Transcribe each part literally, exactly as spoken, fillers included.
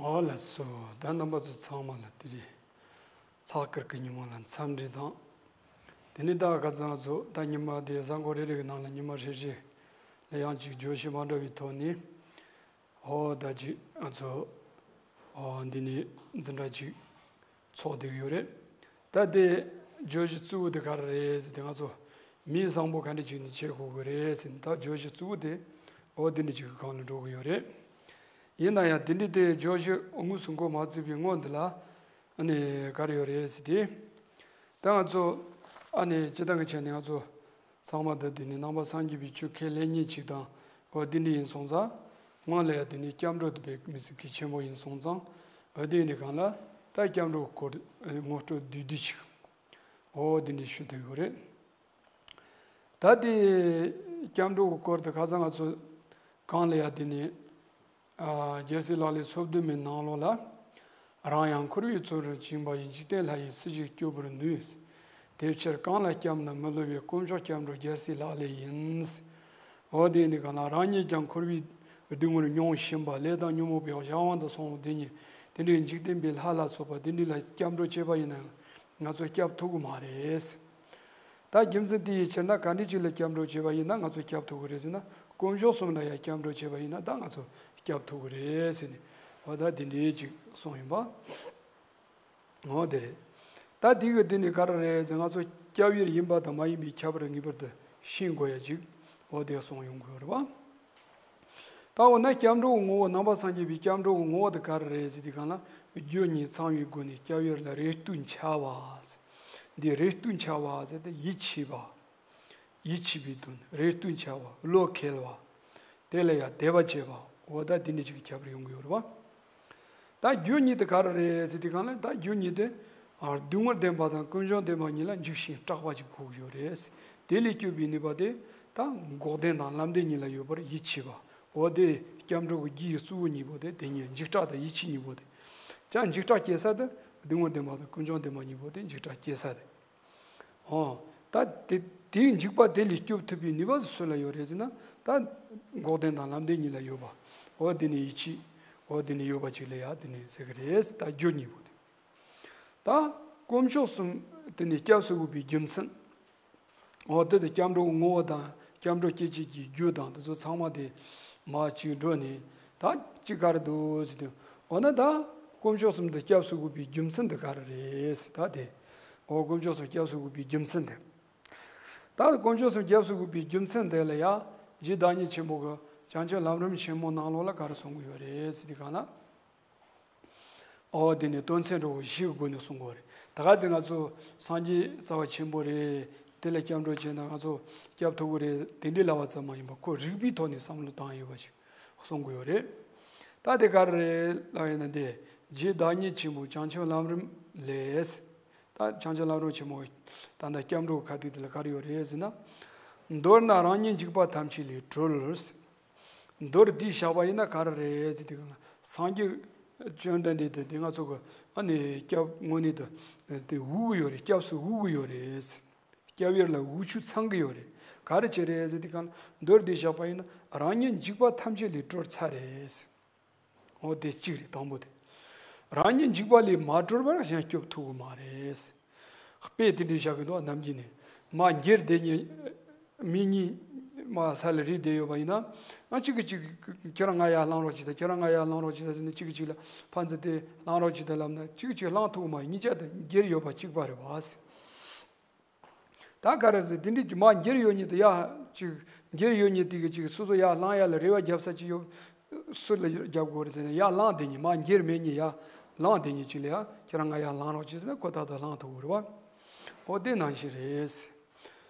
ཨོ་ལགས་སོ། ད་རྣམ་པ་ཚོ་ཚང་མ་ལ་དེ་རིང་ལྷག་དཀར་གྱི་ཉིན་མོ་ལ་འཚམས་འདྲི་དང་། དེ་ནས་ད་ག་ཚང་ཚོ་ད་ཉི་མ་དེ་གཟའ་འཁོར་རེ་རེ་གི་ནང་ལ་ཉི་མ་རེ་རེ་ལ་ཡང་ཅིག་བརྗོད་གཞི་མ་འདྲ་བའི་ཐོག་ནས། ཨོ་ད་ཅིག་ང་ཚོ་ཨོ་འདི་ནས་འཛིན་གྲྭ་ཅིག་ཚོགས་བསྡད་ཡོད་རེད། ད་དེ་བརྗོད་གཞི་གཙོ་བོ་དེ་ག་རེ་རེད་ཟེར་ཏེ། ང་ཚོ་མི་བཟང་པོ་ག་འདྲ་ཅིག་ནས་བྱེད་དགོས་ཀྱི་རེད་ཟེར་ནས། ད་བརྗོད་གཞི་གཙོ་བོ་དེ་ཨོ་འདི་འདྲ་ཅིག་གི་སྒང་ལ་འགྲོ་གི་ཡོད་རེད། ཡིན་ན་ཡང་དེ་འདྲ་དེ་བརྗོད་གཞི་དངོས་སུ་འགོ་མ་བཙུགས་པའི་སྔོན་འདི་ལ་ཨ་ནི་ག་རེ་ཡོད་རེད་ཟེར་ཏེ། ད་ང་ཚོ་ཨ་ནི་སྤྱིར་བཏང་གི་ཆ་ནས་ང་ཚོ་ཚང་མ་ད་དེ་ནི་ནང་པ་སངས་རྒྱས་པའི་ཆོས་ཁས་ལེན་མཁན་ཅིག་དང་། འོ་དེ་འདྲ་ཡིན་སོང་ཙང་། སྔོན་ལ་ཡང་དེ་ནི་སྐྱབས་འགྲོ་དེ་དཔེ་མི་སྲིད་གལ་ཆེན་པོ་ཡིན་སོང་ཙང་། འོ་དེ་ཡིན་དུས་སྒང་ལ་ད་སྐྱབས་འགྲོ་སྐོར་ངོ་སྤྲོད་བསྡུས་བསྡུས་ཅིག་འོ་དེ་འདྲ་ཞུ་འདོད་ཡོད་རེད། ད་དེ་སྐྱབས་འགྲོ་གི་སྐོར་དེ་ཁ་སང་ང་ཚོ་གོང་ལ་ཡང་དེ་ནི། ཨ། རྒྱལ་སྲས་ལག་ལེན་སོ་བདུན་མའི་ནང་ལོགས་ལ། རང་ཡང་འཁོར་བའི་མཚོ་རུ་བྱིང་བ་ཡི། འཇིག་རྟེན་ལྷ་ཡིས་སུ་ཞིག་སྐྱོབ་པར་ནུས། དེ་ཕྱིར་གང་ལ་སྐྱབས་ན་མི་བསླུ་བའི། དཀོན་མཆོག་སྐྱབས་འགྲོ་རྒྱལ་སྲས་ལག་ལེན་ཡིན། འོ་དེ་ཡིན་དུས་སྒང་ལ་རང་ཉིད་ཀྱང་འཁོར་བའི་སྡུག་བསྔལ་མྱོང་བཞིན་པ། ལས་དང་ཉོན་མོངས་པའི་གཞན་དབང་དུ་སོང་བ་དེ་ཉིད་དེ་འདྲའི་འཇིག་རྟེན་པའི་ལྷ་ལ་སོགས་པ་དེ་འདྲ་ལ་སྐྱབས་འགྲོ་བྱས་པ་ཡིན་ན་ང་ཚོ་སྐྱབས་ཐུབ་ཀྱི་མ་རེད། ད་རྒྱུ་མཚན་དེ་ཡི་ཕྱིར་ན་ག་འདྲ་ཅིག་ལ་སྐྱབས་འགྲོ་བྱས་པ་ཡིན་ན་ང་ཚོ་སྐྱབས་ཐུབ་ཀྱི་རེད་ཟེར་ན། དཀོན་མཆོག་གསུམ་ལ་ཡང་སྐྱབས་འགྲོ་བྱས་པ་ཡིན་ན་ད་ང་ཚོ་སྐྱབས་ཐུབ་ཀྱི་རེད་ཟེར་ནས། འོ་ད་དེ་འདྲའི་ཅིག་གསུངས་ཡིན་པ། འོ་དེ་རེད། ད་དེ་གི་དེ་ནི་ག་རེ་རེད་ཟེར། ང་ཚོ་སྐྱབས་ཡུལ་ཡིན་པ་དང་མ་ཡིན་པའི་ཁྱད་པར་ངེས་པར་དུ་ཤེས་དགོས་ཡ་ཅིག་འོ་དེ་གསུངས་ཡོང་གི་ཡོད་རེད་པ། ད་འོ་ན་སྐྱབས་འགྲོ་གི་ངོ་བོ། ནང་པ་སངས་རྒྱས་པའི་སྐྱབས་འགྲོ་གི་ངོ་བོ་དེ་ག་རེ་རེད་ཟེར་དུས་སྒང་ལ། རྒྱུ་གཉིས་ཚང་བའི་སྒོ་ནས་སྐྱབས་ཡུལ་ལ་རེ་ལྟོས་འཆའ་བ། འདི་རེ་ལྟོས་འཆའ་བ་ཟེར་ཏེ་ཡིད་ཆེས་པ། ཡིད་ཆེས་པའི་དོན། རེ་ལྟོས་འཆའ་བ། བློ་འཁེལ་བ། དེ་ལ་ཡང་དད་པ་བྱེད་པ། འོ་ད་འདི་འདྲ་ཅིག་གི་ཁྱད་པར་ཡོང་གི་ཡོད་རེད་པ། ད་རྒྱུ་གཉིས་དེ་ག་རེ་རེད་ཟེར་དུས་སྒང་ལ། ད་རྒྱུ་གཉིས་དེ་ཨ་སྡུག་བསྔལ་བདེན་པ་དང་ཀུན་འབྱུང་བདེན་པ་གཉིས་ལ་འཇིགས་ཤིང་སྐྲག་པ་ཅིག་དགོས་ཀྱི་ཡོད་རེད། དེ་ལས་སྐྱོབ་པའི་ནུས་པ་དེ་ད་འགོག་བདེན་དང་ལམ་བདེན་གཉིས་ལ་ཡོད་པར་ཡིད་ཆེས་པ། འོ་དེ་སྐྱབས་འགྲོ་གི་རྒྱུ་ཡི་གཙོ་བོ་གཉིས་པོ་དེ་དེ་གཉིས། འཇིགས་སྐྲག་དང་ཡིད་ཆེས་གཉིས་པོ་དེ། ཀྱང་འཇིགས་སྐྲག་སྐྱེ་ས་དེ་སྡུག་བསྔལ་བདེན་པ་དང་ཀུན་འབྱུང་བདེན་པ་གཉིས་པོ་དེ་འཇིགས་སྐྲག་སྐྱེ་ས་དེ། འོ། ད་དེ་དེའི་འཇིགས་པ་དེ་ལས་སྐྱོབ་ཐུབ་པའི་ནུས་པ་སུ་ལ་ཡོད་རེད་ཟེར་ན། ད་འགོག་བདེན་དང་ལམ་བདེན་གཉིས་ལ་ཡོད་པ། འོ་དེ་ནི་ཡིད་ཆེས། འོ་དེ་ནི་ཡོད་པ་ཅིག་ལ་ཡ་དེ་ནི་ཟེར་གི་རེད། ད་རྒྱུ་གཉིས་པོ་དེ། ད་དཀོན་མཆོག་གསུམ་དེ་ནི་སྐྱབས་སུ་འོས་པའི་རྒྱུ་མཚན། འོ་དེ་དེ་སྐྱབས་འགྲོ་གི་ངོ་བོ་དང་སྐྱབས་འགྲོ་སྐྱེད་བྱེད་ཀྱི་རྒྱུ་དང་དེ་ཚོ་ཚང་མ་དེ་མར་ཅིག་འགྲོ་ནས། ད་ཅིག་ག་རེ་འདུག་ཟེར་དུས། འོ་ན་ད་དཀོན་མཆོག་གསུམ་དེ་སྐྱབས་སུ་འོས་པའི་རྒྱུ་མཚན་དེ་ག་རེ་རེད་ཟེར། ད་དེ། འོ་དཀོན་མཆོག་གསུམ་སྐྱབས་སུ་འོས་པའི་རྒྱུ་མཚན་དེ། ད་དཀོན་མཆོག་གསུམ་སྐྱབས་སུ་འོས་པའི་རྒྱུ་མཚན་དེ་ལ་ཡ། རྗེ་བདག་ཉིད་ཆེན་པོ་གི་བྱང་ཆུབ་ལམ་རིམ་ཆེན་མོ་ནང་ལོགས་ལ་ག་རེ་གསུང་གི་ཡོད་རེད་ཟེར་དུས་སྒང་ལ། འོ་དེ་ནི་དོན་ཚན་དྲུག་བཞིའི་སྒོ་ནས་གསུང་གི་ཡོད་རེད། ད་ག་ཚོད་ང་ཚོ་སངས་རྒྱས་རྩ་བ་ཆེན་པོ་རེད། དེ་ལ་སྐྱབས་འགྲོ་བྱས་ན་ང་ཚོ་སྐྱབས་ཐུབ་ཀྱི་རེད། དེ་འདྲའི་ལབ་པ་ཙམ་མ་ཡིན་པར་ཁོ་རིགས་པའི་ཐོག་ནས་བསམ་བློ་བཏང་ཡོད་པ་ཞིག་གསུང་གི་ཡོད་རེད། ད་དེ་ག་རེ་རེད་ལབ་ཡིན་ན། དེ་རྗེ་བདག་ཉིད་ཆེན་པོ་བྱང་ཆུབ་ལམ་རིམ་ལས། ད་བྱང་ཆུབ་ལམ་རིམ་ཆེན་མོ་ད་ལྟ་སྐྱབས་འགྲོ་གི་ཁ་ཐུག་དེ་ལ་ག་རེ་ཡོད་རེད་ཟེར་ན། མདོར་ན་རང་ཉིད་འཇིགས་པ་ཐམས་ཅད་ལས་གྲོལ། མདོར་བསྡུས་བཞག་པ་ཡིན་ན་ག་རེ་རེད་ཟེར་དུས་སྒང་ལ། སངས་རྒྱས་བཅོམ་ལྡན་འདས་དེ་དེ་ང་ཚོ་གི་ཨ་ནི་སྐྱབས་དངོས་གནས་དུ་དེ་འོས་ཀྱི་ཡོད་རེད། སྐྱབས་སུ་འོས་ཀྱི་ཡོད་རེད། སྐྱབས་ཡུལ་ལ་འོས་ཆོས་ཚང་གི་ཡོད་རེད། ག་རེ་བྱས་རེད་ཟེར་དུས་སྒང་ལ། མདོར་བསྡུས་བཞག་པ་ཡིན་ན་རང་ཉིད་འཇིགས་པ་ཐམས་ཅད་ལས་གྲོལ་ཚར་རེད། འོ་དེ་གཅིག་རེད། དང་པོ་དེ། རང་ཉིད་འཇིགས་པ་ལས་མ་གྲོལ་བར་གཞན་སྐྱོབ་ཐུབ་ཀྱི་མ་རེད། དཔེ་དེ་འདྲ་བཞག་གི་འདུག་ནམ་རྒྱུན་ནས། མར་འགྱེལ་བསྡད་མཁན་མི་གཉིས་མར་ས་ལ་རིལ་བསྡད་ཡོད་པ་ཡིན་ན། ཨ་གཅིག་གིས་གཅིག་གིས་ཁྱེད་རང་ང་ཡར་ལངས་རོགས་བྱེད་དང་། ཁྱེད་རང་ང་ཡར་ལངས་རོགས་བྱེད་དང་ཟེར་ནས་གཅིག་གིས་གཅིག་ལ་ཕར་འཛུལ་ཏེ་ལངས་རོགས་བྱེད་དང་ལབ་ན་གཅིག་གིས་གཅིག་ལངས་ཐུབ་ཀྱི་མ་རེད། གཉིས་ཆ་དེ་འགྱེལ་ཡོད་པ་གཅིག་པ་རེད་པ། ད་ག་རེ་ཟེར། དེ་འདྲའི་མར་འགྱེལ་ཡོད་མཁན་དེ་ཡར་ཅིག་འགྱེལ་ཡོད་མཁན་དེ་གིས་ཅིག་སོ་སོ་ཡར་ལངས་ཡ་ལ་རེ་བ་རྒྱབ་ས་ཅིག་ཡོད། སུ་ལ་རྒྱབ་དགོས་རེད་ཟེར་ན། ཡར་ལངས་བསྡད་མཁན། མར་འགྱེལ་མེད་མཁན་ཡར་ལངས་བསྡད་མཁན་ཅིག་ལ་ཡ། ཁྱེད་རང་ང་ཡར་ལངས་རོགས་བྱེད་ཟེར་ན་ཁོ་ཏག་ཏག་ལངས་ཐུབ་ཀྱི་རེད་པ། འོ་དེ་ནང་བཞིན་རེད།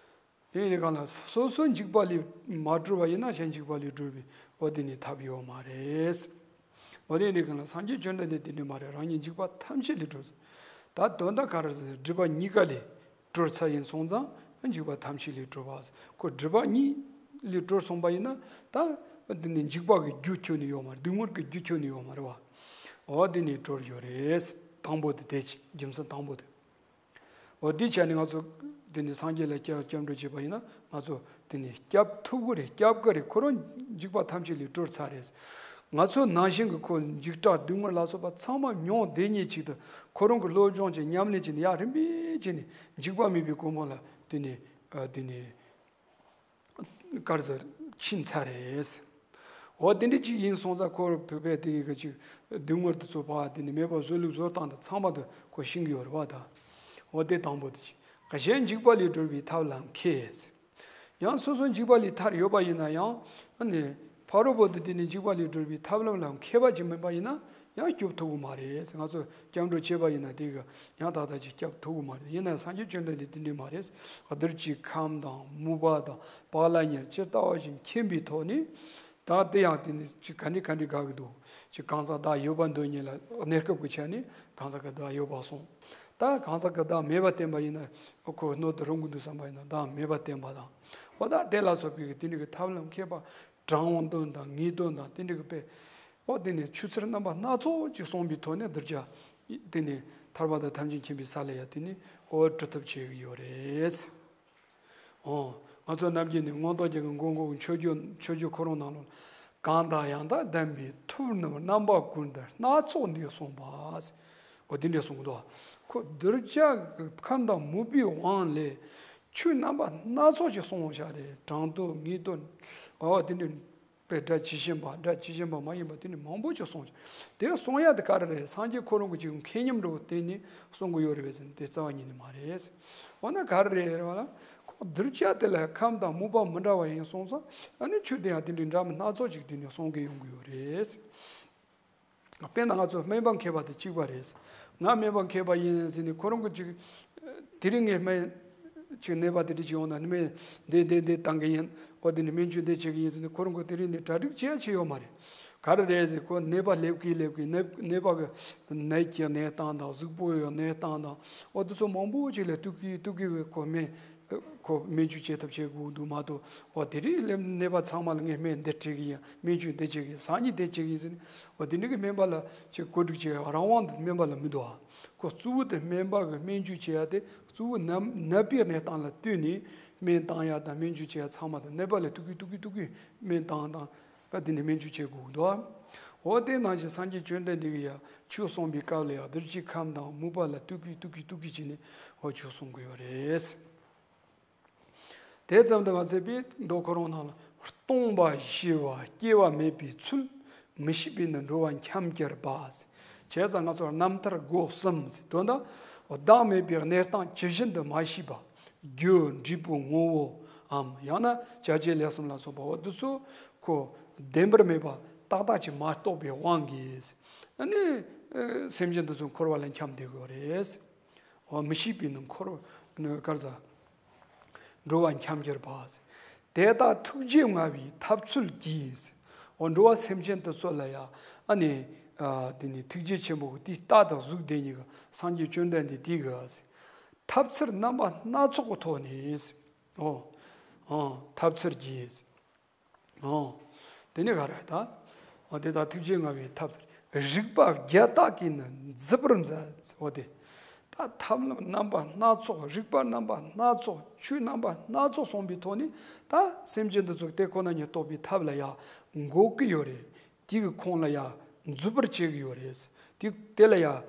དེ་ཡིན་དུས་སྒང་ལ་སོ་སོ་འཇིགས་པ་ལས་མ་གྲོལ་བ་ཡིན་ན་གཞན་འཇིགས་པ་ལས་གྲོལ་བའི་འོ་དེ་ནི་ཐབས་ཡོད་མ་རེད། འོ་དེ་ཡིན་དུས་སྒང་ལ་སངས་རྒྱས་བཅོམ་ལྡན་འདས་དེ་འདྲ་མ་རེད། རང་ཉིད་འཇིགས་པ་ཐམས་ཅད་ལས་གྲོལ། ད་དོན་དག་ག་རེ་ཟེར་ན། སྒྲིབ་པ་གཉིས་ཀ་ལས་གྲོལ་ཚར་ཡིན་སོང་ཙང་འཇིགས་པ་ཐམས་ཅད་ལས་གྲོལ་བ། ཁོ་སྒྲིབ་པ་གཉིས་ལས་གྲོལ་སོང་པ་ཡིན་ན། ད་དེ་ནི་འཇིགས་པ་གི་རྒྱུ་ཁྱོན་ནས་ཡོད་མ་རེད། སྡུག་བསྔལ་གི་རྒྱུ་ཁྱོན་ནས་ཡོད་མ་རེད་པ། འོ་དེ་ནི་གྲོལ་ཡོད་རེད། དང་པོ་དེ་དེ་ཅིག་རྒྱུ་མཚན་དང་པོ་དེ། འོ་དེའི་ཆ་ནས་ང་ཚོ་དེ་ནི་སངས་རྒྱས་ལ་སྐྱབས་སྐྱབས་འགྲོ་བྱེད་པ་ཡིན་ན་ང་ཚོ་དེ་ནི་སྐྱབས་ཐུབ་ཀྱི་རེད། སྐྱབས་ཀྱི་རེད། ཁོ་རང་འཇིགས་པ་ཐམས་ཅད་ལས་གྲོལ་ཚར་རེད། ང་ཚོ་ནང་བཞིན་གྱི་ཁོ་འཇིགས་སྐྲག་སྡུག་བསྔལ་ལ་སོགས་པ་ཚང་མ་མྱོང་བསྡད་མཁན་ཅིག་ཏུ་ཁོ་རང་གི་སློབ་སྦྱོང་བྱས་ཉམས་ལེན་བྱས་ནས་ཡར་རིམ་པས་བྱས་ནས་འཇིགས་པ་མེད་པའི་གོ་འཕང་ལ་དེ་ནས་ཨ་དེ་ནས་གར་ཟེར་ཕྱིན་ཚར་རེད། འོ་དེ་འདྲ་ཅིག་ཡིན་སོང་ཙང་ཁོ་བོད་པའི་དེ་ནས་གི་ཅིག་སྡུག་བསྔལ་དེ་ཚོ་ཕར་དེ་ནས་མེད་པ་བཟོ་ལུགས་བཟོ་སྟངས་དེ་ཚང་མ་དེ་ཁོ་ཤེས་ཀྱི་ཡོད་རེད་བ་ད། འོ་དེ་དང་པོ་དེ་ཅིག་གཞན་འཇིགས་པ་ལས་སྒྲོལ་བའི་ཐབས་ལ་མཁས། ཡང་སོ་སོ་འཇིགས་པ་ལས་ཐར་ཡོད་པ་ཡིན་ན་ཡང་ཨ་ནི་ཕ་རོལ་པོ་དེ་དེ་ནས་འཇིགས་པ་ལས་སྒྲོལ་བའི་ཐབས་ལམ་ལ་མཁས་པ་ཅིག་མིན་པ་ཡིན་ན་ཡང་སྐྱོབ་ཐུབ་ཀྱི་མ་རེད། ང་ཚོ་སྐྱབས་འགྲོ་བྱས་པ་ཡིན་ན་དེ་གི་ཡང་ཏག་ཏག་ཅིག་སྐྱོབ་ཐུབ་ཀྱི་མ་རེད། ཡིན་ན་སངས་རྒྱས་བཅོམ་ལྡན་འདས་དེ་འདྲས་མ་རེད། གདུལ་བྱའི་ཁམས་དང་མུན་པ་དང་བག་ལ་ཉལ་ཇི་ལྟ་བ་བཞིན་མཁྱེན་པའི་ཐོག་ནས། ད་དེ་ཡང་དེ་ནི་ཅིག་ག་འདྲ་ག་འདྲ་དགའ་གི་འདུག་ཅིག་གང་ཟག་བདག་ཡོད་པར་འདོད་མཁན་ལ་གནས་སྐབས་ཀྱི་ཆ་ནས་གང་ཟག་གི་བདག་ཡོད་པར་སོང་། ད་གང་ཟག་གི་བདག་མེད་པར་བསྟན་པ་ཡིན་ན་ཁོ་སྣོད་དུ་རུང་གི་འདུག་བསམ་པ་ཡིན་ན་བདག་མེད་པར་བསྟན་པ་དང་། འོ་ད་དེ་ལ་སོགས་པའི་དེ་འདྲ་གི་ཐབས་ལམ་མཁས་པ་དྲང་དོན་དང་ངེས་དོན་དང་དེ་འདྲ་གི་དཔེ། འོ་དེ་ནི་ཆོས་ཚུལ་རྣམ་པ་སྣ་ཚོགས་ཀྱིས་གསུངས་པའི་ཐོག་ནས་གདུལ་བྱ་དེ་ནི་ཐར་པ་དང་ཐམས་ཅད་མཁྱེན་པའི་ས་ལ་ཡང་དེ་ནི་འོ་འགྲོ་ཐབས་བྱེད་ཀྱི་ཡོད་རེད། ཨོ། ང་ཚོ་རྣམས་ཀྱིས་ནི་མངོན་རྟོགས་རྒྱན་གྱི་མགོན་པོ་གི་མཆོད་བརྗོད་མཆོད་བརྗོད་ཁོ་རང་ནང་ལ། གང་དང་ཡང་དག་ལྡན་པའི་ཐུབ་རྣམས་རྣམ་པ་ཀུན་ཏུ་སྣ་ཚོགས་འདིས་གསུངས་པ། འོ་དེ་འདྲས་གསུངས་འདུག་ཁོ་གདུལ་བྱ་གི་ཁམས་དང་མུན་པའི་དབང་ལས་ཆོས་རྣམ་པ་སྣ་ཚོགས་ཀྱིས་གསུངས་པ་ཞིག་རེད། དྲང་དོན་ངེས་དོན། འོ་དེ་འདྲས་པའི་སྒྲ་ཇི་བཞིན་པ་སྒྲ་ཇི་བཞིན་པ་མ་ཡིན་པ་དེ་ནི་མང་པོ་ཅིག་གསུངས་ཤིང་། དེ་གསུང་ཡ་དེ་ག་རེ་རེད། སངས་རྒྱས་ཁོ་རང་གི་ཅིག་མཁས་སྙོམས་འདྲ་བོ་བསྟན་ནས་གསུང་གི་ཡོད་རེད་པས་ཟེར་ན་དེ་རྩ་བ་ཉིད་ནས་མ་རེད། འོ་ན་ག་རེ་རེད་རེད་བ་ལ། ཁོ་གདུལ་བྱ་དེ་ལ་ཁམས་དང་མུན་པ་མི་འདྲ་བ་ཡིན་སོང་ཙང་ཨ་ནི་ཆོས་དེ་ཡང་དེ་འདྲའི་འདྲ་མིན་སྣ་ཚོགས་ཅིག་དེ་ནས་གསུང་གི་ཡོང་གི་ཡོད་རེད། དཔེར་ན་ང་ཚོ་སྨན་པ་མཁས་པ་དེ་གཅིག་པ་རེད། ང་སྨན་པ་མཁས་པ་ཡིན་ཟེར་ནས་ཁོ་རང་གི་ཅིག་དེ་རིང་ངས་སྨན་ཅིག་ནད་པ་དེ་འདྲ་ཅིག་ཡོང་ན་སྨན་འདི་འདི་འདི་བཏང་གི་ཡིན། འོ་དེ་ནས་སྨན་བཅོས་འདི་བྱེད་ཀྱི་ཡིན་ཟེར་ནས་ཁོ་རང་གི་དེ་རིང་ནས་གྲ་སྒྲིག་བྱེད་ཡ་ཅིག་ཡོད་མ་རེད། ག་རེ་རེད་ཟེར་ཁོ་ནད་པ་སླེབས་ཀྱི་སླེབས་ཀྱི་ནད་ནད་པ་གི་ནད་ཀྱི་གནས་སྟངས་དང་གཟུགས་པོ་ཡི་གནས་སྟངས་དང་འོ་དེ་ཚོ་མང་པོ་ཅིག་ལ་ཐུག་གི་ཐུག་གི་ཁོ་སྨན་ཁོ་སྨན་བཅོས་བྱེད་ཐབས་བྱེད་དགོས་འདུག་མ་གཏོགས་འོ་དེ་རིང་སླེབས་ནད་པ་ཚང་མ་ལ་ངས་སྨན་འདི་སྤྲད་ཀྱི་ཡིན། སྨན་བཅོས་འདི་བྱེད་ཀྱི་ཡིན། སང་ཉིན་འདི་བྱེད་ཀྱི་ཡིན་ཟེར་ནས་འོ་དེ་འདྲ་གི་སྨན་པ་ལ་ཅིག་བཀོད་སྒྲིག་བྱེད་ཡ་རང་དབང་དུ་སྨན་པ་ལ་མི་འདུག་ཨ། ཁོ་གཙོ་བོ་དེ་སྨན་པ་གི་སྨན་བཅོས་བྱེད་ཡ་དེ་གཙོ་བོ་ནད་ནད་པའི་གནས་སྟངས་ལ་ལྟོས་ནས་སྨན་བཏང་ཡ་དང་སྨན་བཅོས་བྱེད་ཡ་ཚང་མ་དང་ནད་པ་ལ་ཐུག་གི་ཐུག་གི་ཐུག་གི་སྨན་བཏང་དང་ཨ་དེ་ནས་སྨན་བཅོས་བྱེད་དགོས་འདུག་ཨ། འོ་དེ་ནང་བཞིན་སངས་རྒྱས་བཅོམ་ལྡན་འདས་ཀྱིས་ཡང་ཆོས་གསུངས་པའི་སྐབས་ལ་ཡང་གདུལ་བྱའི་ཁམས་དང་མུན་པ་ལ་ཐུག་གི་ཐུག་གི་ཐུག་གི་བྱས་ནས་འོ་ཆོས་གསུང་གི་ཡོད་རེད། དེ་ཙམ་དུ་མ་ཟད་པའི་མདོ་ཁོ་རང་ནང་ལ་སྟོང་པ་ཞི་བ་སྐྱེ་བ་མེད་པའི་ཚུལ། མི་ཤེས་པས་ནི་འགྲོ་བ་འཁྱམས་གྱུར་པ། བྱས་ཙང་ང་ཚོར་རྣམ་ཐར་སྒོ་གསུམ་ཟེར་དོན་དག་བདག་མེད་པའི་གནས་སྟངས་ཇི་བཞིན་དུ་མ་ཤེས་པ། རྒྱུ་འབྲས་བུ་ངོ་བོའམ་ཡང་ན་བྱ་བྱེད་ལས་གསུམ་ལ་སོགས་པ་འོ་དེ་ཚོ་ཁོ་བདེན་པར་མེད་པ་ཏག་ཏག་ཅིག་མ་རྟོགས་པའི་དབང་གིས་ཨ་ནི་སེམས་ཅན་དེ་ཚོ་འཁོར་བ་ལ་འཁྱམས་བསྡད་དགོས་རེད། འོ་མི་ཤེས་པས་ནི་འཁོར་ནི་གར་ཟ། འགྲོ་བ་འཁྱམས་གྱུར་པ། དེ་དག་ཐུགས་རྗེ་མངའ་བའི་ཐབས་ཚུལ་གྱིས། འོ་འགྲོ་བ་སེམས་ཅན་དེ་ཚོ་ལ་ཡང་ཨ་ནི་ཨ་དེ་ནི་ཐུགས་རྗེ་ཆེན་པོ་གི་དེའི་རྟ་དང་གཟུགས་ལྡན་ཉིད་ཀྱི་སངས་རྒྱས་བཅོམ་ལྡན་འདས་དེ་གི་ཐབས་ཚུལ་རྣམ་པ་སྣ་ཚོགས་ཀྱི་ཐོག་ནས། འོ། འོ། ཐབས་ཚུལ་གྱིས། ཨོ། དེ་ནས་ག་རེ་ད། ཨོ་དེ་དག་ཐུགས་རྗེ་མངའ་བའི་ཐབས་ཟེར། རིགས་པ་བརྒྱ་དག་གིས་ནི་མཛེས་པར་མཛད། ཨོ་དེ། ད་ཐབས་ལམ་རྣམ་པ་སྣ་ཚོགས་རིགས་པ་རྣམ་པ་སྣ་ཚོགས་ཆོས་རྣམ་པ་སྣ་ཚོགས་གསུངས་པའི་ཐོག་ནས་ད་སེམས་ཅན་འདི་ཚོ་དེ་ཁོ་ན་ཉིད་རྟོགས་པའི་ཐབས་ལ་ཡང་འགོད་ཀྱི་ཡོད་རེད། དེ་གི་ཁོང་ལ་ཡང་མཛེས་པར་བྱེད་ཀྱི་ཡོད་རེད། དེ་དེ་ལ་ཡང་།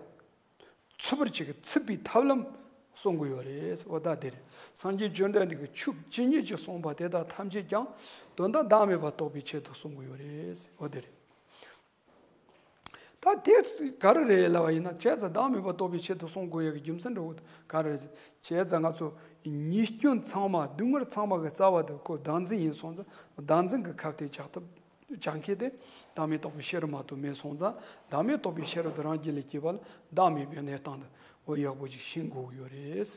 ཚུད་པར་བྱེད་ཀྱི་ཚུད་པའི་ཐབས་ལམ་གསུང་གི་ཡོད་རེད། འོ་ད་དེ་རེད། སངས་རྒྱས་བཅོམ་ལྡན་འདས་ཀྱིས་ཆོས་ཇི་སྙེད་ཅིག་གསུངས་པ་དེ་དག་ཐམས་ཅད་ཀྱང་དོན་དམ་བདག་མེད་པ་རྟོགས་པའི་ཆེད་དུ་གསུང་གི་ཡོད་རེད། འོ་དེ་རེད། ད་དེ་ག་རེ་རེད་ལབ་པ་ཡིན་ན་བྱས་ཙང་བདག་མེད་པ་རྟོགས་པའི་ཆེད་དུ་གསུང་དགོས་ཡ་གི་རྒྱུ་མཚན་འདྲ་བོ་ག་རེ་རེད། བྱས་ཙང་ང་ཚོ་ཉེས་སྐྱོན་ཚང་མ་སྡུག་བསྔལ་ཚང་མ་གི་རྩ་བ་དེ་ཁོ་བདག་འཛིན་ཡིན་སོང་ཙང་བདག་འཛིན་གྱི་ཁ་གཏད་བཅག་ཐབས། སྦྱང་མཁན་དེ་བདག་མེད་རྟོགས་པའི་ཤེས་རབ་མ་གཏོགས་མེད་སོང་ཙང་བདག་མེད་རྟོགས་པའི་ཤེས་རབ་དེ་རང་རྒྱུད་ལ་སྐྱེས་པ་ལ་བདག་མེད་པའི་གནས་སྟངས་དེ་འོ་ཡག་པོ་ཅིག་ཤེས་དགོས་ཀྱི་ཡོད་རེད།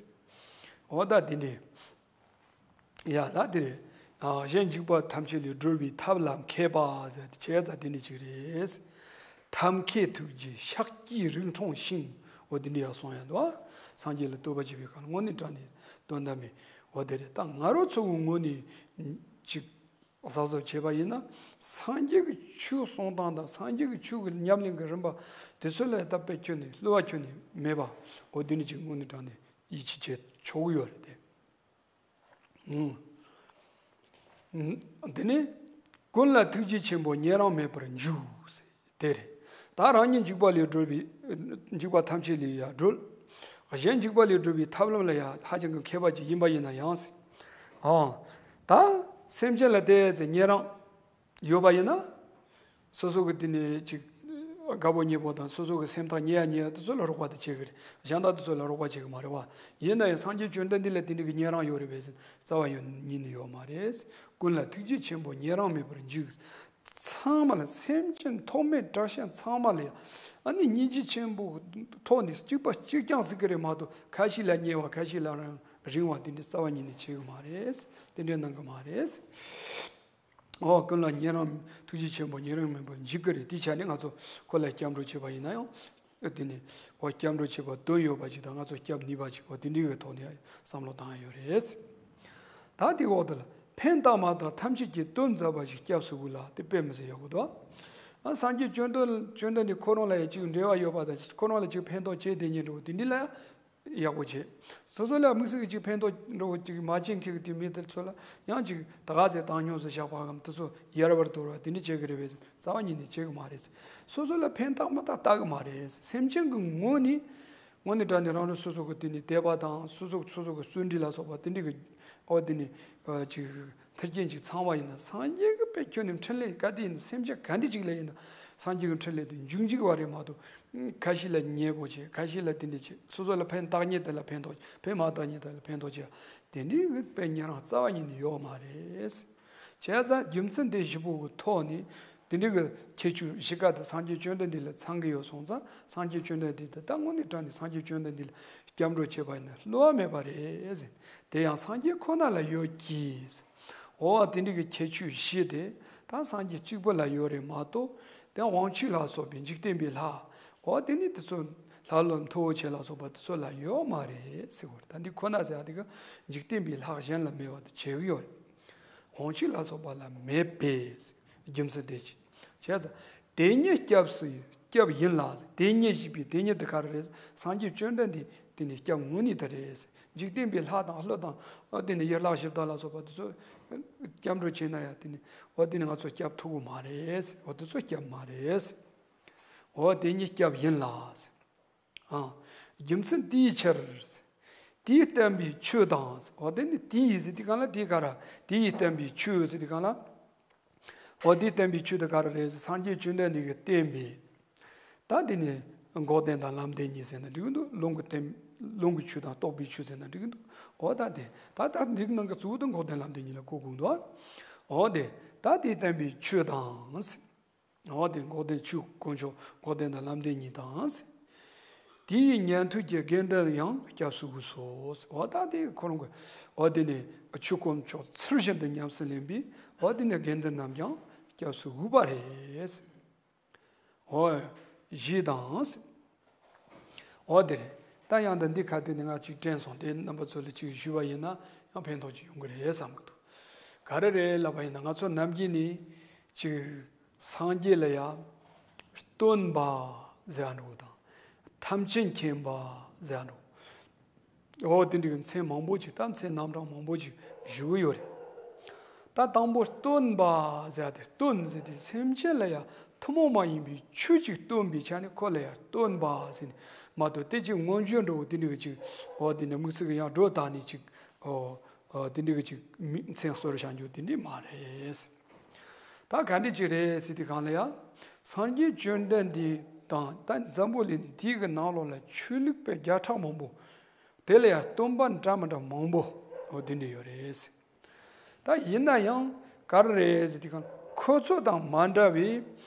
འོ་ད་དེ་འདྲས། ཡ་ད་དེ་རེད། ཨ་གཞན་འཇིགས་པ་ཐམས་ཅད་ལས་སྒྲོལ་བའི་ཐབས་ལ་མཁས་པ་ཟེར་ཏེ་བྱས་ཙང་དེ་འདྲས་ཅིག་རེད། ཐབས་མཁས་ཐུགས་རྗེ་ཤཱཀྱའི་རིགས་འཁྲུངས་ཤིང་། འོ་དེ་འདྲས་ཡག་སོང་ཡ་འདུག་སངས་རྒྱས་ལ་བསྟོད་པ་བྱེད་པའི་སྐབས་དངོས་གནས་དྲང་གནས་དོན་དམ་མེད། འོ་དེ་རེད། ད་ང་རང་ཚོ་གི་ངོས་ནས་ཅིག་གཟབ་གཟབ་བྱས་པ་ཡིན་ན་སངས་རྒྱས་ཀྱི་ཆོས་གསུང་སྟངས་དང་སངས་རྒྱས་ཀྱི་ཆོས་ཀྱི་ཉམས་ལེན་གྱི་རིམ་པ་དེ་ཚོ་ལ་ད་དཔེ་ཁྱོན་ནས་བསླུ་བ་ཁྱོན་ནས་མེད་པ་འོ་དེ་ནི་ཅིག་དངོས་གནས་དྲང་ནས་ཡིད་ཆེས་བྱེད་ཆོག་གི་ཡོད་རེད་དེ། ཨང་། དེ་ནས་ ཀུན་ལ་ཐུགས་རྗེ་ཆེན་པོ་ཉན་རང་མེད་པར་འཇུག། དེ་རེད། ད་རང་ཉིད་འཇིགས་པ་ལས་སྒྲོལ་བའི་འཇིགས་པ་ཐམས་ཅད་ལས་ཡང་སྒྲོལ། གཞན་འཇིགས་པ་ལས་སྒྲོལ་བའི་ཐབས་ལམ་ལ་ཡང་ཧ་ཅང་གི་མཁས་པ་ཅིག་ཡིན་པ་ཡིན་ན་ཡང་། ཨང་། ད་སེམས་ཅན་ལ་དེ་ཚེ་ཉན་རང་ཡོད་པ་ཡིན་ན། སོ་སོ་གི་དེ་ནས་ཅིག་དགའ་པོ་ཉེ་པོ་དང་སོ་སོ་གི་སེམས་ཐག་ཉེ་ཡ་ཉེ་ཡ་དེ་ཚོ་ལ་རོགས་པ་དེ་བྱེད་གི་རེད། གཞན་དག་དེ་ཚོ་ལ་རོགས་པ་བྱེད་གི་མ་རེད་བ། ཡིན་ན་ཡང་སངས་རྒྱས་བཅོམ་ལྡན་འདས་ལ་དེ་འདྲ་གི་ཉན་རང་ཡོད་རེད་པས་ཟེར་རྩ་བ་ཉིད་ནས་ཡོད་མ་རེད། ཀུན་ལ་ཐུགས་རྗེ་ཆེན་པོ་ཉན་རང་མེད་པར་འཇུག། ཚང་མ་ལ་སེམས་ཅན་ཐོགས་མེད་དྲག་ཞན་ཚང་མ་ལ་ཡང་ཨ་ནི་སྙིང་རྗེ་ཆེན་པོ་ཐོག་ནས་གཅིག་པ་གཅིག་རྐྱང་ཟེར་གི་རེད་མ་གཏོགས་ཁ་ཤས་ལ་ཉེ་བ་ཁ་ཤས་ལ་རང་རིང་བ་དེ་འདྲ་རྩ་བ་ཉིད་ནས་བྱེད་གི་མ་རེད། དེ་འདྲ་གནང་གི་མ་རེད། ཨོ་ཀུན་ལ་ཉན་རང་ཐུགས་རྗེ་ཆེན་པོ་ཉན་རང་མེད་པར་འཇུག་གི་རེད། དེའི་ཆ་ནས་ང་ཚོ་ཁོ་ལ་སྐྱབས་འགྲོ་བྱེད་པ་ཡིན་ན་ཡང་། ཨ་དེ་ནི་ཨོ་སྐྱབས་འགྲོ་བྱེད་པར་དོན་ཡོད་པ་ཅིག་དང་ང་ཚོ་སྐྱབས་ནུས་པ་ཅིག་ཨོ་དེ་འདྲའི་གི་ཐོག་ནས་བསམ་བློ་བཏང་ཡ་ཡོད་རེད། ད་དེ་འོག་ཏུ་ལ་ཕན་བཏགས་མ་བཏགས་ཐམས་ཅད་ཀྱི་དོན་མཛད་པ་ཞིག་སྐྱབས་སུ་འོས་ལ་དེ་དཔེ་མི་སྲིད་ཡག་པོ་འདུག་ཨ་སངས་རྒྱས་བཅོམ་ལྡན་བཅོམ་ལྡན་འདས་ཁོ་རང་ལ་ཡང་ཅིག་འབྲེལ་བ་ཡོད་པ་དང་ཁོ་རང་ལ་ཅིག་ཕན་ཐོགས་བྱེད་དེ་ཉིད་འགྲོ་དེ་འདྲ་ལ་ཡག་པོ་བྱེད། སོ་སོ་ལ་དམིགས་བསལ་གྱི་ཅིག་ཕན་ཐོགས་འགྲོ་ཅིག་མ་བྱེད་མཁན་གྱི་དེ་མི་དེ་ཚོ་ལ་ཡང་ཅིག་ད་ག་ཚད་བཏང་སྙོམས་སུ་བཞག་པའམ་དེ་ཚོ་ཡལ་བར་དོར་བ་དེ་འདྲ་བྱེད་ཀྱི་རེད་པས་རྩ་བ་ཉིད་ནས་བྱེད་ཀྱི་མ་རེད། སོ་སོ་ལ་ཕན་བཏགས་མ་བཏགས་བཏགས་ཀྱི་མ་རེད། སེམས་ཅན་གྱི་ངོ་ནས་དངོས་གནས་དྲང་གནས་རང་རང་སོ་སོ་གི་དེ་ནས་དད་པ་དང་སོ་སོ་སོ་སོ་གི་བརྩོན་འགྲུས་ལ་སོགས་པ་དེ་འདྲ་གི་ཨོ་དེ་ནས་ཅིག་མཐུན་རྐྱེན་ཅིག་ཚང་བ་ཡིན་ན་སངས་རྒྱས་ཀྱི་དཔེ་ཁྱོན་ནས་འཕྲིན་ལས་ག་དེ་ཡིན་ན་སེམས་ཅན་ག་འདྲ་ཅིག་ལ་ཡིན་ན་སངས་རྒྱས་ཀྱི་འཕྲིན་ལས་དེ་འཇུག་འཇུག་བ་རེད་མ་གཏོགས་ཁ་ཤས་ལ་ཉེ་པོ་བྱེད་ཁ་ཤས་ལ་དེ་འདྲ་བྱེད་སོ་སོ་ལ་ཕན་བཏགས་མཁན་དེ་ལ་ཕན་ཐོགས་ཕན་མ་བཏགས་མཁན་དེ་ལ་ཕན་ཐོགས་བྱེད་དེ་འདྲའི་གི་དཔེ་ཉན་རང་རྩ་བ་ཉིད་ནས་ཡོད་མ་རེད། བྱས་ཙང་རྒྱུ་མཚན་དེ་བཞི་པོ་གི་ཐོག་ནས་དེ་འདྲའི་གི་ཁྱད་ཆོས་བཞི་ཀ་དེ་སངས་རྒྱས་བཅོམ་ལྡན་འདས་ལ་ཚང་གི་ཡོད་སོང་ཙང་སངས་རྒྱས་བཅོམ་ལྡན་འདས་དེ་ད་དངོས་གནས་དྲང་གནས་སངས་རྒྱས་བཅོམ་ལྡན་འདས་ལ་སྐྱབས་འགྲོ་བྱེད་པ་ཡིན་ན་བསླུ་བ་མེད་པ་རེད་ཟེར། དེ་ཡང་སངས་རྒྱས་ཁོ་ན་ལ་ཡོད་ཀྱི། འོ་དེ་འདྲའི་གི་ཁྱད་ཆོས་བཞི་དེ་ད་སངས་རྒྱས་གཅིག་པུ་ལ་ཡོད་རེད་མ་གཏོགས་དེ་དབང་ཕྱུག་ལ་སོགས་པའི་འཇིག་རྟེན་པའི་ལྷ། འོ་དེ་ནི་དེ་ཚོ་ལྷ་ཀླུ་མཐུ་བོ་ཆེ་ལ་སོགས་པ་དེ་ཚོ་ལ་ཡོད་མ་རེད་ཟེར་བ་རེད། ད་འདི་ཁོ་ན་ཟེར་བ་དེ་གི་འཇིག་རྟེན་པའི་ལྷ་གཞན་ལ་མེད་པ་དེ་བྱེད་ཀྱི་ཡོད་རེད། དབང་ཕྱུག་ལ་སོགས་པ་ལ་མེད་པས་རྒྱུ་མཚན་དེ་ཅི། བྱས་ཙང་དེ་ཉིད་སྐྱབས་སུ་སྐྱབས་ཡིན་ལ་དེ་ཉིད་ཞེས་པའི་དེ་ཉིད་དེ་ག་རེ་རེད། སངས་རྒྱས་བཅོམ་ལྡན་འདས་དེ་ནི་སྐྱབས་དངོས་གནས་དེ་རེད། འཇིག་རྟེན་པའི་ལྷ་དང་ཀླུ་དང་འོ་དེ་ནི་ཡུལ་ལྷ་གཞི་བདག་ལ་སོགས་པ་དེ་ཚོ་སྐྱབས་འགྲོ་བྱས་ན་ཡང་དེ་ནི་འོ་དེ་ནི་ང་ཚོ་སྐྱབས་ཐུབ་ཀྱི་མ་རེད། འོ་དེ་ཚོ་སྐྱབས་མ་རེད། འོ་དེ་ཉིད་སྐྱབས་ཡིན་ལ། ཨ། རྒྱུ་མཚན་དེའི་ཕྱིར། དེས་བསྟན་པའི་ཆོས་དང་། འོ་དེ་ནི་དེའི་ཟེར་དུས་གང་ལ་དེའི་ག་ར་དེས་བསྟན་པའི་ཆོས་ཟེར་དུས་གང་ལ། འོ་དེས་བསྟན་པའི་ཆོས་དེ་ག་ར་རེད་ཟེར་སངས་རྒྱས་བཅོམ་ལྡན་འདས་ཀྱིས་བསྟན་པའི། ད་དེ་ནི་འགོག་བདེན་དང་ལམ་བདེན་གཉིས་ཟེར་ན་འགྲིག་གི་འདུག་ལུང་གི་བསྟན་ལུང་གི་ཆོས་དང་རྟོགས་པའི་ཆོས་ཟེར་ན་འགྲིག་གི་འདུག་འོ་ད་དེ་ད་ད་འདི་ནང་གི་གཙོ་བོ་དེ་འགོག་བདེན་ལམ་བདེན་གཉིས་ལ་གོ་དགོས་འདུག་འོ་དེ་ད་དེས་བསྟན་པའི་ཆོས་དང་། འོ་དེ་འགོག་བདེན་ཆོས་དཀོན་མཆོག་འགོག་བདེན་དང་ལམ་བདེན་གཉིས་དང་། དེ་ཡི་ཉན་ཐོས་ཀྱི་དགེ་འདུན་ཡང་སྐྱབས་སུ་འོས་སོ། འོ་ད་དེ་ཁོ་རང་གི་འོ་དེ་ནི་ཆོས་དཀོན་མཆོག་ཚུལ་བཞིན་དུ་ཉམས་སུ་ལེན་པའི་འོ་དེ་ནི་དགེ་འདུན་རྣམས་ཀྱང་སྐྱབས་སུ་འོས་པ་རེད། འོ་ཞེས་དང་། འོ་དེ་རེད། ད་ཡང་ད་འདི་ཁ་ཐུག་ནས་ང་ཅིག་དྲན་སོང་དེ་རྣམ་པ་ཚོ་ལ་ཅིག་ཞུས་པ་ཡིན་ན་ཡང་ཕན་ཐོགས་ཅིག་ཡོང་གི་རེད་བསམ་གི་འདུག་ག་རེ་རེད་ལབ་པ་ཡིན་ན་ང་ཚོ་ནམ་རྒྱུན་ནས་ཅིག་སངས་རྒྱས་ལ་ཡང་སྟོན་པ་ཟེར་འགྲོ་དང་ཐམས་ཅད་མཁྱེན་པ་ཟེར་འགྲོ། འོ་དེ་འདྲའི་མཚན་མང་པོ་ཅིག་ད་མཚན་རྣམ་གྲངས་མང་པོ་ཅིག་ཞུ་གི་ཡོད་རེད། ད་དང་པོ་སྟོན་པ་ཟེར་ཏེ་སྟོན་ཟེར་ཏེ་སེམས་ཅན་ལ་ཡང་ཐུན་མོང་མ་ཡིན་པའི་ཆོས་ཅིག་སྟོན་པའི་ཆ་ནས་ཁོ་ལ་ཡང་སྟོན་པ་ཟེར་ནས་མ་གཏོགས་དེ་ཅིག་མངོན་བརྗོད་འདྲ་བོ་དེ་འདྲ་གི་ཅིག་འོ་དེ་ནས་དམིགས་བསལ་གྱི་ཡང་སྒྲོ་བཏགས་ནས་ཅིག་འོ་འོ་དེ་འདྲ་གི་ཅིག་མི་མཚན་གསོལ་བྱ་རྒྱུ་དེ་འདྲ་མ་རེད། ད་ག་འདྲ་ཅིག་རེད་ཟེར་དུས་གང་ལ་ཡང་སངས་རྒྱས་བཅོམ་ལྡན་འདས་དང་ད་འཛམ་བུ་གླིང་འདི་གི་ནང་ལོགས་ལ་ཆོས་ལུགས་པའི་བརྒྱ་ཕྲག་མང་པོ། དེ་ལ་ཡང་སྟོན་པ་འདྲ་མི་འདྲ་མང་པོ་འོ་དེ་འདྲ་ཡོད་རེད། ད་ཡིན་ན་ཡང་ག་རེ་རེད་ཟེར་དུས་གང་ཁོ་ཚོ་དང་མ་འདྲ་བའི་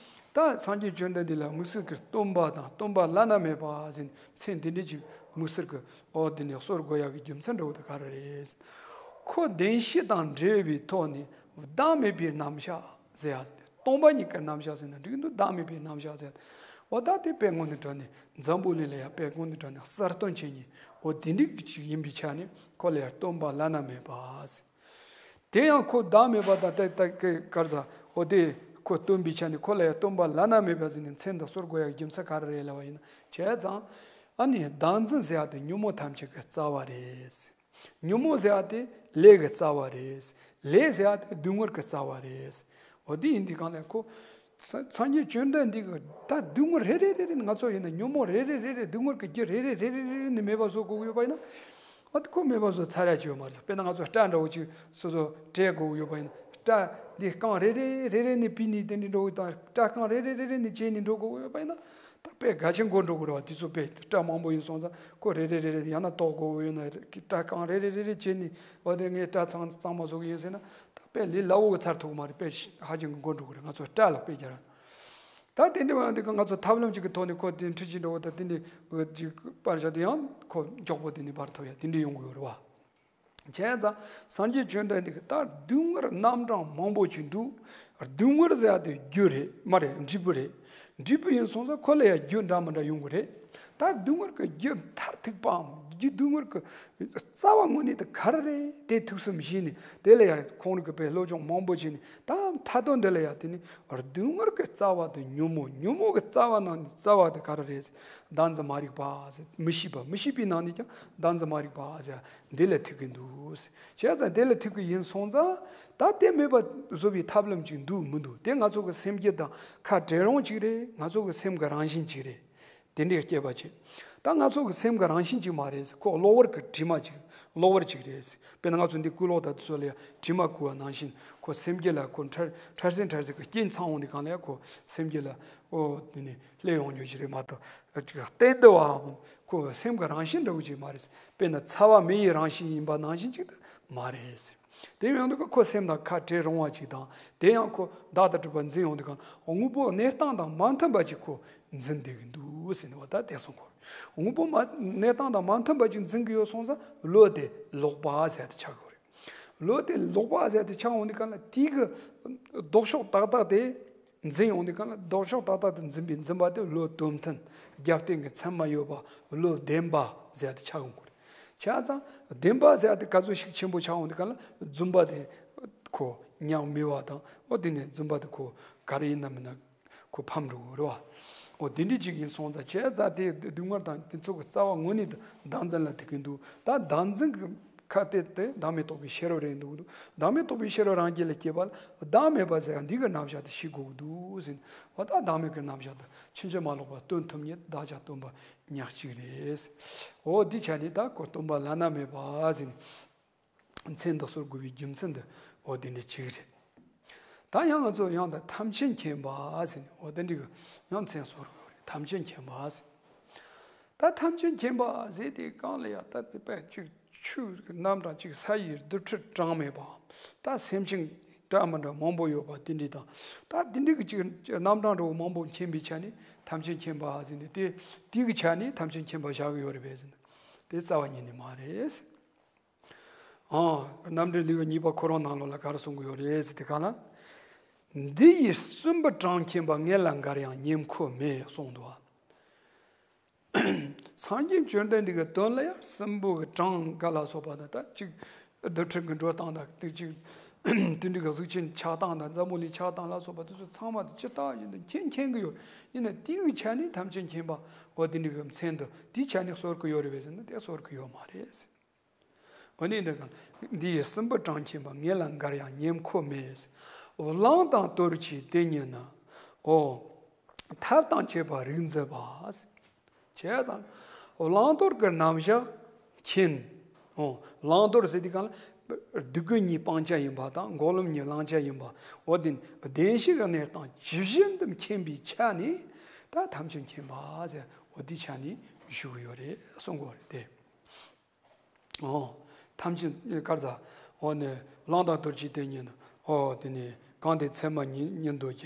ད་སངས་རྒྱས་བཅོམ་ལྡན་འདས་ལ་དམིགས་བསལ་གྱི་སྟོན་པ་དང་སྟོན་པ་བླ་ན་མེད་པ་ཟེར་མཚན་དེ་འདྲ་ཅིག་དམིགས་བསལ་གྱི་འོ་དེ་ནས་གསོལ་དགོས་ཡག་གི་རྒྱུ་མཚན་འདྲ་བོ་དེ་ག་རེ་རེད། ཁོ་བདེན་བཞི་དང་འབྲེལ་བའི་ཐོག་ནས་བདག་མེད་པའི་རྣམ་གཞག་ཟེར་ཡ་སྟོང་པ་ཉིད་ཀྱི་རྣམ་གཞག་ཟེར་ན་འགྲིག་འདུག་བདག་མེད་པའི་རྣམ་གཞག་ཟེར་ཡ་འོ་ད་དེ་དཔེ་དངོས་གནས་དྲང་གནས་འཛམ་བུ་གླིང་ལ་ཡང་དཔེ་དངོས་གནས་དྲང་གནས་གསལ་སྟོན་བྱེད་མཁན་འོ་དེ་འདྲ་ཅིག་ཡིན་པའི་ཆ་ནས་ཁོ་ལ་ཡང་སྟོན་པ་བླ་ན་མེད་པ་ཟེར། དེ་ཡང་ཁོ་བདག་མེད་པ་དང་ཏག་ཏག་གི་གར་ཟ་འོ་དེ་ཁོ་སྟོན་པའི་ཆ་ནས་ཁོ་ལ་ཡང་སྟོན་པ་བླ་ན་མེད་པ་ཟེར་ནས་མཚན་དུ་གསོལ་དགོས་ཡག་རྒྱུ་མཚན་ག་རེ་རེད་ལབ་པ་ཡིན་ན་བྱས་ཙང་ཨ་ནི་བདག་འཛིན་ཟེར་ཡག་དེ་ཉོན་མོངས་ཐམས་ཅད་ཀྱི་རྩ་བ་རེད། ཉོན་མོངས་ཟེར་ཡག་དེ་ལས་ཀྱི་རྩ་བ་རེད། ལས་ཟེར་ཡག་དེ་སྡུག་བསྔལ་གྱི་རྩ་བ་རེད། འོ་དེ་ཡིན་དུས་གང་ལ་ཁོ། ས- སངས་རྒྱས་བཅོམ་ལྡན་འདས་ཀྱིས་ད་སྡུག་བསྔལ་རེ་རེ་རེ་རེ་ང་ཚོ་ཡིན་ན་ཉོན་མོངས་རེ་རེ་རེ་རེ་སྡུག་བསྔལ་གྱི་རྒྱུ་རེ་རེ་རེ་རེ་རེ་རེ་ནས་མེད་པ་བཟོ་དགོས་ཀྱི་ཡོད་པ་ཡིན་ན། ཨ་དེ་ཁོ་མེད་པ་བཟོ་ཚར་ཡ་ཅིག་ཡོད་མ་རེད། དཔེར་ན་ང་ཚོ་སྐྲ་འདྲ་བོ་ཅིག་སོ་སོ་བྲེག་དགོས་ཀྱི་ཡོད་པ་ཡིན་ན། སྐྲ་འདི་རྐང་རེ་རེ་རེ་རེ་ནས་ཕུད་ནས་དེ་འདྲ་འགྲོ་གི་དང་། སྐྲ་རྐང་རེ་རེ་རེ་རེ་ནས་བཅད་ནས་འགྲོ་དགོས་ཀྱི་ཡོད་པ་ཡིན་ན། ད་དཔེ་གལ་ཆེན་འགོར་འགྲོ་གི་རེད་བ། དེ་ཚོ་དཔེ་སྐྲ་མང་པོ་ཡིན་སོང་ཙང་ཁོ་རེ་རེ་རེ་རེ་ཡང་ན་བཏོག་དགོས་ཀྱི་ཡོད་ན། སྐྲ་རྐང་རེ་རེ་རེ་རེ་བཅད་ནས་འོ་དེ་ངས་སྐྲ་ཚང་གཙང་མ་བཟོ་གི་ཡིན་ཟེར་ན། ད་དཔེ་ལས་སླ་བོ་གི་ཚར་ཐུབ་མ་རེད། དཔེ་ཧ་ཅང་གི་འགོར་འགྲོ་གི་རེད། ང་ཚོ་སྐྲ་ལ་དཔེ་རྒྱག་ར། ད་དེ་འདྲ་བ་འདི་ག་ང་ཚོ་ཐབས་ལམ་ཅིག་གི་ཐོག་ནས་ཁོ་དེ་འཁྲུད་ཅིག་འགྲོ་བ་དང་། དེ་འདྲ་ཅིག་པར་བཞག་དེ་ཡང་ཁོ་མགྱོགས་པོ་དེ་ནས་འབར་ཐུབ་ཡ་དེ་འདྲ་ཡོང་གི་ཡོད་རེད་བ། བྱས་ཙང་སངས་རྒྱས་བཅོམ་ལྡན་འདས་ཀྱིས་ད་སྡུག་བསྔལ་རྣམ་གྲངས་མང་པོ་ཅིག་འདུག་སྡུག་བསྔལ་ཟེར་ཡ་དེ་རྒྱུ་རེད་མ་རེད། འབྲས་བུ་རེད། འབྲས་བུ་ཡིན་སོང་ཙང་ཁོ་ལ་ཡ་རྒྱུ་འདྲ་མི་འདྲ་ཡོང་གི་རེད། ད་སྡུག་བསྔལ་གྱི་རྒྱུ་མཐར་ཐུག་པའམ་རྒྱུ་སྡུག་བསྔལ་གྱི་རྩ་བ་དངོས་གནས་དེ་ག་རེ་རེད་དེ་ཐུགས་བསམ་བཞེས་ནས། དེ་ལ་ཡང་ཁོང་རང་གི་དཔེ་སློབ་སྦྱོང་མང་པོ་བྱས་ནས། ད་མཐའ་དོན་འདི་ལ་ཡང་དེ་ནི་སྡུག་བསྔལ་གྱི་རྩ་བ་དེ་ཉོན་མོངས། ཉོན་མོངས་ཀྱི་རྩ་བ་ནང་ནས་རྩ་བ་དེ་ག་རེ་རེད། བདག་འཛིན་མ་རིག་པ་ཟེར། མི་ཤེས་པ། མི་ཤེས་པའི་ནང་ནས་ཀྱང་བདག་འཛིན་མ་རིག་པ་ཟེར། འདི་ལ་ཐུག་གི་འདུག་ཟེར། བྱས་ཙང་འདི་ལ་ཐུག་གི་ཡིན་སོང་ཙང་ད་དེ་མེད་པ་བཟོ་བའི་ཐབས་ལམ་ཅིག་འདུག་མི་འདུག་དེ་ང་ཚོ་གི་སེམས་རྒྱུད་དང་ཁ་བྲལ་རུང་ཅིག་རེད། ང་ཚོ་གི་སེམས་ཀྱི་རང་བཞིན་ཅིག་རེད། དེ་འདྲའི་སྐྱེས་པ་ཅིག་ད་ང་ཚོ་གི་སེམས་ཀྱི་རང་བཞིན་ཅིག་མ་རེད། ཁོ་གློ་བུར་གྱི་དྲི་མ་ཅིག་གློ་བུར་ཅིག་རེད། དཔེར་ན་ང་ཚོ་འདི་སྐུ་ལོག་དང་དེ་ཚོ་ལ་ཡང་དྲི་མ་བསྐུས་པ་ནང་བཞིན། ཁོ་སེམས་རྒྱུད་ལ་ཁོ་འཕྲལ་འཕྲལ་སེ་འཕྲལ་སེ་གི་རྐྱེན་ཚང་འོང་དུས་གང་ལ་ཡང་ཁོ་སེམས་རྒྱུད་ལ་འོ་དེ་ནས་སླེབས་ཡོང་རྒྱུ་ཞིག་རེད་མ་གཏོགས། ཅིག་གཏན་དུ་བའམ་ཁོ་སེམས་ཀྱི་རང་བཞིན་འདྲ་བོ་ཅིག་མ་རེད། དཔེར་ན་ཚ་བ་མེ་ཡི་རང་བཞིན་ཡིན་པ་ནང་བཞིན་ཅིག་ཏུ་མ་རེད། དེ་ཡང་དུ་ཁོ་སེམས་དང་ཁ་བྲལ་རུང་བ་ཅིག་དང་། དེ་ཡང་ཁོ་བདག་ཏུ་གྲུབ་པ་འཛིན་ཡོང་དུས་གང་དངོས་པོ་གནས་སྟངས་དང་མ་མཐུན་པ་ཅིག་ཁོ་འཛིན་བསྡད་ཀྱི་འདུག་ཟེར་ནས་བ། ད་དེ་སོང་གོ། དངོས་པོ་མ་གནས་སྟངས་དང་མ་མཐུན་པ་ཅིག་འཛིན་གྱི་ཡོད་སོང་ཙང་བློ་དེ་ལོག་པ་ཟེར་དེ་ཆགས་ཀྱི་རེད། བློ་དེ་ལོག་པ་ཟེར་དེ་ཆགས་འོང་དུས་གང་ལ་དེ་གི་ལྡོག་ཕྱོགས་ཏག་ཏག་དེ་འཛིན་ཡོང་དུས་གང་ལ་ལྡོག་ཕྱོགས་ཏག་ཏག་དེ་འཛིན་པའི་འཛིན་པ་དེ་བློ་དོན་མཐུན། རྒྱབ་རྟེན་གྱི་མཚན་མ་ཡོད་པ་བློ་བདེན་པ་ཟེར་དེ་ཆགས་འོང་གི་རེད། བྱས་ཙང་བདེན་པ་ཟེར་ཡ་དེ་ག་ཚོད་ཞིག་ཆེན་པོ་ཆགས་འོང་དུས་གང་ལ་རྫུན་པ་དེ་ཁོ་ཉམས་མེད་པ་དང་། འོ་དེ་ནས་རྫུན་པ་དེ་ཁོ་ག་རེ་ཡིན་ན་མིན་ན་ཁོ་ཕམ་འགྲོ་གི་རེད་བ། འོ་དེ་འདྲ་ཅིག་ཡིན་སོང་ཙང་བྱས་ཙང་དེ་སྡུག་བསྔལ་དང་དེ་ཚོ་གི་རྩ་བ་དངོས་གནས་དེ་བདག་འཛིན་ལ་ཐུག་གི་འདུག་ད་བདག་འཛིན་གྱི་ཁ་གཏད་དེ་བདག་མེད་རྟོགས་པའི་ཤེས་རབ་རེད་འདུག་བདག་མེད་རྟོགས་པའི་ཤེས་རབ་རང་རྒྱུད་ལ་སྐྱེས་པ་ལ་བདག་མེད་པ་ཟེར་ཡ་འདི་གི་རྣམ་གཞག་དེ་ཤེས་དགོས་ཀྱི་འདུག་ཟེར། འོ་ད་བདག་མེད་ཀྱི་རྣམ་གཞག་དེ་ཕྱིན་ཅི་མ་ལོག་པ་སྟོན་ཐུབ་མཁན་བདག་ཅག་སྟོན་པ་ཉག་གཅིག་རེད། འོ་འདི་ཆ་ནས་ད་ཁོ་སྟོན་པ་བླ་ན་མེད་པ་ཟེར་ནས་མཚན་འདི་གསོལ་དགོས་པའི་རྒྱུ་མཚན་འདི་འོ་འདི་འདྲ་གཅིག་རེད། ད་ཡང་ང་ཚོ་ཡང་ད་ཐམས་ཅད་མཁྱེན་པ་ཟེར་ནས་འོ་འདི་འདྲ་གི་ཡང་མཚན་གསོལ་དགོས་རེད། ཐམས་ཅད་མཁྱེན་པ་ཟེར། ད་ཐམས་ཅད་མཁྱེན་པ་ཟེར་དེ་གང་ལ་ཡ་ད་དེ་པ་གཅིག་ཆུ་རྣམ་གྲངས་གཅིག་ས་ཡི་རྡུལ་ཕྲན་གྲངས་མེད་པ། ད་སེམས་ཅན་འདྲ་མི་འདྲ་མང་པོ་ཡོད་པ་དེ་འདྲ་དང་། ད་དེ་འདྲ་གི་གཅིག་རྣམ་གྲངས་འདྲ་བོ་མང་པོ་མཁྱེན་པའི་ཆ་ནས་ཐམས་ཅད་མཁྱེན་པ་ཟེར་ནས་དེ་དེ་གི་ཆ་ནས་ཐམས་ཅད་མཁྱེན་པ་བཞག་གི་ཡོད་རེད་པས་ཟེར་ན། དེ་རྩ་བ་ཉིད་ནས་མ་རེད། ཨང་། རྣམ་འགྲེལ་ལེའུ་གཉིས་པ་ཁོ་རང་ནང་ལོགས་ལ་ག་རེ་གསུང་གི་ཡོད་རེད་ཟེར་དེ་ག་ལ། འདི་ཡི་སྲིན་བུ་གྲངས་མཁྱེན་པ་ངེད་ལ་འགར་ཡང་ཉེ་འཁོར་མེད་གསུངས་འདུག་བ། སངས་རྒྱས་བཅོམ་ལྡན་འདས་ཀྱི་དོན་ལ་ཡང་སྲིན་པོ་གི་གྲངས་ཀ་ལ་སོགས་པ་དང་། ད་གཅིག་རྡུལ་ཕྲན་གྱི་འགྲོ་སྟངས་དང་། དེ་གཅིག་དེ་འདྲ་གི་གཟུགས་ཅན་ཆགས་སྟངས་དང་། འཛམ་བུ་གླིང་ཆགས་སྟངས་ལ་སོགས་པ་དེ་ཚོ་ཚང་མ་དེ་ཇི་ལྟ་བ་བཞིན་དུ་མཁྱེན་མཁྱེན་གྱི་ཡོད། ཡིན་ན་དེའི་ཆ་ནས་ཐམས་ཅད་མཁྱེན་པ་འོ་དེ་འདྲ་གི་མཚན་དུ་དེའི་ཆ་ནས་གསོལ་གྱི་ཡོད་རེད་པས་ཟེར་ན། དེ་གསོལ་གྱི་ཡོད་མ་རེད། འོ་ནི་འདི་གང་འདི་ཡི་སྲིན་བུ་གྲངས་མཁྱེན་པ་ངེད་ལ་འགར་ཡང་ཉེ་འཁོར་མེད། བླང་དང་དོར་གྱི་དེ་ཉིད་ནི། འོ། ཐབས་དང་བཅས་པ་རིག་མཛད་པ། བྱས་ཙང་བླང་དོར་གྱི་རྣམ་གཞག་མཁྱེན། འོ། བླང་དོར་ཟེར་དུས་གང་ལ་སྡིག་ཀུན་གཉིས་སྤང་བྱ་ཡིན་པ་དང་། འགོག་ལམ་གཉིས་བླང་བྱ་ཡིན་པ། འོ་དེ་བདེན་བཞིའི་གནས་སྟངས་ཇི་བཞིན་དུ་མཁྱེན་པའི་ཆ་ནས་ད་ཐམས་ཅད་མཁྱེན་པ་ཟེར། འོ་དེའི་ཆ་ནས་ཞུ་གི་ཡོད་རེད་གསུང་གི་ཡོད་རེད་དེ། ཨོ། ཐམས་ཅད་ག་རེ་ཟ། འོ་ནི་བླང་དང་དོར་གྱི་དེ་ཉིད་ནི། ཨོ་དེ་ནི་གང་དེ་ཚད་མ་ཉིད་ཉིད་དུ་བྱས།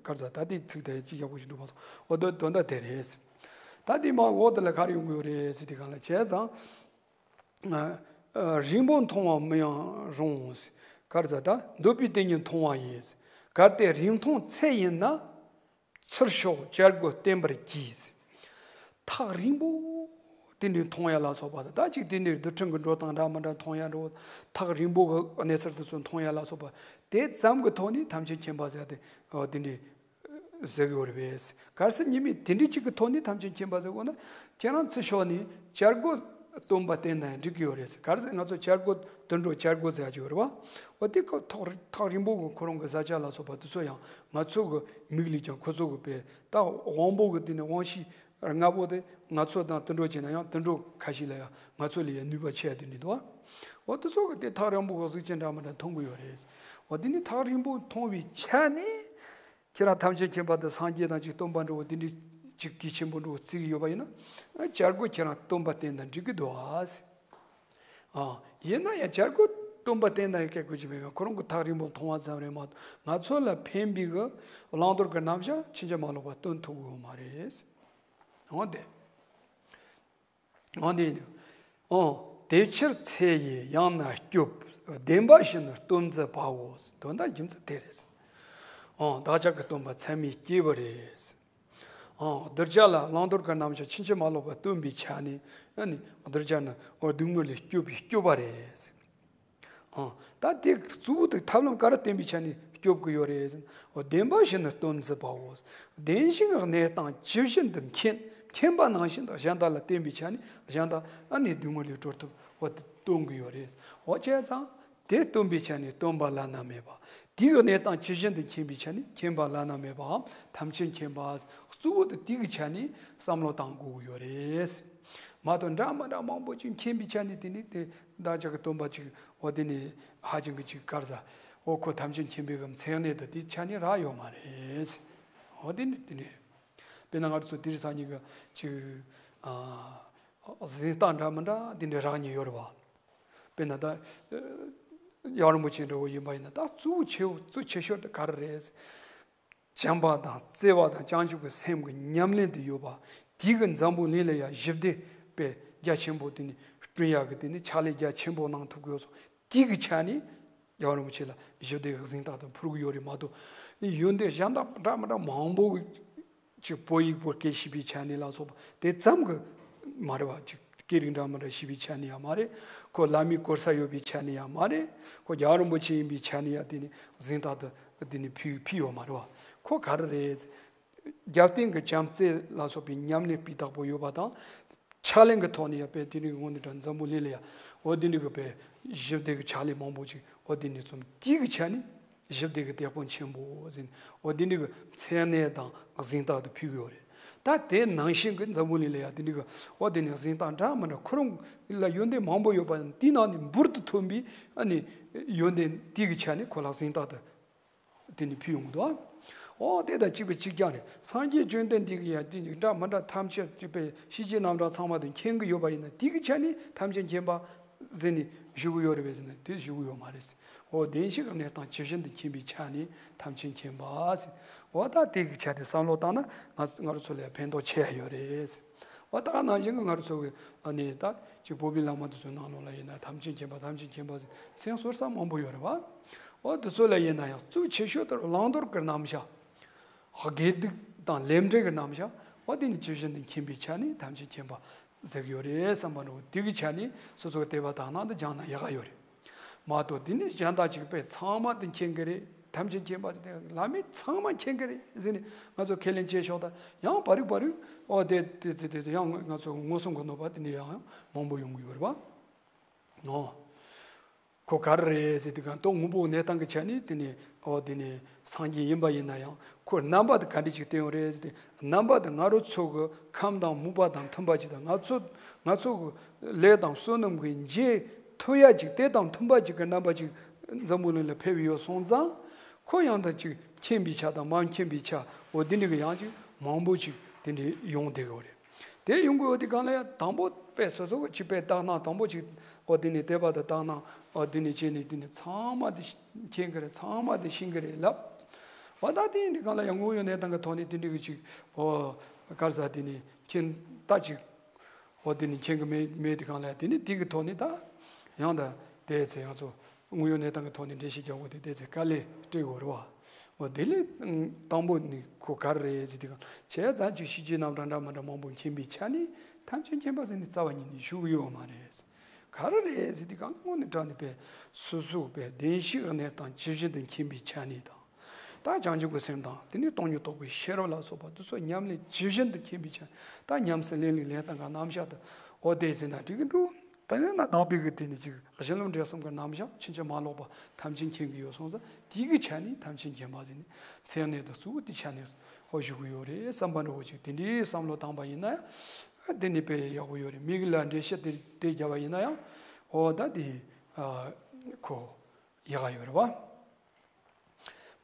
ག་རེ་ཟ། ད་དེའི་ཚིག་དེ་གཅིག་ཡག་པོ་ཞིག་འགྲུབ་པ་སོང་། ཨོ་དོ་དོན་དག་དེ་རེད། ད་དེ་མ་འོག་དེ་ལ་ག་རེ་ཡོང་གི་ཡོད་རེད་ཟེར་དུས་གང་ལ། བྱས་ཙང་། ཨ། རིང་པོ་མཐོང་བ་མི་ཡང་རུང་། ག་རེ་ཟ། ད་འདོད་པའི་དེ་ཉིད་མཐོང་བ་ཡིས། གལ་ཏེ་རིང་མཐོང་ཚད་ཡིན་ན། ཚུར་ཤོག་བྱ་རྒོད་བསྟེན་པར་གྱིས། ཐག་རིང་པོ་དེ་འདྲའི་མཐོང་ཡ་ལ་སོགས་པ་དང་། ད་ཅིག་དེ་འདྲའི་རྡུལ་ཕྲན་གྱི་འགྲོ་སྟངས་འདྲ་མི་འདྲ་མཐོང་ཡ་འགྲོ། ཐག་རིང་པོ་གི་གནས་ཚུལ་དེ་ཚོ་མཐོང་ཡ་ལ་སོགས་པ་དེ་ཙམ་གྱི་ཐོག་ནས་ཐམས་ཅད་མཁྱེན་པ་ཟེར་ཏེ། ཨོ་དེ་འདྲའི་ཟེར་གྱི་ཡོད་རེད་པས། གལ་སྲིད་ཉིད་མེད་དེ་འདྲའི་ཅིག་གི་ཐོག་ནས་ཐམས་ཅད་མཁྱེན་པ་ཟེར་དགོས་ན། ཁྱེད་རང་ཚུར་ཤོག་ནས་བྱ་རྒོད་ སྟོན་པ་བསྟེན་ན་ཡང་འགྲིག་གི་ཡོད་རེད་ཟེར། ག་རེ་ཟེར། ང་ཚོ་བྱ་རྒོད་དུད་འགྲོ་བྱ་རྒོད་ཟེར་ཡ་ཅིག་ཡོད་རེད་བ། འོ་དེ་ཀ་ཐག་ཐག་རིང་པོ་གི་ཁོ་རང་གི་བཟའ་བཅའ་ལ་སོགས་པ་དེ་ཚོ་ཡང་ང་ཚོ་གི་མིག་ལས་ཀྱང་ཁོ་ཚོ་གི་དཔེ་ད་དབང་པོ་གི་དེ་ནི་དབང་ཤེས་ལྔ་པོ་དེ་ང་ཚོ་དང་དུད་འགྲོ་བྱས་ན་ཡང་དུད་འགྲོ་ཁ་ཤས་ལ་ཡང་ང་ཚོ་ལས་ཡང་ནུས་པ་ཆེ་ཡ་དེ་འདྲ་འདུག་བ། འོ་དེ་ཚོ་གི་དེ་ཐག་རིང་པོ་གི་གཟུགས་ཅན་འདྲ་མི་འདྲ་མཐོང་གི་ཡོད་རེད། འོ་དེ་ནི་ཐག་རིང་པོ་མཐོང་བའི་ཆ་ནས། ཁྱེད་རང་ཐམས་ཅད་མཁྱེན་པ་དང་སངས་རྒྱས་དང་ཅིག་སྟོན་པ་འདྲ་བོ་དེ་འདྲའི་ཅིག་གལ་ཆེན་པོ་འདྲ་བོ་བརྩི་གི་ཡོད་པ་ཡིན་ན། བྱ་རྒོད་ཁྱེད་རང་སྟོན་པ་བསྟེན་ན་འགྲིག་གི་འདུག་ཨ། ཨ། ཡིན་ན་ཡང་བྱ་རྒོད་སྟོན་པ་བསྟེན་ན་ཡང་སྐད་དགོས་ཀྱི་མེད་ག་ཁོ་རང་གི་ཐག་རིང་པོ་མཐོང་བ་ཙམ་རེད་མ་གཏོགས་ང་ཚོ་ལ་ཕན་པའི་གི་བླང་དོར་གྱི་རྣམ་གཞག་ཕྱིན་ཅི་མ་ལོག་པ་སྟོན་ཐུབ་ཀྱི་ཡོད་མ་རེད། འོ་དེ། འོ་དེ་ཡིན། འོ། དེ་ཕྱིར་འཚེ་ཡི་ཡང་ན་སྐྱོབ། བདེན་པ་བཞིན་སྟོན་མཛད་པའོ། དོན་དག་རྒྱུ་མཚན་དེ་རེད། འོ། བདག་ཅག་གི་སྟོན་པ་ཚད་མེད་སྐྱེས་བུ་རེད། འོ། གདུལ་བྱ་ལ་བླང་དོར་གྱི་རྣམ་གཞག་ཕྱིན་ཅི་མ་ལོག་པ་སྟོན་པའི་ཆ་ནས་ཨ་ནི་གདུལ་བྱ་ནི་འོ་སྡུག་བསྔལ་ལས་སྐྱོབ་པའི་སྐྱོབ་པ་རེད། ཨ། ད་དེ་གཙོ་བོ་དེ་ཐབས་ལམ་ག་རེ་བསྟན་པའི་ཆ་ནས་སྐྱོབ་ཀྱི་ཡོད་རེད་ཟེར་ན། འོ། བདེན་པ་བཞིན་དུ་སྟོན་མཛད་པའོ། བདེན་བཞིའི་གནས་སྟངས་ཇི་བཞིན་དུ་མཁྱེན། མཁྱེན་པ་ནང་བཞིན་དུ་གཞན་དག་ལ་བསྟན་པའི་ཆ་ནས་གཞན་དག་ཨ་ནི་སྡུག་བསྔལ་ལས་གྲོལ་ཐབས་འོ་དེ་སྟོན་གྱི་ཡོད་རེད། འོ་བྱས་ཙང་དེ་སྟོན་པའི་ཆ་ནས་སྟོན་པ་བླ་ན་མེད་པ། དེའི་གནས་སྟངས་ཇི་བཞིན་དུ་མཁྱེན་པའི་ཆ་ནས་མཁྱེན་པ་བླ་ན་མེད་པའམ་ཐམས་ཅད་མཁྱེན་པ། གཙོ་བོ་དེ་དེའི་ཆ་ནས་བསམ་བློ་བཏང་དགོས་ཀྱི་ཡོད་རེད། མ་གཏོགས་འདྲ་མི་འདྲ་མང་པོ་ཅིག་མཁྱེན་པའི་ཆ་ནས་དེ་ནི་དེ་བདག་ཅག་གི་སྟོན་པ་ཅིག་འོ་དེ་ནི་ཧ་ཅང་གི་ཅིག་ག་རེ་ཟ། འོ་ཁོ་ཐམས་ཅད་མཁྱེན་པའི་གི་མཚན་གནས་དེ་དེའི་ཆ་ནས་རག་ཡོད་མ་རེད། འོ་དེ་ནི་དེ་ནི་རེད། དཔེར་ན་ང་ཚོ་དེ་རིང་སང་ཉིན་གི་ཅིག་ཨ། གཟེངས་རྟགས་འདྲ་མི་འདྲ་དེ་འདྲ་རག་མཁན་ཡོད་རེད་བ། དཔེར་ན་ད་ཨ། རྒྱལ་བ་རིན་པོ་ཆེ་འདྲ་བོ་ཡིན་པ་ཡིན་ན་ད་གཙོ་བོ་ཆེ་བོ་གཙོ་ཆེ་ཤོས་དེ་ག་རེ་རེད། བྱམས་པ་དང་བརྩེ་བ་དང་བྱང་ཆུབ་ཀྱི་སེམས་ཀྱི་ཉམས་ལེན་དུ་ཡོད་པ། དེའི་གི་འཛམ་བུ་གླིང་ལ་ཡང་ཞི་བདེ་དཔེ་རྒྱ་ཆེན་པོ་དེ་ནི་བསྐྲུན་ཡག་གི་དེ་ནི་ཕྱག་ལས་རྒྱ་ཆེན་པོ་གནང་ཐུབ་ཀྱི་ཡོད་སོང་། དེའི་གི་ཆ་ནས་རྒྱལ་བ་རིན་པོ་ཆེ་ལ་ཞི་བདེ་གི་གཟེངས་རྟགས་དེ་ཕུལ་གྱི་ཡོད་རེད་མ་གཏོགས། ཡོན་ཏན་གཞན་དག་འདྲ་མི་འདྲ་མང་པོ་གི་ཅིག་བོད་ཡིག་བོད་སྐད་ཤེས་པའི་ཆ་ནས་ལ་སོགས་པ་དེ་ཙམ་གྱི་མ་རེད་བ། ཅིག་སྐད་རིགས་འདྲ་མི་འདྲ་ཤེས་པའི་ཆ་ནས་ཡང་མ་རེད། ཁོ་བླ་མའི་གོ་ས་ཡོད་པའི་ཆ་ནས་ཡང་མ་རེད། ཁོ་རྒྱལ་བ་རིན་པོ་ཆེ་ཡིན་པའི་ཆ་ནས་ཡང་དེ་ནི་གཟེངས་རྟགས་དེ་དེ་ནི་ཕུལ་ཕུལ་ཡོད་མ་རེད་བ། ཁོ་ག་རེ་རེད། རྒྱབ་རྟེན་གྱི་བྱམས་བརྩེ་ལ་སོགས་པའི་ཉམས་ལེན་སྤུས་དག་པོ་ཡོད་པ་དང་། ཕྱག་ལེན་གྱི་ཐོག་ནས་ཡང་དཔེ་དེ་རིང་གི་ངོ་ནས་དྲ་འཛམ་བུ་གླིང་ལ་ཡང་འོ་དེ་འདྲ་གི་དཔེ་ཞི་བདེ་གི་ཕྱག་ལས་མང་པོ་ཅིག་འོ་དེ་འདྲ་རྩོམ་དེ་གི་ཆ་ནས། ཞི་བདེ་གི་དེད་དཔོན་ཆེན་པོ་ཟེར་ནས་འོ་དེ་འདྲ་གི་མཚན་གནས་དང་གཟེངས་རྟགས་དེ་ཕུལ་གི་ཡོད་རེད། ད་དེ་ནང་བཞིན་གི་འཛམ་བུ་གླིང་ལ་ཡང་དེ་འདྲ་གི་འོ་དེ་ནས་གཟེངས་རྟགས་འདྲ་མི་འདྲ་ཁོ་རང་ལ་ཡོན་ཏན་མང་པོ་ཡོད་པ་ཡང་དེའི་ནང་ནས་འབུར་དུ་ཐོན་པའི་ཨ་ནི་ཡོན་ཏན་དེ་གི་ཆ་ནས་ཁོ་ལ་གཟེངས་རྟགས་དེ་དེ་ནས་ཕུལ་ཡོང་གི་འདུག་འོ་དེ་དང་གཅིག་པའི་གཅིག་རྐྱང་རེད། སངས་རྒྱས་བཅོམ་ལྡན་འདས་ཀྱིས་ཡང་དེ་འདྲ་མི་འདྲ་ཐམས་ཅད་གཅིག་པའི་ཤེས་བྱའི་རྣམ་གྲངས་ཚང་མ་དེ་མཁྱེན་གི་ཡོད་པ་ཡིན་ན་དེ་གི་ཆ་ནས་ཐམས་ཅད་མཁྱེན་པ་ཟེར་ནས་ཞུ་གི་ཡོད་རེད་པས་ཟེར་ན་དེ་ཞུ་གི་ཡོད་མ་རེད། འོ་བདེན་བཞིའི་གནས་སྟངས་ཇི་བཞིན་དུ་མཁྱེན་པའི་ཆ་ནས་ཐམས་ཅད་མཁྱེན་པ་ཟེར། འོ་ད་དེ་གི་ཆ་དེ་བསམ་བློ་བཏང་ན་ང་ང་རང་ཚོ་ལ་ཕན་ཐོགས་ཆེ་ཡ་ཡོད་རེད། འོ་ད་ནང་བཞིན་གྱི་ང་རང་ཚོ་གི་ཨ་ནི་ད་ཅིག་བོད་པའི་བླ་མ་དེ་ཚོའི་ནང་ལོགས་ལ་ཡིན་ན་ཐམས་ཅད་མཁྱེན་པ་ཐམས་ཅད་མཁྱེན་པ་ཟེར་མཚན་གསོལ་ས་མང་པོ་ཡོད་རེད་བ། འོ་དེ་ཚོ་ལ་ཡིན་ན་ཡང་གཙོ་ཆེ་ཤོས་དེ་བླང་དོར་གྱི་རྣམ་གཞག་དགེ་སྡིག་དང་ལས་འབྲས་ཀྱི་རྣམ་གཞག་འོ་དེ་ནི་ཇི་བཞིན་དུ་མཁྱེན་པའི་ཆ་ནས་ཐམས་ཅད་མཁྱེན་པ་ཟེར་གྱི་ཡོད་རེད་བསམ་པ་འདྲ་བོ་དེ་གི་ཆ་ནས་སོ་སོ་གི་དད་པ་དག་སྣང་དུ་སྦྱངས་ན་ཡག་ག་ཡོད་རེད། མ་གཏོགས་དེ་ནི་གཞན་དག་ཅིག་དཔེ་ཚང་མ་དེ་མཁྱེན་གི་རེད། ཐམས་ཅད་མཁྱེན་པ་ཟེར་ཏེ་བླ་མེད་ཚང་མ་མཁྱེན་གི་རེད་ཟེར་ནས་ང་ཚོ་ཁས་ལེན་བྱས་ཆོག་ད་ཡང་བར་རིག་བར་རིག་འོ་དེ་དེ་ཚེ་དེ་ཚེ་ཡང་ང་ཚོ་མངོན་སུམ་གྱི་ནོར་བ་དེ་འདྲ་ཡང་མང་པོ་ཡོང་གི་ཡོད་རེད་བ། འོ། ཁོ་ག་རེ་རེད་ཟེར་དུས་གང་ལྟོ་དངོས་པོ་གནས་སྟངས་ཀྱི་ཆ་ནས་དེ་ནི་འོ་དེ་ནི་སངས་རྒྱས་ཡིན་པ་ཡིན་ན་ཡང་ཁོ་རྣམ་པ་དེ་ག་འདྲ་ཅིག་བསྟན་ཡོད་རེད་ཟེར་ཏེ་རྣམ་པ་དེ་ང་རང་ཚོ་གི་ཁམས་དང་མོས་པ་དང་མཐུན་པ་ཅིག་དང་ང་ཚོ་ང་ཚོ་གི་ལས་དང་བསོད་ནམས་ཀྱི་འབྱེད་ཐུབ་ཡ་ཅིག་དེ་དང་མཐུན་པ་ཅིག་གི་རྣམ་པ་ཅིག་འཛམ་བུ་གླིང་ལ་ཕེབས་ཡོད་སོང་ཙང་ཁོ་ཡང་དག་ཅིག་མཁྱེན་པའི་ཆ་དང་མ་མཁྱེན་པའི་ཆ་འོ་དེ་འདྲ་གི་ཡང་ཅིག་མང་པོ་ཅིག་དེ་འདྲ་ཡོང་བསྡད་ཡོད་རེད། དེ་ཡོང་དགོས་འོ་དེ་གང་ལ་ཡང་དང་པོ་དཔེ་སོ་སོ་གི་ཅིག་དཔེ་ལྟ་སྣང་དང་པོ་ཅིག་འོ་དེ་ནས་དད་པ་དང་ལྟ་སྣང་འོ་དེ་ནས་བྱས་ནས་དེ་ནས་ཚང་མ་དེ་མཁྱེན་གི་རེད། ཚང་མ་དེ་ཤེས་གི་རེད་ལབ། འོ་ད་དེ་ཡིན་དེ་གང་ལ་ཡང་དངོས་ཡོད་གནས་སྟངས་ཀྱི་ཐོག་ནས་དེ་འདྲ་གི་ཅིག་འོ་ག་རེ་ཟ་དེ་ནས་མཁྱེན་ལྟ་ཅིག་འོ་དེ་ནས་མཁྱེན་གི་མེད་མེད་དེ་གང་ལ་ཡང་དེ་ནས་དེ་གི་ཐོག་ནས་ད་ཡང་ད་དེ་ཚེ་ཡང་ཚོ། དངོས་ཡོད་གནས་སྟངས་ཀྱི་ཐོག་ནས་འགྲེལ་བཤད་རྒྱག་དགོས་དེ་ལྟས་ཚེ་དཀའ་ལས་སྤྲད་དགོས་རེད་བ། འོ་དེ་ལས་དང་པོ་ནི་ཁོ་ག་རེ་རེད་ཟེར་དུས་གང་བྱས་ཙང་ཅིག་ཤེས་བྱའི་རྣམ་གྲངས་འདྲ་མི་འདྲ་མང་པོ་མཁྱེན་པའི་ཆ་ནས་ཐམས་ཅད་མཁྱེན་པ་ཟེར་ནས་རྩ་བ་ཉིད་ནས་ཞུ་གི་ཡོད་མ་རེད། ག་རེ་རེད་ཟེར་དུས་གང་དངོས་གནས་དྲང་གནས་པའི་སོ་སོ་པའི་བདེན་བཞིའི་གནས་སྟངས་ཇི་བཞིན་དུ་མཁྱེན་པའི་ཆ་ནས་དང་། ད་བྱང་ཆུབ་ཀྱི་སེམས་དང་དེ་ནས་སྟོང་ཉིད་རྟོགས་པའི་ཤེས་རབ་ལ་སོགས་པ་དེ་ཚོ་ཉམས་ལེན་ཇི་བཞིན་དུ་མཁྱེན་པའི་ཆ་ནས་ད་ཉམས་སུ་ལེན་ལུགས་ལེན་སྟངས་ཀྱི་རྣམ་གཞག་དེ་ ཨོ་དེ་ཟེར་ན་འགྲིག་གི་འདུག་ད་ཡང་ན་ནང་པའི་གི་དེ་ནི་ཅིག་གཞི་ལམ་འབྲས་གསུམ་གྱི་རྣམ་གཞག་ཕྱིན་ཅི་མ་ལོག་པ་ཐམས་ཅད་མཁྱེན་གྱི་ཡོད་སོང་ཙང་དེའི་གི་ཆ་ནས་ཐམས་ཅད་མཁྱེན་པ་ཟེར་ནས་མཚན་གནས་དང་གཙོ་བོ་དེ་ཆ་ནས་ཧོ་ཞུ་གི་ཡོད་རེད་བསམ་པ་འདྲ་བོ་ཅིག་དེ་འདྲའི་བསམ་བློ་བཏང་པ་ཡིན་ན་ཡང་དེ་ནི་དཔེ་ཡག་པོ་ཡོད་རེད། མིག་ལ་འགྲེལ་བཤད་དེ་དེ་བརྒྱབ་པ་ཡིན་ན་ཡང་ཨོ་ད་དེ་ཁོ་ཡག་ག་ཡོད་རེད་བ།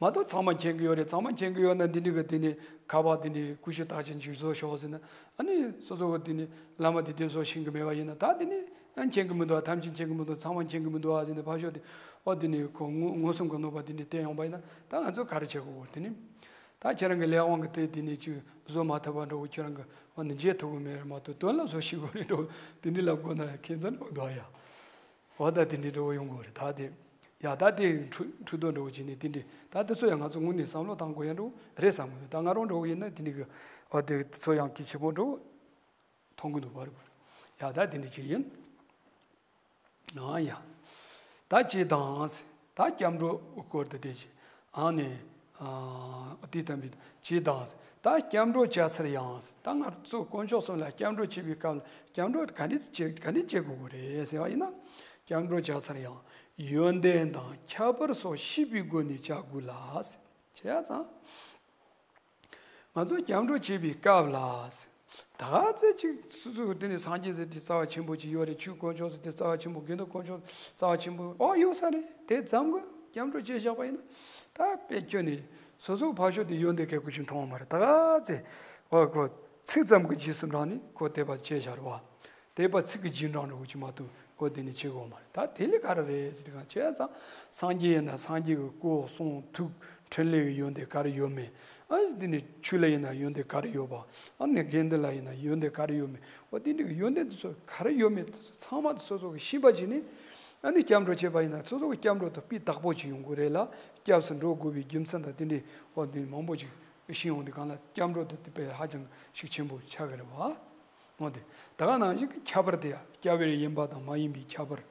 མ་གཏོགས་ཚང་མ་མཁྱེན་གྱི་ཡོད་རེད། ཚང་མ་མཁྱེན་གྱི་ཡོད་ན་འདི་འདྲི་གི་དེ་ནི་ཁ་པར་དེ་ནི་ཀུ་ཤུ་རྟགས་ཅན་ཅིག་བཟོ་ཤོག་ཟེར་ན་ཨ་ནི་སོ་སོ་གི་དེ་ནི་བླ་མ་དེ་དེ་བཟོ་ཤེས་གི་མེད་པ་ཡིན་ན་ད་དེ་ནི་ཨ་མཁྱེན་གི་མི་འདུག་ཨ་ཐམས་ཅད་མཁྱེན་གི་མི་འདུག་ཚང་མ་མཁྱེན་གི་མི་འདུག་ཨ་ཟེར་ནས་ཕར་ཞོག་དེ་ཨོ་དེ་ནི་ཁོ་མངོན་མངོན་སུམ་གི་གནོད་པ་དེ་འདྲི་བསྟན་ཡོང་པ་ཡིན་ན་ད་ང་ཚོ་ག་རེ་བྱེད་དགོས་གོ། དེ་ནི་ད་ཁྱེད་རང་གི་ལས་དབང་གི་དེ་དེ་ནི་ཅིག་བཟོ་མ་ཐུབ་པ་འདྲ་བོ་ཁྱེད་རང་གི་ཨོ་ནི་འཇལ་ཐུབ་གི་མེད་རེད་མ་གཏོགས་དོན་ལ་བཟོ་ཤེས་གི་རེད་འགྲོ་དེ་འདྲི་ལབ་དགོས་ན་ཡང་ཁྱད་མཚར་འགྲོ་གི་འདུག་ཨ་ཡ། འོ་ད་དེ་འདྲའི་འགྲོ་ཡོང་དགོས་རེད་ད་དེ། ཡ་ད་དེ་འཁྲུལ་འཁྲུལ་རྡོ་འགྲོ་བྱས་ནས་དེ་འདྲའི་ད་དེ་ཚོ་ཡང་ང་ཚོ་དངོས་གནས་བསམ་བློ་བཏང་དགོས་ཡ་འགྲོ་རེད་བསམ་གི་འདུག་ད་ང་རང་འགྲོ་གི་ཡིན་ན་དེ་འདྲའི་གི་འོ་དེ་ཚོ་ཡང་གི་ཆེ་པོ་འགྲོ་མཐོང་གི་འདུག་བར་བར། ཡ་ད་དེ་འདྲ་ཅིག་ཡིན། ཨ་ཡ། ད་ཅི་དང་ད་སྐྱབས་འགྲོ་སྐོར་དུ་དེ་ཅི་ཨ་ནི། ཨ་དེ་དམ་པའི་ཇི་དང་། ད་སྐྱབས་འགྲོ་བྱ་ཚར་ཡང་། ད་ང་ཚོ་དཀོན་མཆོག་གསུམ་ལ་སྐྱབས་འགྲོ་བྱེད་པའི་སྐབས་ལ་སྐྱབས་འགྲོ་ག་འདྲ་བྱེད་ག་འདྲ་བྱེད་དགོས་ཀྱི་རེད་ཟེར་བ་ཡིན་ན། སྐྱབས་འགྲོ་བྱ་ཚར་ཡང་། ཡོན་ཏན་དང་ཁྱད་པར་སོགས་ཤེས་པའི་སྒོ་ནས་བྱ་དགོས་ལ། བྱས་ཙང་། ང་ཚོ་སྐྱབས་འགྲོ་བྱེད་པའི་སྐབས་ལ། ད་ཚེ་གཅིག་སོ་སོ་དེ་ནས་སངས་རྒྱས་ཟེར་དེ་རྩ་བ་ཆེན་པོ་ཅིག་ཡོད་རེད། ཆོས་དཀོན་མཆོག་ཟེར་དེ་རྩ་བ་ཆེན་པོ་དགེ་འདུན་དཀོན་མཆོག་རྩ་བ་ཆེན་པོ་ཨོ་ཡོད་ས་རེད། དེ་ཙམ་གྱིས་སྐྱབས་འགྲོ་བྱས་བཞག་པ་ཡིན་ན་ད་དཔེ་ཁྱོད་ནི་སོ་སོ་ཕར་ཕྱོགས་དེ་ཡོན་ཏན་གལ་ཁུ་ཞིག་མཐོང་བ་མ་རེད། ད་ཚེ་ཨོ་ཁོ་ཚིག་ཙམ་གྱི་རྗེས་སུ་འབྲངས་ནས་ཁོ་དད་པ་བྱས་བཞག་རེད་བ། དད་པ་ཚིག་གི་རྗེས་འབྲང་འགྲོ་གི་ཅིག་མ་གཏོགས་ཨོ་དེ་ནི་བྱེད་དགོས་མ་རེད། ད་དེ་ལས་ག་རེ་རེད་ཟེར་དུས་གང་བྱས་ཙང་སངས་རྒྱས་ཡིན་ན་སངས་རྒྱས་ཀྱི་སྐུ་གསུང་ཐུགས་འཕྲིན་ལས་ཀྱི་ཡོན་ཏན་ག་རེ་ཡོད་མེད། ཨ་དེ་ནི་ཆོས་ལ་ཡིན་ན་ཡོན་ཏན་ག་རེ་ཡོད་པ། ཨ་ནི་དགེ་འདུན་ལ་ཡིན་ན་ཡོན་ཏན་ག་རེ་ཡོད་མེད། འོ་དེ་འདྲའི་ཡོན་ཏན་དེ་ཚོ་ག་རེ་ཡོད་མེད་དེ་ཚོ་ཚང་མ་དེ་སོ་སོ་གི་ཤེས་པ་བྱས་ནས་ཨ་ནི་སྐྱབས་འགྲོ་བྱས་པ་ཡིན་ན་སོ་སོ་གི་སྐྱབས་འགྲོ་དེ་སྤུས་དག་པོ་ཅིག་ཡོང་གི་རེད་ལ། སྐྱབས་སུ་འགྲོ་དགོས་པའི་རྒྱུ་མཚན་དང་དེ་འདྲའི་འོ་དེ་མང་པོ་ཅིག་ཤེས་ཡོང་དུས་གང་ལ་སྐྱབས་འགྲོ་དེ་དེ་དཔེ་ཧ་ཅང་ཤུགས་ཆེན་པོ་ཆགས་ཀྱི་རེད་བ། འོ་དེ། ད་ག་ནང་བཞིན་གྱི་ཁྱད་པར་དེ་ཡང་སྐྱབས་ཡུལ་ཡིན་པ་དང་མ་ཡིན་པའི་ཁྱད་པར།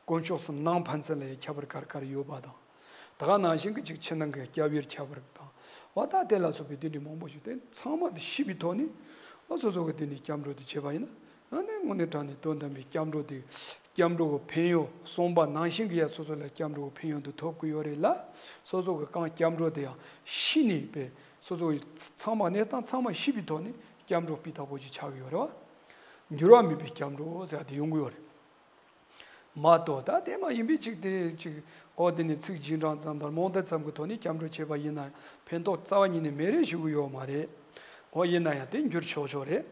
དཀོན་མཆོག་གསུམ་ནང་ཕན་ཚུན་ལ་ཡང་ཁྱད་པར་ག་རེ་ག་རེ་ཡོད་པ་དང་། ད་ག་ནང་བཞིན་གྱི་ཅིག་ཕྱི་ནང་གི་སྐྱབས་ཡུལ་ཁྱད་པར་དང་། འོ་ད་དེ་ལ་སོགས་པའི་དེ་འདྲའི་མང་པོ་ཞིག་དེ་ཚང་མ་དེ་ཤེས་པའི་ཐོག་ནས་འོ་སོ་སོ་གི་དེ་འདྲའི་སྐྱབས་འགྲོ་དེ་བྱས་པ་ཡིན་ན་ཨ་ནི་དངོས་གནས་དྲང་གནས་དོན་དམ་པའི་སྐྱབས་འགྲོ་དེ་སྐྱབས་འགྲོ་གི་ཕན་ཡོན་གསུངས་པ་ནང་བཞིན་གྱི་ཡང་སོ་སོ་ལ་སྐྱབས་འགྲོ་གི་ཕན་ཡོན་དེ་ཐོབ་ཀྱི་ཡོད་རེད་ལ། སོ་སོ་གི་གང་སྐྱབས་འགྲོ་དེ་ཡང་ཤེས་ནས་པས་སོ་སོ་ཡི་ཚང་མ་གནས་སྟངས་ཚང་མ་ཤེས་པའི་ཐོག་ནས། སྐྱབས་འགྲོ་སྤུས་དག་པོ་ཅིག་ཆགས་ཀྱི་ཡོད་རེད་བ། འགྱུར་བ་མེད་པའི་སྐྱབས་འགྲོ་ཟེར་བ་དེ་ཡོང་གི་ཡོད་རེད། མ་གཏོགས་ད་དེ་མ་ཡིན་པའི་ཅིག་དེ་ཅིག་ཨོ་དེ་ནི་ཚིག་རྗེས་འབྲང་ཙམ་དང་རྨོངས་དད་ཙམ་གྱི་ཐོག་ནས་སྐྱབས་འགྲོ་བྱས་པ་ཡིན་ན་ཕན་ཐོགས་རྩ་བ་ཉིད་ནས་མེད་རེད་ཞུ་གི་ཡོད་མ་རེད། ཨོ་ཡིན་ན་ཡང་དེ་འགྱུར་ཆོག་ཆོག་རེད།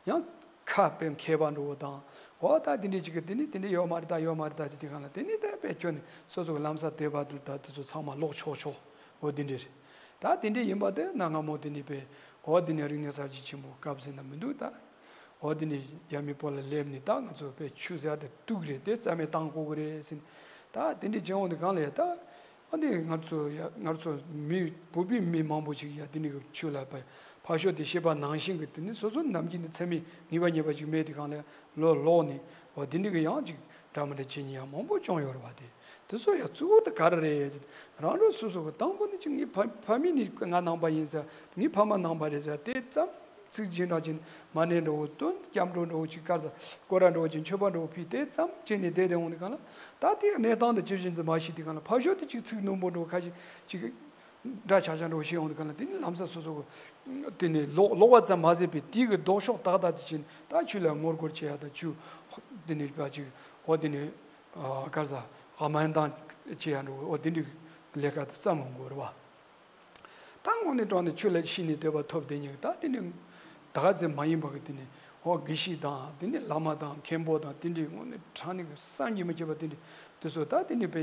ཡང་ཁ་དཔེ་མཁས་པ་འགྲོ་བོ་དང་ཨོ་ད་དེ་འདྲའི་ཅིག་གི་དེ་ནི་དེ་འདྲའི་ཡོད་མ་རེད་ད་ཡོད་མ་རེད་ད་ཟེར་དེ་གང་ལ་དེ་ནི་དེ་དཔེ་ཁྱོད་ནི་སོ་སོ་གི་ལམ་སང་དད་པ་འདུག་ད་དེ་ཚོ་ཚང་མ་ལོག་ཆོག་ཆོག་ཨོ་དེ་འདྲའི་རེད། ད་དེ་འདྲའི་ཡིན་པ་དེ་གནའ་སྔ་མོ་དེ་ནི་དཔེ་ཨོ་དེ་ནི་རིག་གནས་གསར་བརྗེ་ཆེན་པོ་སྐབས་ཟེར་ན་མི་འདུག་ད། འོ་དེ་ནི་རྒྱ་མི་བོད་ལ་སླེབས་ནས་ད་ང་ཚོ་དཔེ་ཆུ་ཟེར་དེ་གཏུག་རེད་དེ་རྩ་མེད་བཏང་དགོས་ཀྱི་རེད་ཟེར་ནས་ད་དེ་འདྲའི་བྱེད་འོང་དུས་གང་ལ་ཡ་ད་ཨ་ནི་ང་ཚོ་ཡ་ང་ཚོ་མི་བོད་པའི་མི་མང་པོ་ཞིག་ཡ་དེ་ནི་ཆུ་ལ་ཕ་ཕར་ཞོག་དེ་བཤད་པ་ནང་བཞིན་གྱི་དེ་ནི་སོ་སོ་ནམ་རྒྱུན་ནི་མཚན་མེད་ངེས་པ་ཉེས་པ་ཞིག་མེད་དེ་གང་ལ་ལོ་ལོག་ནས་འོ་དེ་འདྲའི་གི་ཡང་ཅིག་འདྲ་མི་འདྲ་བྱེད་མཁན་ཡང་མང་པོ་བྱུང་ཡོད་རེད་བ། དེ་དེ་ཚོ་ཡང་གཙོ་བོ་དེ་ག་རེ་རེད་ཟེར་རང་རང་སོ་སོ་གི་དང་པོ་ནི་ཅིག་ངའི་ཕ་ཕ་མེས་ནི་ང་ནང་པ་ཡིན་ཟེར་ངའི་ཕ་མ་ནང་པ་རེད་ཟེར་དེ་ཙམ། ཚིག་རྗེས་འབྲང་ཅན་མ་ཎི་འདྲ་བོ་བཏོན་སྐྱབས་འགྲོ་འདྲ་བོ་ཅིག་དཀར་ཟ་སྐོར་ར་འདྲ་བོ་ཅིག་མཆོད་པ་འདྲ་བོ་ཕུལ་དེ་ཙམ་བྱས་ནས་བསྡད་དེ་འོང་དུས་གང་ལ་ད་དེ་གནས་སྟངས་དེ་ཇི་བཞིན་དུ་མ་ཤེས་དུས་གང་ལ་ཕར་ཞོག་དེ་ཅིག་ཚིག་རྣོན་པོ་འདྲ་བོ་ཁ་ཤས་ཅིག་འདྲ་ཆགས་ཆགས་འདྲ་བོ་བཤད་འོང་དུས་གང་ལ་དེ་ནི་ལམ་སང་སོ་སོ་གི་དེ་ནི་ལོག་ལོག་པ་ཙམ་མ་ཟད་པའི་དེའི་གི་ལྡོག་ཕྱོགས་ཏག་ཏག་དེ་བྱས་ནས་ད་ཆུ་ལ་ངོ་རྒོལ་བྱེད་ཡ་ད་ཆུ་དེ་ནི་པ་ཅིག་འོ་དེ་ནི་དཀར་ཟ་ཧ་མ་ཡན་དང་བྱེད་ཡ་འདྲ་བོ་འོ་དེ་འདྲའི་ལས་ཀ་དེ་བརྩམས་འོང་དགོས་རེད་བ། ད་དངོས་གནས་དྲང་གནས་ཆོས་ལ་ཤེས་ནས་དད་པ་ཐོབ་བསྡད་མཁན་ད་དེ་ནི་ད་ག་ཚད་མ་ཡིན་པ་གི་དེ་ནི་ཧོ་དགེ་བཤེས་དང་དེ་ནི་བླ་མ་དང་མཁན་པོ་དང་དེ་འདྲའི་དངོས་གནས་དྲང་གནས་ཀྱི་བསམ་གྱིས་མི་ཁྱབ་པ་དེ་འདྲའི་དེ་ཚོ་ད་དེ་ནི་དཔེ་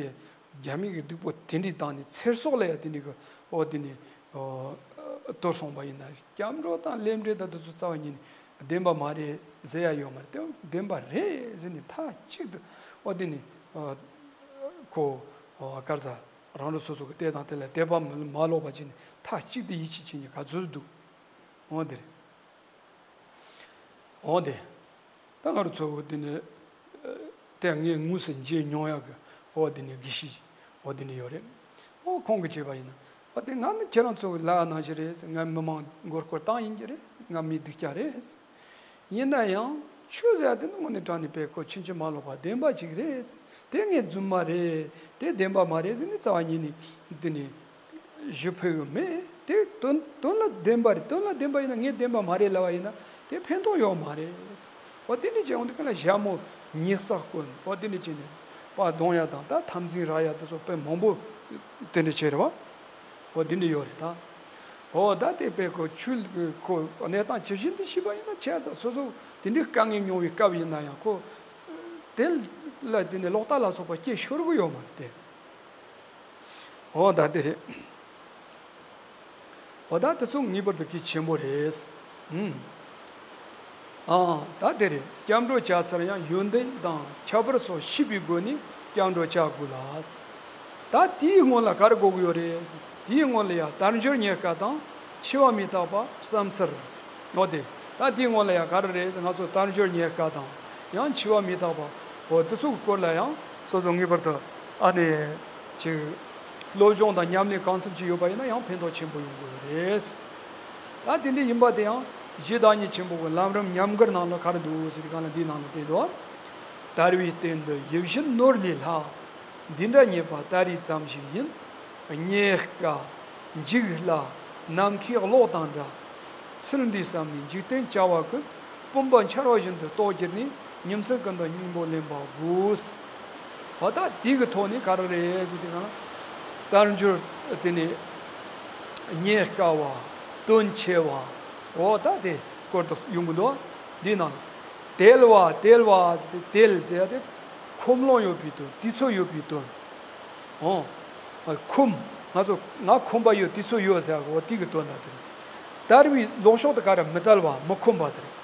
རྒྱ་མི་གི་སྡུག་པོ་དེ་འདྲའི་བཏང་ནས་ཚེ་སྲོག་ལ་ཡང་དེ་འདྲའི་གི་ཧོ་དེ་ནི་གཏོར་སོང་པ་ཡིན་ན་སྐྱབས་འགྲོ་དང་ལས་འབྲས་དང་དེ་ཚོ་རྩ་བ་ཉིད་ནས་བདེན་པ་མ་རེད་ཟེར་ཡ་ཡོད་མ་རེད། དེ་བདེན་པ་རེད་ཟེར་ནས་མཐའ་གཅིག་ཏུ་ཧོ་དེ་ནི་ཁོ་དཀར་ཟ། རང་རང་སོ་སོ་གི་ལྟས་དང་དེ་ལ་དད་པ་མ་མ་ལོག་པ་བྱས་ནས་མཐའ་གཅིག་ཏུ་ཡིད་ཆེས་བྱེད་མཁན་ག་ཚོད་འདུག་འོ་དེ་རེད། འོ་དེ། ད་ང་རང་ཚོ་འོ་དེ་ནས་དེ་ངས་དངོས་སུ་མཇལ་མྱོང་ཡག་གི་འོ་དེ་ནས་དགེ་བཤེས་འོ་དེ་ནས་ཡོད་རེད། འོ་ཁོང་གིས་བྱས་པ་ཡིན་ན་འོ་དེ་ང་ནི་ཁྱེད་རང་ཚོ་གི་ལབ་ནང་བཞིན་རེད། ང་མི་མང་མགོ་སྐོར་བཏང་ཡིན་གྱི་རེད། ང་མི་སྡུག་ཅག་རེད། ཡིན་ན་ཡང་ ཆོས་ཟེར་ཡ་དེ་ནི་དངོས་གནས་དྲང་གནས་པའི་ཁོ་ཕྱིན་ཅི་མ་ལོག་པ་བདེན་པ་ཅིག་རེད། དེ་ངས་རྫུན་མ་རེད། དེ་བདེན་པ་མ་རེད་ཟེར་ནས་རྩ་བ་ཉིད་ནས་འདི་ནས་ཞུ་ཕོད་ཡོད་མེད། དེ་དོན་དོན་ལ་བདེན་པ་རེད། དོན་ལ་བདེན་པ་ཡིན་ན་ངས་བདེན་པ་མ་རེད་ལབ་པ་ཡིན་ན་དེ་ཕན་ཐོགས་ཡོད་མ་རེད། འོ་དེ་འདྲ་བྱས་འོང་དུས་ག་ལ་ཞྭ་མོ་ཉེས་བསགས་དཀོན། འོ་དེ་འདྲ་བྱས་ནས་པ་གདོང་ཡ་དང་ད་འཐབ་འཛིང་རག་ཡ་དེ་ཚོ་དཔེ་མང་པོ་དེ་འདྲ་བྱས་རེད་བ། འོ་དེ་འདྲ་ཡོད་རེད་ད། འོ་ད་དེ་དཔེ་ཁོ་ཆུ་ཁོ་གནས་སྟངས་ཇི་བཞིན་དུ་ཤེས་པ་ཡིན་ན་བྱས་ཙང་སོ་སོ་དེ་འདྲའི་དཀའ་ངལ་མྱོང་བའི་སྐབས་ཡིན་ན་ཡང་ཁོ་དེ་ལ་དེ་ནས་ལོག་ལྟ་ལ་སོགས་པ་སྐྱེ་ཤོར་གི་ཡོད་མ་རེད་དེ། འོ་ད་དེ་རེད། འོ་ད་དེ་ཚོ་ངེས་པར་དུ་གལ་ཆེན་པོ་རེད། ཨང་། ད་དེ་རེད། སྐྱབས་འགྲོ་བྱ་ཚར་ཡང་ཡོན་ཏན་དང་ཁྱད་པར་སོགས་ཤེས་པའི་སྒོ་ནས་སྐྱབས་འགྲོ་བྱ་དགོས་ལ། ད་དེའི་སྔོན་ལ་ག་རེ་དགོས་ཀྱི་ཡོད་རེད། དེའི་སྔོན་ལ་ཡང་དལ་འབྱོར་རྙེད་དཀའ་དང་འཆི་བ་མི་རྟག་པ་བསམ་ཚུལ། འོ་དེ། ད་དེའི་སྔོན་ལ་ཡང་ག་རེ་རེད། ང་ཚོ་དལ་འབྱོར་རྙེད་དཀའ་དང་། ཡང་འཆི་བ་མི་རྟག་པ། འོ་དེ་ཚོ་གི་སྐོར་ལ་ཡང་སོ་སོ་ངེས་པར་དུ་ཨ་ནི་ཅིག་སློབ་སྦྱོང་དང་ཉམས་ལེན་གང་འཚམ་ཅིག་ཡོད་པ་ཡིན་ན་ཡང་ཕན་ཐོགས་ཆེན་པོ་ཡོང་གི་རེད། ད་དེ་འདྲ་ཡིན་པ་དེ་ཡང་རྗེ་བདག་ཉིད་ཆེན་པོ་གི་ལམ་རིམ་ཉམས་མགུར་ནང་ལ་ག་རེ་འདུག་ཟེར་དུས་གང་ལ་འདིའི་ནང་ལ་བལྟས་འདུག་དལ་བའི་རྟེན་འདི་ཡིད་བཞིན་ནོར་ལས་ལྷག་འདི་འདྲ་རྙེད་པ་ད་རེས་ཙམ་ཞིག་ཡིན། རྙེད་དཀའ་འཇིག་སླ་ནམ་མཁའི་གློག་དང་འདྲ། ཚུལ་འདི་བསམ་ནས་འཇིག་རྟེན་བྱ་བ་ཀུན། སྤུན་པ་འཆར་བ་བཞིན་དུ་རྟོགས་གྱུར་ནས། ཉིན་མཚན་ཀུན་ཏུ་སྙིང་པོ་ལེན་པ་དགོས། འོ་ད་དེ་གི་ཐོག་ནས་ག་རེ་རེད་ཟེར་དུས་གང་ལ། དལ་འབྱོར་དེ་ནས་རྙེད་དཀའ་བ། དོན་ཆེ་བ། འོ་ད་དེ་སྐོར་དུ་ཡོང་གི་འདུག་འདི་ནང་དལ་བ་དལ་བ་ཟེར་ཏེ་དལ་ཟེར་ཡ་དེ་ཁོམ་ལོང་ཡོད་པའི་དོན། དུས་ཚོད་ཡོད་པའི་དོན། འོ། ཁོམ། ང་ཚོ་ང་ཁོམ་པ་ཡོད། དུས་ཚོད་ཡོད་ཟེར་གོ་དེ་གི་དོན་དག་དེ་རེད། དལ་བའི་ལོག་ཕྱོགས་དེ་ག་རེ། མི་དལ་བ། མི་ཁོམ་པ་དེ་རེད།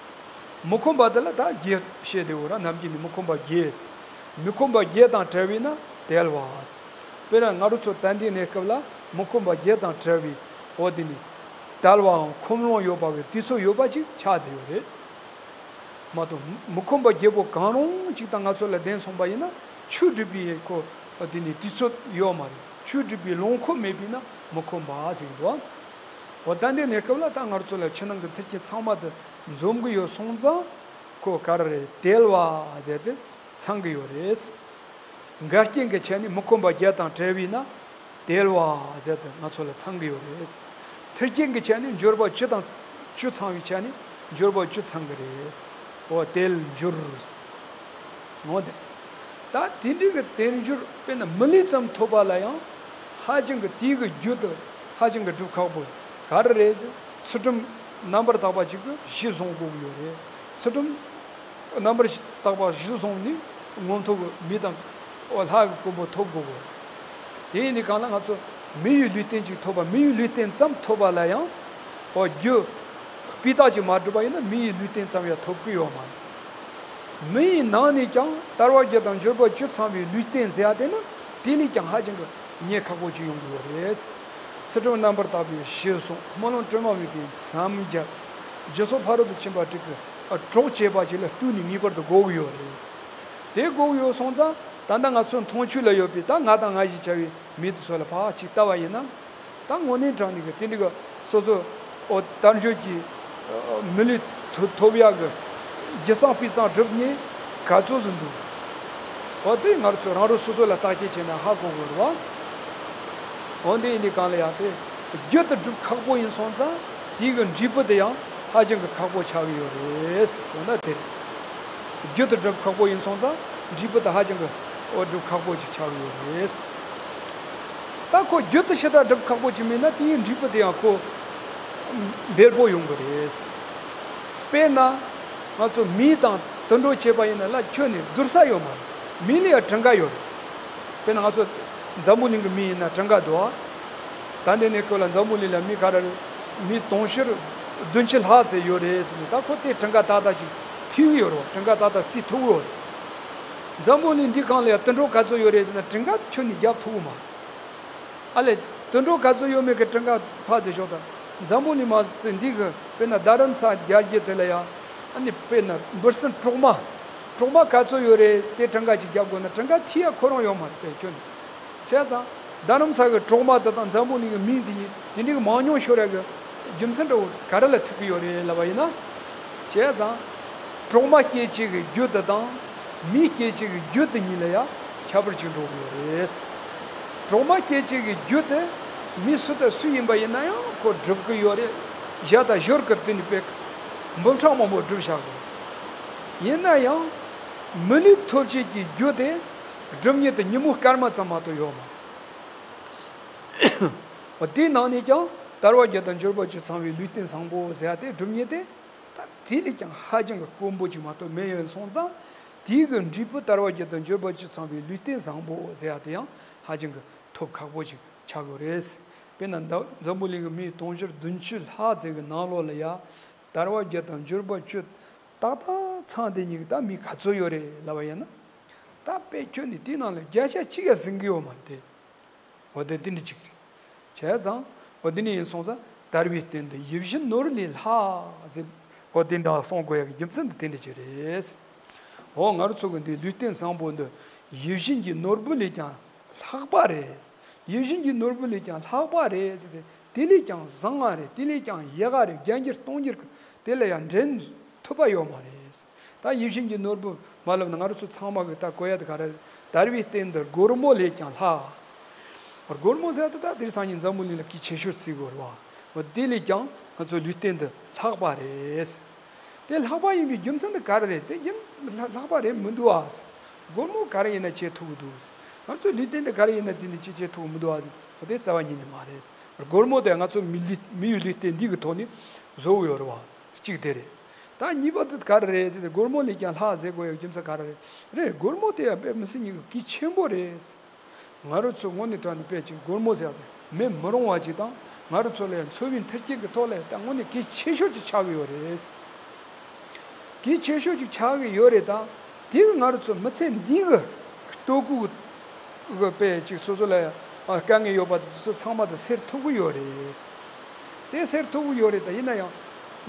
མི་ཁོམ་པ་དེ་ལ་ད་བརྒྱད་བཤད་དེ་འོ་ར། ནམ་རྒྱུན་ནས་མི་ཁོམ་པ་བརྒྱད། མི་ཁོམ་པ་བརྒྱད་དང་བྲལ་བས་ན་དལ་བ། དཔེར་ན་ང་རང་ཚོ་ད་ལྟའི་གནས་སྐབས་ལ་མི་ཁོམ་པ་བརྒྱད་དང་བྲལ་བའི་འོ་དེ་ནི་དལ་བའམ་ཁོམ་ལོང་ཡོད་པ་གི་དུས་ཚོད་ཡོད་པ་ཅིག་ཆགས་བསྡད་ཡོད་རེད། མ་གཏོགས་མི་ཁོམ་པ་བརྒྱད་པོ་གང་རུང་གཅིག་དང་ང་ཚོ་ལ་ལྡན་སོང་པ་ཡིན་ན། ཆོས་སྒྲུབ་པའི་ཁོ་དེ་ནི་དུས་ཚོད་ཡོད་མ་རེད། ཆོས་སྒྲུབ་པའི་ལོངས་སྤྱོད་མེད་པས་ན་མི་ཁོམ་པ་ཟེར་གྱི་འདུག་འོ་ད་ལྟའི་གནས་སྐབས་ལ་ད་ང་ཚོ་ལ་ཕྱི་ནང་གི་མཐུན་རྐྱེན་ཚང་མ་དེ་འཛོམས་ཀྱི་ཡོད་སོང་ཙང་ཁོ་ག་རེ་རེད། དལ་བ་ཟེར་ཏེ་ཚང་གི་ཡོད་རེད། འགལ་རྐྱེན་གྱི་ཆ་ནས་མི་ཁོམ་པ་བརྒྱད་དང་བྲལ་བས་ན་དལ་བ་ཟེར་ཏེ་ང་ཚོ་ལ་ཚང་གི་ཡོད་རེད། མཐུན་རྐྱེན་གྱི་ཆ་ནས་འབྱོར་པ་བཅུ་དང་བཅུ་ཚང་བའི་ཆ་ནས་འབྱོར་པ་བཅུ་ཚང་གི་རེད། འོ་དལ་འབྱོར། འོ་དེ། ད་དེ་འདྲའི་གི་དལ་འབྱོར་དཔེར་ན་མི་ལུས་ཙམ་ཐོབ་པ་ལ་ཡང་ཧ་ཅང་གི་དེའི་གི་རྒྱུ་དེ་ཧ་ཅང་གི་སྒྲུབ་ཁག་པོ་ག་རེ་རེད་ཟེར། ཚུལ་ཁྲིམས་རྣམ་པར་དག་པ་ཅིག་གི་གཞི་བཟུང་དགོས་ཀྱི་ཡོད་རེད། ཚུལ་ཁྲིམས་རྣམ་པར་དག་པ་གཞི་བཟུང་ནས་མངོན་མཐོ་གི་མི་དང་ལྷ་གི་གོ་འཕང་ཐོབ་དགོས་གོ། དེ་ཡིན་དུས་གང་ལ་ང་ཚོ་མི་ཡི་ལུས་རྟེན་ཅིག་ཐོབ་པ། མི་ཡི་ལུས་རྟེན་ཙམ་ཐོབ་པ་ལ་ཡང་འོ་རྒྱུ་སྤུས་དག་ཅིག་མ་བསྒྲུབས་པ་ཡིན་ན་མི་ཡི་ལུས་རྟེན་ཙམ་ཡང་ཐོབ་ཀྱི་ཡོད་མ་རེད། མི་ཡི་ནང་ནས་ཀྱང་དལ་བ་བརྒྱད་དང་འབྱོར་པ་བཅུ་ཚང་བའི་ལུས་རྟེན་ཟེར་ཡ་དེ་ནི་དེ་ལས་ཀྱང་ཧ་ཅང་གི་རྙེད་ཁག་པོ་ཅིག་ཡོང་གི་ཡོད་རེད། ཚུལ་ཁྲིམས་རྣམ་པར་དག་པའི་གཞི་བཟུང་། སྨོན་ལམ་དྲི་མ་མེད་པའི་མཚམས་སྦྱར། རྒྱུ་ཚོགས་ཕ་རོལ་ཏུ་ཕྱིན་པ་དྲུག་གི་གྲོགས་བྱེད་པ་ཅིག་ལ་བསྟུན་ནས་ངེས་པར་དུ་དགོས་ཀྱི་ཡོད་རེད། དེ་དགོས་ཀྱི་ཡོད་སོང་ཙང་ད་ལྟ་ང་ཚོའི་མཐོང་ཆོས་ལ་ཡོད་པའི་ད་ང་དང་ང་ཞེས་བྱ་བའི་མི་དེ་ཚོ་ལ་ཕར་ཅིག་ལྟ་བ་ཡིན་ན། ད་དངོས་གནས་དྲང་གནས་ཀྱི་དེ་འདྲ་གི་སོ་སོ་འོ་དལ་འབྱོར་གྱི་མི་ལུས་ཐོ་ཐོབ་ཡག་གི་རྒྱུ་བསགས་སྤུས་བསགས་སྒྲུབ་མཁན་ག་ཚོད་ཟིན་འདུག་འོ་དེ་ང་ཚོ་རང་རང་སོ་སོ་ལ་བརྟག་དཔྱད་བྱས་ན་ཧ་གོ་དགོས་རེད་བ། འོ་འདི་ཡིན་དུས་གང་ལ་ཡང་དེ་རྒྱུ་དེ་སྒྲུབ་ཁག་པོ་ཡིན་སོང་ཙང་དེའི་གི་འབྲས་བུ་དེ་ཡང་ཧ་ཅང་གི་ཁག་པོ་ཆགས་ཀྱི་ཡོད་རེད། འོ་ན་དེ་རེད། རྒྱུ་དེ་སྒྲུབ་ཁག་པོ་ཡིན་སོང་ཙང་འབྲས་བུ་དེ་ཧ་ཅང་གི་འོ་སྒྲུབ་ཁག་པོ་ཅིག་ཆགས་ཀྱི་ཡོད་རེད། ད་ཁོ་རྒྱུ་དེ་ཞེ་དྲག་སྒྲུབ་ཁག་པོ་ཅིག་མིན་ན་དེའི་འབྲས་བུ་དེ་ཡང་ཁོ་འབེལ་པོ་ཡོང་གི་རེད། དཔེར་ན་ང་ཚོ་མི་དང་དུད་འགྲོ་བྱས་པ་ཡིན་ན་ལ་ཁྱོན་ནས་བསྡུར་ས་ཡོད་མ་རེད། མི་ལ་ཡང་གྲངས་ཀ་ཡོད་རེད། དཔེར་ན་ང་ཚོ་འཛམ་བུ་གླིང་གི་མི་ཡིན་ན་གྲངས་ཀ་འདུག་ཨ། ད་ལྟའི་གནས་སྐབས་ལ་འཛམ་བུ་གླིང་ལ་མི་ག་རེ་རེད། མི་དུང་ཕྱུར་བདུན་ཅུ་ལྷག་ཙམ་ཡོད་རེད་ཟེར་ནས་ད་ཁོ་དེ་གྲངས་ཀ་ཏག་ཏག་ཅིག་ཐིག་ཡོད་རེད། གྲངས་ཀ་ཏག་ཏག་རྩིས་ཐུབ་ཡོད་རེད། འཛམ་བུ་གླིང་འདི་སྒང་ལ་ཡང་དུད་འགྲོ་ག་ཚོད་ཡོད་རེད་ཟེར་ན་གྲངས་ཀ་ཁྱོན་ནས་རྒྱབ་ཐུབ་ཀྱི་མ་རེད། ཨ་ལས། དུད་འགྲོ་ག་ཚོད་ཡོད་མེད་ཀྱི་གྲངས་ཀ་ཕར་ཟེར་ཞོག་དང་། འཛམ་བུ་གླིང་མ་ཚད་འདི་གི་དཔེར་ན་རྡ་རམ་ས་རྒྱལ་རྒྱུད་དེ་ལ་ཡང་། ཨ་ནི་དཔེར་ན་འབུ་སྲིན་གྲོག་མ། གྲོག་མ་ག་ཚོད་ཡོད་རེད་དེ་གྲངས་ཀ་ཅིག་རྒྱབ་དགོས་ན་གྲངས་ཀ་ཐིག་ཡ་ཁོ་རང་ཡོད་མ་རེད་པས་ཁྱོད་ནི། བྱས་ཙང་། རྡ་རམ་ས་གི་གྲོག་མ་དེ་དང་འཛམ་བུ་གླིང་གི་མི་དེ་གཉིས་དེ་འདྲའི་གི་མང་ཉུང་ཤོར་ཡ་གི་རྒྱུ་མཚན་འདྲ་བོ་ག་རེ་ལ་ཐུག་གི་ཡོད་རེད་ལབ་པ་ཡིན་ན། བྱས་ཙང་། གྲོག་མ་སྐྱེད་བྱེད་ཀྱི་རྒྱུ་དེ་དང་མི་སྐྱེད་བྱེད་ཀྱི་རྒྱུ་དེ་གཉིས་ལ་ཡང་ཁྱད་པར་ཅིག་འགྲོ་གི་ཡོད་རེད། གྲོག་མ་སྐྱེད་བྱེད་ཀྱི་རྒྱུ་དེ་མི་སུ་དང་སུ་ཡིན་པ་ཡིན་ན་ཡང་ཁོ་སྒྲུབ་གི་ཡོད་རེད། བཞག་དང་ཞོར་གྱི་དེ་ནི་དཔེ་འབུམ་ཕྲག་མང་པོ་སྒྲུབ་བཞག་གི་ཡོད། ཡིན་ན་ཡང་མི་ལུས་ཐོབ་བྱེད་ཀྱི་རྒྱུ་དེ་སྒྲུབ་མཁན་དེ་ཉིན་མོ་སྐར་མ་ཙམ་མ་གཏོགས་ཡོད་མ་རེད། འོ་དེའི་ནང་ནས་ཀྱང་དལ་བ་བརྒྱད་དང་འབྱོར་པ་བཅུ་ཚང་བའི་ལུས་རྟེན་བཟང་པོ་ཟེར་ཡ་དེ་སྒྲུབ་མཁན་དེ། ད་དེ་ལས་ཀྱང་ཧ་ཅང་གི་དཀོན་པོ་ཅིག་མ་གཏོགས་མེད་ཡོད་སོང་ཙང་། དེའི་གི་འབྲས་བུ་དལ་བ་བརྒྱད་དང་འབྱོར་པ་བཅུ་ཚང་བའི་ལུས་རྟེན་བཟང་པོ་ཟེར་ཡ་དེ་ཡང་ཧ་ཅང་གི་ཐོབ་ཁག་པོ་ཅིག་ཆགས་ཡོད་རེད། དཔེར་ན་འཛམ་བུ་གླིང་གི་མི་དུང་ཕྱུར་བདུན་ཅུ་ལྷག་ཙམ་གི་ནང་ལོགས་ལ་ཡ་དལ་བ་བརྒྱད་དང་འབྱོར་པ་བཅུ་ཏག་ཏག་ཚང་དེ་གཉིས་ཀྱི་ད་མི་ག་ཚོད་ཡོད་རེད་ལབ་པ་ཡིན་ན། ད་དཔེ་ཁྱོན་ནས་དེའི་ནང་ལ་བརྒྱ་ཆ་གཅིག་ཡང་ཟིན་གི་ཡོད་མ་རེད་དེ། འོ་དེ་དེ་འདྲ་ཅིག་རེད། བྱས་ཙང་འོ་དེ་འདྲ་ཡིན་སོང་ཙང་དལ་བའི་རྟེན་དུ་ཡིད་བཞིན་ནོར་ལས་ལྷག་ཟེར། འོ་དེ་འདྲ་གསུང་དགོས་ཡག་གི་རྒྱུ་མཚན་དེ་དེ་འདྲ་ཅིག་རེད། འོ་ང་རང་ཚོ་གི་འདི་ལུས་རྟེན་བཟང་པོ་འདི་ཡིད་བཞིན་གྱི་ནོར་བུ་ལས་ཀྱང་ལྷག་པ་རེད། ཡིད་བཞིན་གྱི་ནོར་བུ་ལས་ཀྱང་ལྷག་པ་རེད་ཟེར་ཏེ། དེ་ལས་ཀྱང་བཟང་བ་རེད། དེ་ལས་ཀྱང་ཡག་ག་རེད། བརྒྱ་འགྱུར་སྟོང་འགྱུར་གྱི་དེ་ལ་ཡང་འགྲན་ཐུབ་པ་ཡོད་མ་རེད། ད་ཡིད་བཞིན་གྱི་ནོར་བུ་མ་ལབ་ན་ང་རང་ཚོ་ཚང་མ་གི་ད་གོ་ཡ་དེ་ག་རེ་རེད། དལ་བའི་རྟེན་འདི་སྒོར་མོ་ལས་ཀྱང་ལྷག། སྒོར་མོ་ཟེར་ཏེ་ད་དེང་སང་ཉིན་འཛམ་བུ་གླིང་ལ་གལ་ཆེ་ཤོས་བརྩི་དགོས་རེད་བ། འོ་དེ་ལས་ཀྱང་ང་ཚོ་ལུས་རྟེན་འདི་ལྷག་པ་རེད། དེ་ལྷག་པ་ཡིན་པའི་རྒྱུ་མཚན་དེ་ག་རེ་རེད། དེ་རྒྱུ་ལྷག་ལྷག་པ་རེད་མི་འདུག་ཨ། སྒོར་མོ་ག་རེ་ཡིན་ན་བྱེད་ཐུབ་ཀྱི་འདུག། ང་ཚོའི་ལུས་རྟེན་དེ་ག་རེ་ཡིན་ན་དེ་ནི་ཅི་བྱེད་ཐུབ་ཀྱི་མི་འདུག་ཨ། དེ་རྩ་བ་ཉིད་ནས་མ་རེད། སྒོར་མོ་དེ་ང་ཚོ་མི་ལུས་མི་ཡི་ལུས་རྟེན་འདི་གི་ཐོག་ནས་བཟོ་གི་ཡོད་རེད་བ། གཅིག་དེ་རེད། ད་གཉིས་པ་དེ་ག་རེ་རེད་ཟེར་ཏེ། སྒོར་མོ་ལས་ཀྱང་ལྷག་ཟེར་དགོས་ཡག་རྒྱུ་མཚན་ག་རེ་རེད། རེད། སྒོར་མོ་དེ་ཡང་དཔེ་མི་སྲིད་ཉིད་ཀྱི་གལ་ཆེན་པོ་རེད། ང་རང་ཚོ་དངོས་གནས་དྲང་གནས་དཔེ་ཅིག་སྒོར་མོ་ཟེར་ཡག་དེ་མེད་མི་རུང་བ་ཅིག་དང་། ང་རང་ཚོ་ལ་ཡང་འཚོ་བའི་མཐུན་རྐྱེན་གྱི་ཐོག་ལ་ད་དངོས་གནས་གལ་ཆེ་ཤོས་ཅིག་ཆགས་ཀྱི་ཡོད་རེད། གལ་ཆེ་ཤོས་ཅིག་ཆགས་ཀྱི་ཡོད་རེད། ད་དེ་གི་ང་རང་ཚོ་མི་ཚེ་འདི་གི་ལྟོ་གོས་གི་དཔེ་ཅིག་སོ་སོ་ལ་ཡང་དཀའ་ངལ་ཡོད་པ་དེ་ཚོ་ཚང་མ་དེ་སེལ་ཐུབ་ཀྱི་ཡོད་རེད། དེ་སེལ་ཐུབ་ཀྱི་ཡོད་རེད། ད་ཡིན་ན་ཡང་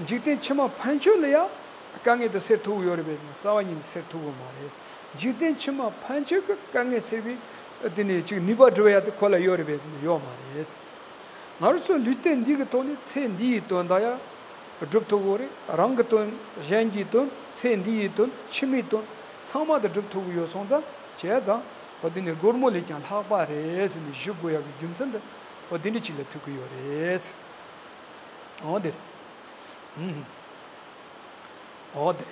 འཇིག་རྟེན་ཕྱི་མ་ཕན་ཆོད་ལ་ཡང་དཀའ་ངལ་དེ་སེལ་ཐུབ་ཀྱི་ཡོད་རེད་པས་ཟེར་ན། རྩ་བ་ཉིད་ནས་སེལ་ཐུབ་ཀྱི་མ་རེད། འཇིག་རྟེན་ཕྱི་མ་ཕན་ཆོད་ཀྱི་དཀའ་ངལ་སེལ་བའི་དེ་ནས་ཅིག་ནུས་པ་སྒྲུབ་ཡ་དེ་ཁོ་ལ་ཡོད་རེད་པས་ཟེར་ན་ཡོད་མ་རེད། ང་རང་ཚོའི་ལུས་རྟེན་འདི་གི་ཐོག་ནས་ཚེ་འདི་ཡི་དོན་དག་ཡང་སྒྲུབ་ཐུབ་ཀྱི་རེད། རང་གི་དོན། གཞན་གྱི་དོན། ཚེ་འདི་ཡི་དོན། ཕྱི་མའི་དོན་ཚང་མ་དེ་སྒྲུབ་ཐུབ་ཀྱི་ཡོད་སོང་ཙང་། བྱས་ཙང་འོ་དེ་ནི་སྒོར་མོ་ལས་ཀྱང་ལྷག་པ་རེད་ཟེར་ནས་ཞུ་དགོས་ཡག་གི་རྒྱུ་མཚན་དེ་འོ་དེ་འདྲ་ཅིག་ལ་ཐུག་གི་ཡོད་རེད། འོ་དེ་རེད། ཨུམ། འོ་དེ་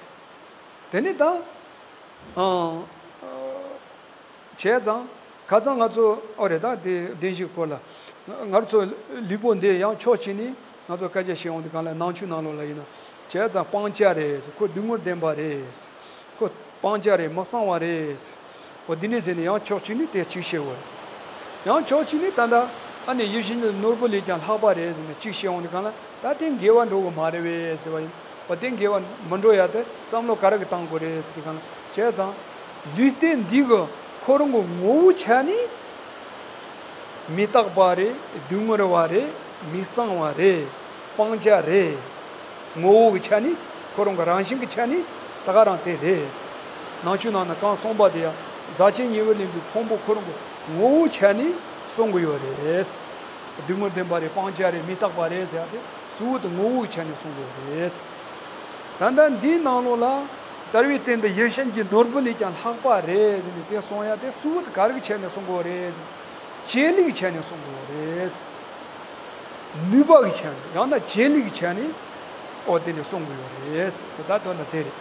རེད། དེ་ནི་ད། ཨང་། བྱས་ཙང་ཁ་སང་ང་ཚོ་ཨོ་རེད། ད་དེ་བདེན་བཞིའི་སྐོར་ལ་ང་ང་ཚོ་ལུས་པོ་འདི་ཡང་ཕྱོགས་གཅིག་ནས་ང་ཚོ་སྐད་ཆ་བཤད་ཡོང་དུས་སྒང་ལ་ནང་ཆོས་ནང་ལོགས་ལ་ཡིན་ན། བྱས་ཙང་སྤང་བྱ་རེད། ཁོ་སྡུག་བསྔལ་ལྡན་པ་རེད། ཁོ་སྤང་བྱ་རེད། མི་གཙང་བ་རེད། འོ་འདི་འདྲ་ཟེར་ནས་ཡང་ཕྱོགས་གཅིག་ནས་དེ་གཅིག་བཤད་ཡོད་རེད། ཡང་ཕྱོགས་གཅིག་ནས་ད་ལྟ་ཨ་ནི་ཡིད་བཞིན་ནོར་བུ་ལས་ཀྱང་ལྷག་པ་རེད་ཟེར་ནས་གཅིག་བཤད་ཡོང་དུས་སྒང་ལ། ད་དེ་འགལ་བ་འགྲོ་གི་མ་རེད་པས་ཟེར་བ་ཡིན། འོ་དེ་འགལ་བ་མི་འགྲོ་ཡ་དེ་བསམ་བློ་ག་རེ་གི་བཏང་དགོས་རེད་ཟེར་དུས་སྒང་ལ། བྱས་ཙང་ལུས་རྟེན་འདི་གི་ཁོ་རང་གི་ངོ་བོའི་ཆ་ནས་མི་རྟག་པ་རེད། སྡུག་བསྔལ་བ་རེད། མི་གཙང་བ་རེད། སྤང་བྱ་རེད། ངོ་བོ་གི་ཆ་ནས། ཁོ་རང་གི་རང་བཞིན་གྱི་ཆ་ནས་ད་ག་རང་དེ་རེད། ནང་ཆོས་ནང་ན་གང་གསུངས་པ་དེ་ཡང་ཟག་བཅས་ཉེ་བར་ལེན་པའི་ཕུང་པོ་ཁོ་རང་གི་ངོ་བོའི་ཆ་ནས་གསུང་གི་ཡོད་རེད། སྡུག་བསྔལ་ལྡན་པ་རེད། སྤང་བྱ་རེད། མི་རྟག་པ་རེད་ཟེར་ཡ་དེ་གཙོ་བོ་དེ་ངོ་བོ་གི་ཆ་ནས་གསུང་གི་ཡོད་རེད། ད་ལྟ་འདིའི་ནང་ལོགས་ལ་དལ་བའི་རྟེན་འདི་ཡིད་བཞིན་གྱི་ནོར་བུ་ལས་ཀྱང་ལྷག་པ་རེད་ཟེར་ནས་དེ་གསུང་ཡ་དེ་གཙོ་བོ་དེ་ག་རེ་གི་ཆ་ནས་གསུང་གི་ཡོད་རེད། བྱེད་ལས་ཀྱི་ཆ་ནས་གསུང་གི་ཡོད་རེད། ནུས་པ་གི་ཆ་ནས། ཡང་ན་བྱེད་ལས་ཀྱི་ཆ་ནས་ཨོ་དེ་ནས་གསུང་གི་ཡོད་རེད། ད་དོན་དག་དེ་རེད།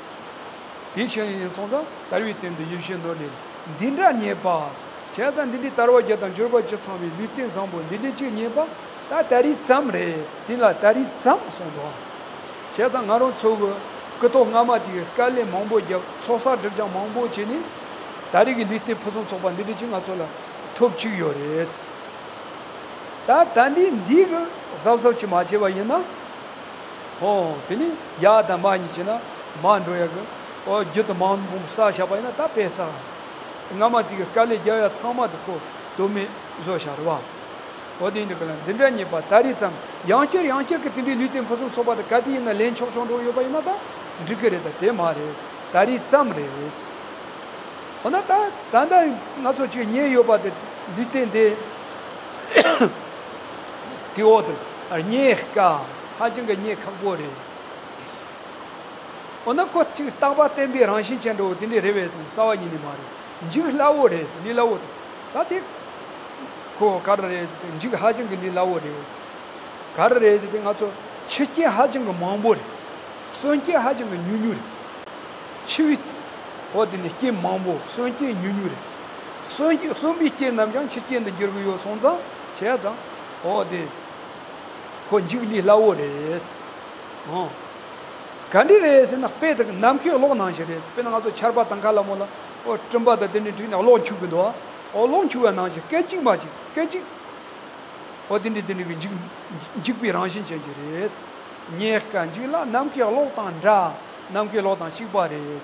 དེ་ཕྱིར་ཡིན་སོང་ཙང་དལ་བའི་རྟེན་འདི་ཡིད་བཞིན་ནོར་ལས་འདི་འདྲ་རྙེད་པ། བྱས་ཙང་འདི་འདྲའི་དལ་བ་བརྒྱད་དང་འབྱོར་པ་བཅུ་ཚང་བའི་ལུས་རྟེན་བཟང་པོ་འདི་འདྲ་ཅིག་རྙེད་པ་ད་ད་རེས་ཙམ་རེད། འདི་ལ་ད་རེས་ཙམ་གསུངས་འདུག། བྱས་ཙང་ང་རང་ཚོ་གི་སྐུ་ཐོག་སྔ་མ་དེ་གི་དཀའ་ལས་མང་པོ་བརྒྱབ། ཚོགས་བསགས་སྒྲིབ་སྦྱང་མང་པོ་བྱས་ནས་ད་རེས་ཀྱི་ལུས་རྟེན་ཕུན་སུམ་ཚོགས་པ་འདི་འདྲ་ཅིག་ང་ཚོ་ལ་ཐོབ་བཅུག་ཡོད་རེད། ད་ད་འདི་འདི་གི་གཟབ་གཟབ་ཅིག་མ་བྱས་པ་ཡིན་ན། ཧོ། དེ་ནི་ཡར་དང་མར་གཉིས་བྱས་ན་མར་འགྲོ་ཡ་གི། ཨོ་རྒྱུ་དང་མར་འབུམ་བསགས་བཞག་པ་ཡིན་ན་ད་དཔེ་བསགས། སྔ་མ་དེ་གི་དཀའ་ལས་རྒྱབ་ཡ་ཚང་མ་དེ་ཁོ་དོན་མེད་བཟོ་བཞག་རེད་བ། འོ་དེ་ཡིན་དུས་ག་ལ་འདི་འདྲ་རྙེད་པ་ད་རེས་ཙམ། ཡང་བསྐྱར་ཡང་བསྐྱར་གྱི་དེ་འདྲའི་ལུས་རྟེན་ཕུན་སུམ་ཚོགས་པ་དེ་ག་དུས་ཡིན་ན་ལེན་ཆོག་ཆོག་འགྲོ་ཡོད་པ་ཡིན་ན་ད་འགྲིག་གི་རེད། ད་དེ་མ་རེད། ད་རེས་ཙམ་རེད། འོ་ན་ད་ད་ལྟ་ང་ཚོ་ཅིག་རྙེད་ཡོད་པ་དེ་ལུས་རྟེན་དེ་དེ་འོག་ཏུ་རྙེད་དཀའ། ཧ་ཅང་གི་རྙེད་ཁག་པོ་རེད། འོ་ན་ཁོ་གཅིག་རྟག་པ་བརྟན་པའི་རང་བཞིན་ཅན་འདྲ་བོ་དེ་འདྲས་རེད་པས་ཟེར་ན་རྩ་བ་ཉིད་ནས་མ་རེད། འཇུག་སླ་བོ་རེད་ཟེར། ལས་སླ་བོ་དང་། ད་དེ་ཁོ་ག་རེ་རེད་ཟེར་དུས་འཇུག་ཧ་ཅང་གི་ལས་སླ་བོ་རེད་ཟེར། ག་རེ་རེད་ཟེར་དུས་ང་ཚོ་འཆི་རྐྱེན་ཧ་ཅང་གི་མང་པོ་རེད། གསོན་རྐྱེན་ཧ་ཅང་གི་ཉུང་ཉུང་རེད། འཆི་བའི་འོ་དེ་ནི་རྐྱེན་མང་པོ། གསོན་རྐྱེན་ཉུང་ཉུང་རེད། གསོན་གསོན་པའི་རྐྱེན་རྣམས་ཀྱང་འཆི་རྐྱེན་དུ་འགྱུར་གྱི་ཡོད་སོང་ཙང་བྱས་ཙང་འོ་དེ་ཁོ་འཇུག་ལས་སླ་བོ་རེད། ཨོ། ག་འདྲ་རེད་ཟེར་ན་དཔེ་དེ་ནམ་མཁའི་གློག་ནང་བཞིན་རེད། དཔེར་ན་ང་ཚོ་ཆར་པ་དང་ཁ་ལ་མོ་ལ་ཨོ་སྤྲིན་པ་དང་དེ་འདྲ་འཁྲིགས་ནས་གློག་འཁྱུག་གི་འདུག་ཨོ་གློག་འཁྱུག་པ་ནང་བཞིན་སྐད་ཅིག་མ་གཅིག་སྐད་ཅིག་ཨོ་དེ་འདྲ་དེ་འདྲ་གི་འཇིག་འཇིག་པའི་རང་བཞིན་ཅན་གྱི་རེད། རྙེད་དཀའ་འཇིག་སླ། ནམ་མཁའི་གློག་དང་འདྲ། ནམ་མཁའི་གློག་དང་གཅིག་པ་རེད།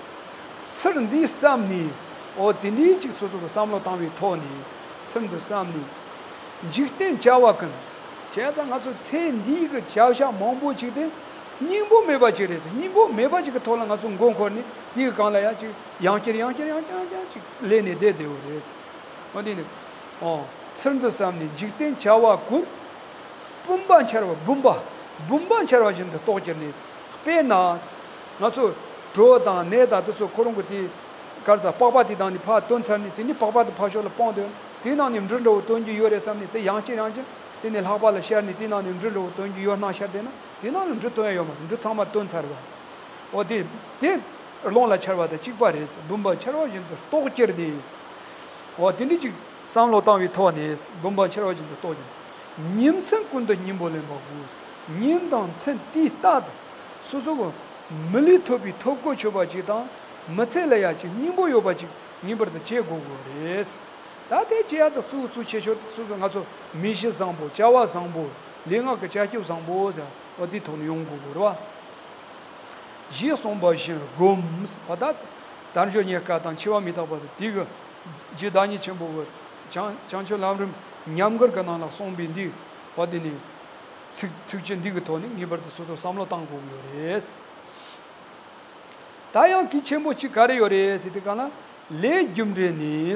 ཚུར་འདི་བསམ་ནས་ཨོ་དེ་འདྲའི་ཅིག་སོ་སོ་གི་བསམ་བློ་བཏང་བའི་ཐོག་ནས་ཚུར་འདི་བསམ་ནས། འཇིག་རྟེན་བྱ་བ་ཀུན། བྱས་ཙང་ང་ཚོ་ཚེ་འདིའི་གི་བྱ་བྱ་མང་པོ་ཅིག་དེ་སྙིང་པོ་མེད་པ་ཅིག་རེད་ཟེར། སྙིང་པོ་མེད་པ་ཅིག་གི་ཐོག་ལ་ང་ཚོ་མགོ་འཁོར་ནས་དེའི་སྒང་ལ་ཡང་ཅིག་ཡང་བསྐྱར་ཡང་བསྐྱར་ཡང་བསྐྱར་ཡང་བསྐྱར་ཅིག་ལས་ནས་བསྡད་བསྡད་ཡོད་རེད། འོ་དེ་ནི། ཨོ། ཚུར་འདི་བསམ་ནས་འཇིག་རྟེན་བྱ་བ་ཀུན། བུམ་པ་འཆར་བ་བུམ་པ། བུམ་པ་འཆར་བ་བཞིན་དུ་རྟོགས་གྱུར་ནས། དཔེར་ན། ང་ཚོ་གྲོ་དང་ནས་དང་དེ་ཚོ་ཁོ་རང་གི་དེ་ག་རེ་ཟ་པགས་པ་དེ་དང་ནི་ཕར་བཏོན་ཚར་ནས་དེ་ནི་པགས་པ་དེ་ཕར་ཕྱོགས་ལ་སྤུངས་ཏེ་དེའི་ནང་ནས་འབྲུ་འདྲ་བོ་བཏོན་རྒྱུ་ཡོད་རེད་བསམ་ནས་དེ་ཡང་བསྐྱར་ཡང་བསྐྱར་དེ་ནས་ལྷགས་པ་ལ་ཤར་ནས་དེའི་ནང་ནས་འབྲུ་འདྲ་བོ་བཏོན་རྒྱུ་ཡོད་སྣང་ཤར་བསྡད་ན་དེའི་ནང་ལ་འབྲུ་བཏོན་ཡ་ཡོད་མ་རེད། འབྲུ་ཚང་མ་བཏོན་ཚར་བ། འོ་དེ་དེ་རླུང་ལ་འཆར་བ་དང་གཅིག་པ་རེད། བུམ་པ་འཆར་བ་བཞིན་དུ་རྟོགས་གྱུར་ནས། འོ་དེ་འདྲ་ཅིག་བསམ་བློ་བཏང་བའི་ཐོག་ནས་བུམ་པ་འཆར་བ་བཞིན་དུ་རྟོགས་ཀྱང་། ཉིན་མཚན་ཀུན་ཏུ་སྙིང་པོ་ལེན་པ་དགོས། ཉིན་དང་མཚན་དེའི་རྟགས་དང་། སོ་སོ་གི་མི་ལུས་ཐོབ་པའི་ཐོབ་གོ་ཆོད་པ་ཅིག་དང་། མི་ཚེ་ལ་ཡ་ཅིག་སྙིང་པོ་ཡོད་པ་ཅིག་ངེས་པར་དུ་བྱེད་དགོས་དགོས་རེད། ད་དེ་བྱེད་ཡ་དང་གཙོ་བོ་གཙོ་ཆེ་ཤོས་སོ་སོ་ང་ཚོ་མི་གཤིས་བཟང་པོ། བྱ་བ་བཟང་པོ། ལུས་ངག་གི་བྱ་སྤྱོད་བཟང་པོ་ཟེར་བ་དེའི་ཐོག་ནས་ཡོང་དགོས་དགོས་རེད་བ། ཞེས་གསུངས་པ་བཞིན་བསྒོམ། བ་ད། དལ་འབྱོར་རྙེད་དཀའ་དང་འཆི་བ་མི་རྟག་པ་དང་དེ་གི་རྗེ་བདག་ཉིད་ཆེན་པོ་གི་བྱང་བྱང་ཆུབ་ལམ་རིམ་ཉམས་མགུར་གྱི་ནང་ལ་གསུངས་པའི་འདི་བ་དེ་ནི་ཚིག་ཚིགས་བཅད་འདི་གི་ཐོག་ནས་ངེས་པར་དུ་སོ་སོ་བསམ་བློ་བཏང་དགོས་ཀྱི་ཡོད་རེད། ད་ཡང་གལ་ཆེན་པོ་གཅིག་ག་རེ་ཡོད་རེད་ཟེར་དུས་གང་ལ་ལས་རྒྱུ་འབྲས་ནི།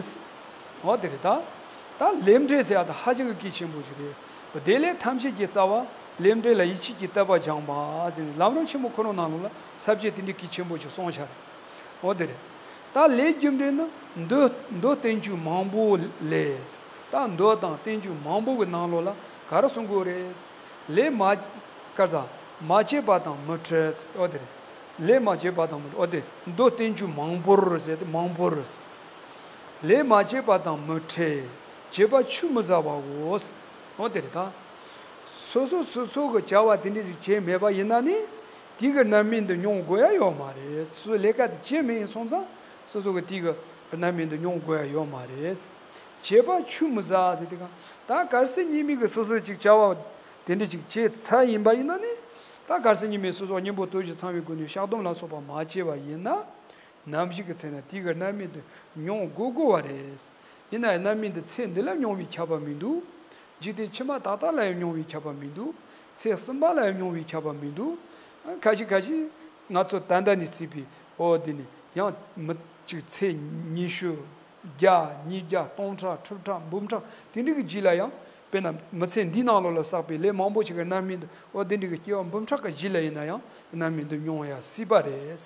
འོ་དེ་རེད་ད། ད་ལས་འབྲས་ཟེར་ཡ་ད་ཧ་ཅང་གི་གལ་ཆེན་པོ་ཞིག་རེད། དེ་ལས་ཐམས་ཅད་ཀྱི་རྩ་བ་ལས་འབྲས་ལ་ཡིད་ཆེས་ཀྱི་དད་པ་སྦྱངས་པ་ཟེར་ནས་ལམ་རིམ་ཆེན་མོ་ཁོ་རང་ནང་ལོགས་ལ་ས་བཅད་དེ་འདྲའི་གལ་ཆེན་པོ་ཞིག་གསུངས་ཤག་འོ་དེ་རེད། ད་ལས་རྒྱུ་འབྲས་ནི་མདོ་མདོ་བསྟན་བཅོས་མང་པོ་ལས། ད་མདོ་དང་བསྟན་བཅོས་མང་པོ་གི་ནང་ལོགས་ལ་ག་རེ་གསུང་གི་ཡོད་རེད། ལས་མ་ག་རེ་ཟ་མ་བྱས་པ་དང་མི་འཕྲད། འོ་དེ་རེད། ལས་མ་བྱས་པ་དང་མི་འཕྲད། འོ་དེ་མདོ་བསྟན་བཅོས་མང་པོར་ཟེར་ཏེ་མང་པོར། ལས་མ་བྱས་པ་དང་མི་འཕྲད། བྱས་པ་ཆུད་མི་ཟ་བའོ། འོ་དེ་རེད་ད། སོ་སོ་སོ་སོ་གི་བྱ་བ་དེ་འདྲ་ཞིག་བྱས་མེད་པ་ཡིན་ན་ནི་དེ་གི་རྣམ་སྨིན་དུ་མྱོང་དགོས་ཡ་ཡོད་མ་རེད། སོ་སོ་ལས་ཀ་དེ་བྱས་མེད་ཡིན་སོང་ཙང་སོ་སོ་གི་དེ་གི་རྣམ་སྨིན་དུ་མྱོང་དགོས་ཡ་ཡོད་མ་རེད། བྱས་པ་ཆུད་མི་ཟ་ཟེར་དེ་ག་ད་གལ་སྲིད་ཉིན་མོ་གི་སོ་སོ་ཅིག་བྱ་བ་དེ་འདྲ་ཅིག་བྱས་ཚར་ཡིན་པ་ཡིན་ན་ནི་ད་གལ་སྲིད་ཉིན་མོ་སོ་སོ་གཉེན་པོ་དོ་ཞིག་ཚང་བའི་སྒོ་ནས་བཤགས་སྡོམ་ལ་སོགས་པ་མ་བྱས་པ་ཡིན་ན། ནམ་ཞིག་གི་ཚེ་ན་དེ་གི་རྣམ་སྨིན་དུ་མྱོང་དགོས་དགོས་པ་རེད། ཡིན་ན་ཡང་རྣམ་སྨིན་དུ་ཚེ་འདི་ལ་མྱོང་བའི་ཁྱབ་པ་མི་འདུག་འཇིག་རྟེན་ཕྱི་མ་ཏག་ཏག་ལ་ཡང་མྱོང་བའི་ཁྱབ་པ་མི་འདུག་ཚེ་གསུམ་པ་ལ་ཡང་མྱོང་བའི་ཁྱབ་པ་མི་འདུག་ཁ་ཤས་ཁ་ཤས་ང་ཚོ་ད་ལྟ་ནས་བརྩིས་པའི་འོ་འདི་ནི་ཡང་མི་གཅིག་ཚེ་ཉི་ཤུ། བརྒྱ། ཉིས་བརྒྱ། སྟོང་ཕྲག། ཁྲི་ཕྲག། འབུམ་ཕྲག་དེ་འདྲ་གི་རྗེས་ལ་ཡང་དཔེར་ན་མི་ཚེ་འདིའི་ནང་ལོགས་ལ་བསགས་པའི་ལས་མང་པོ་ཞིག་གི་རྣམ་སྨིན་དུ་འོ་འདི་འདྲ་གི་སྐྱེ་བ་འབུམ་ཕྲག་གི་རྗེས་ལ་ཡིན་ན་ཡང་རྣམ་སྨིན་དུ་མྱོང་ཡ་སྲིད་པ་རེད།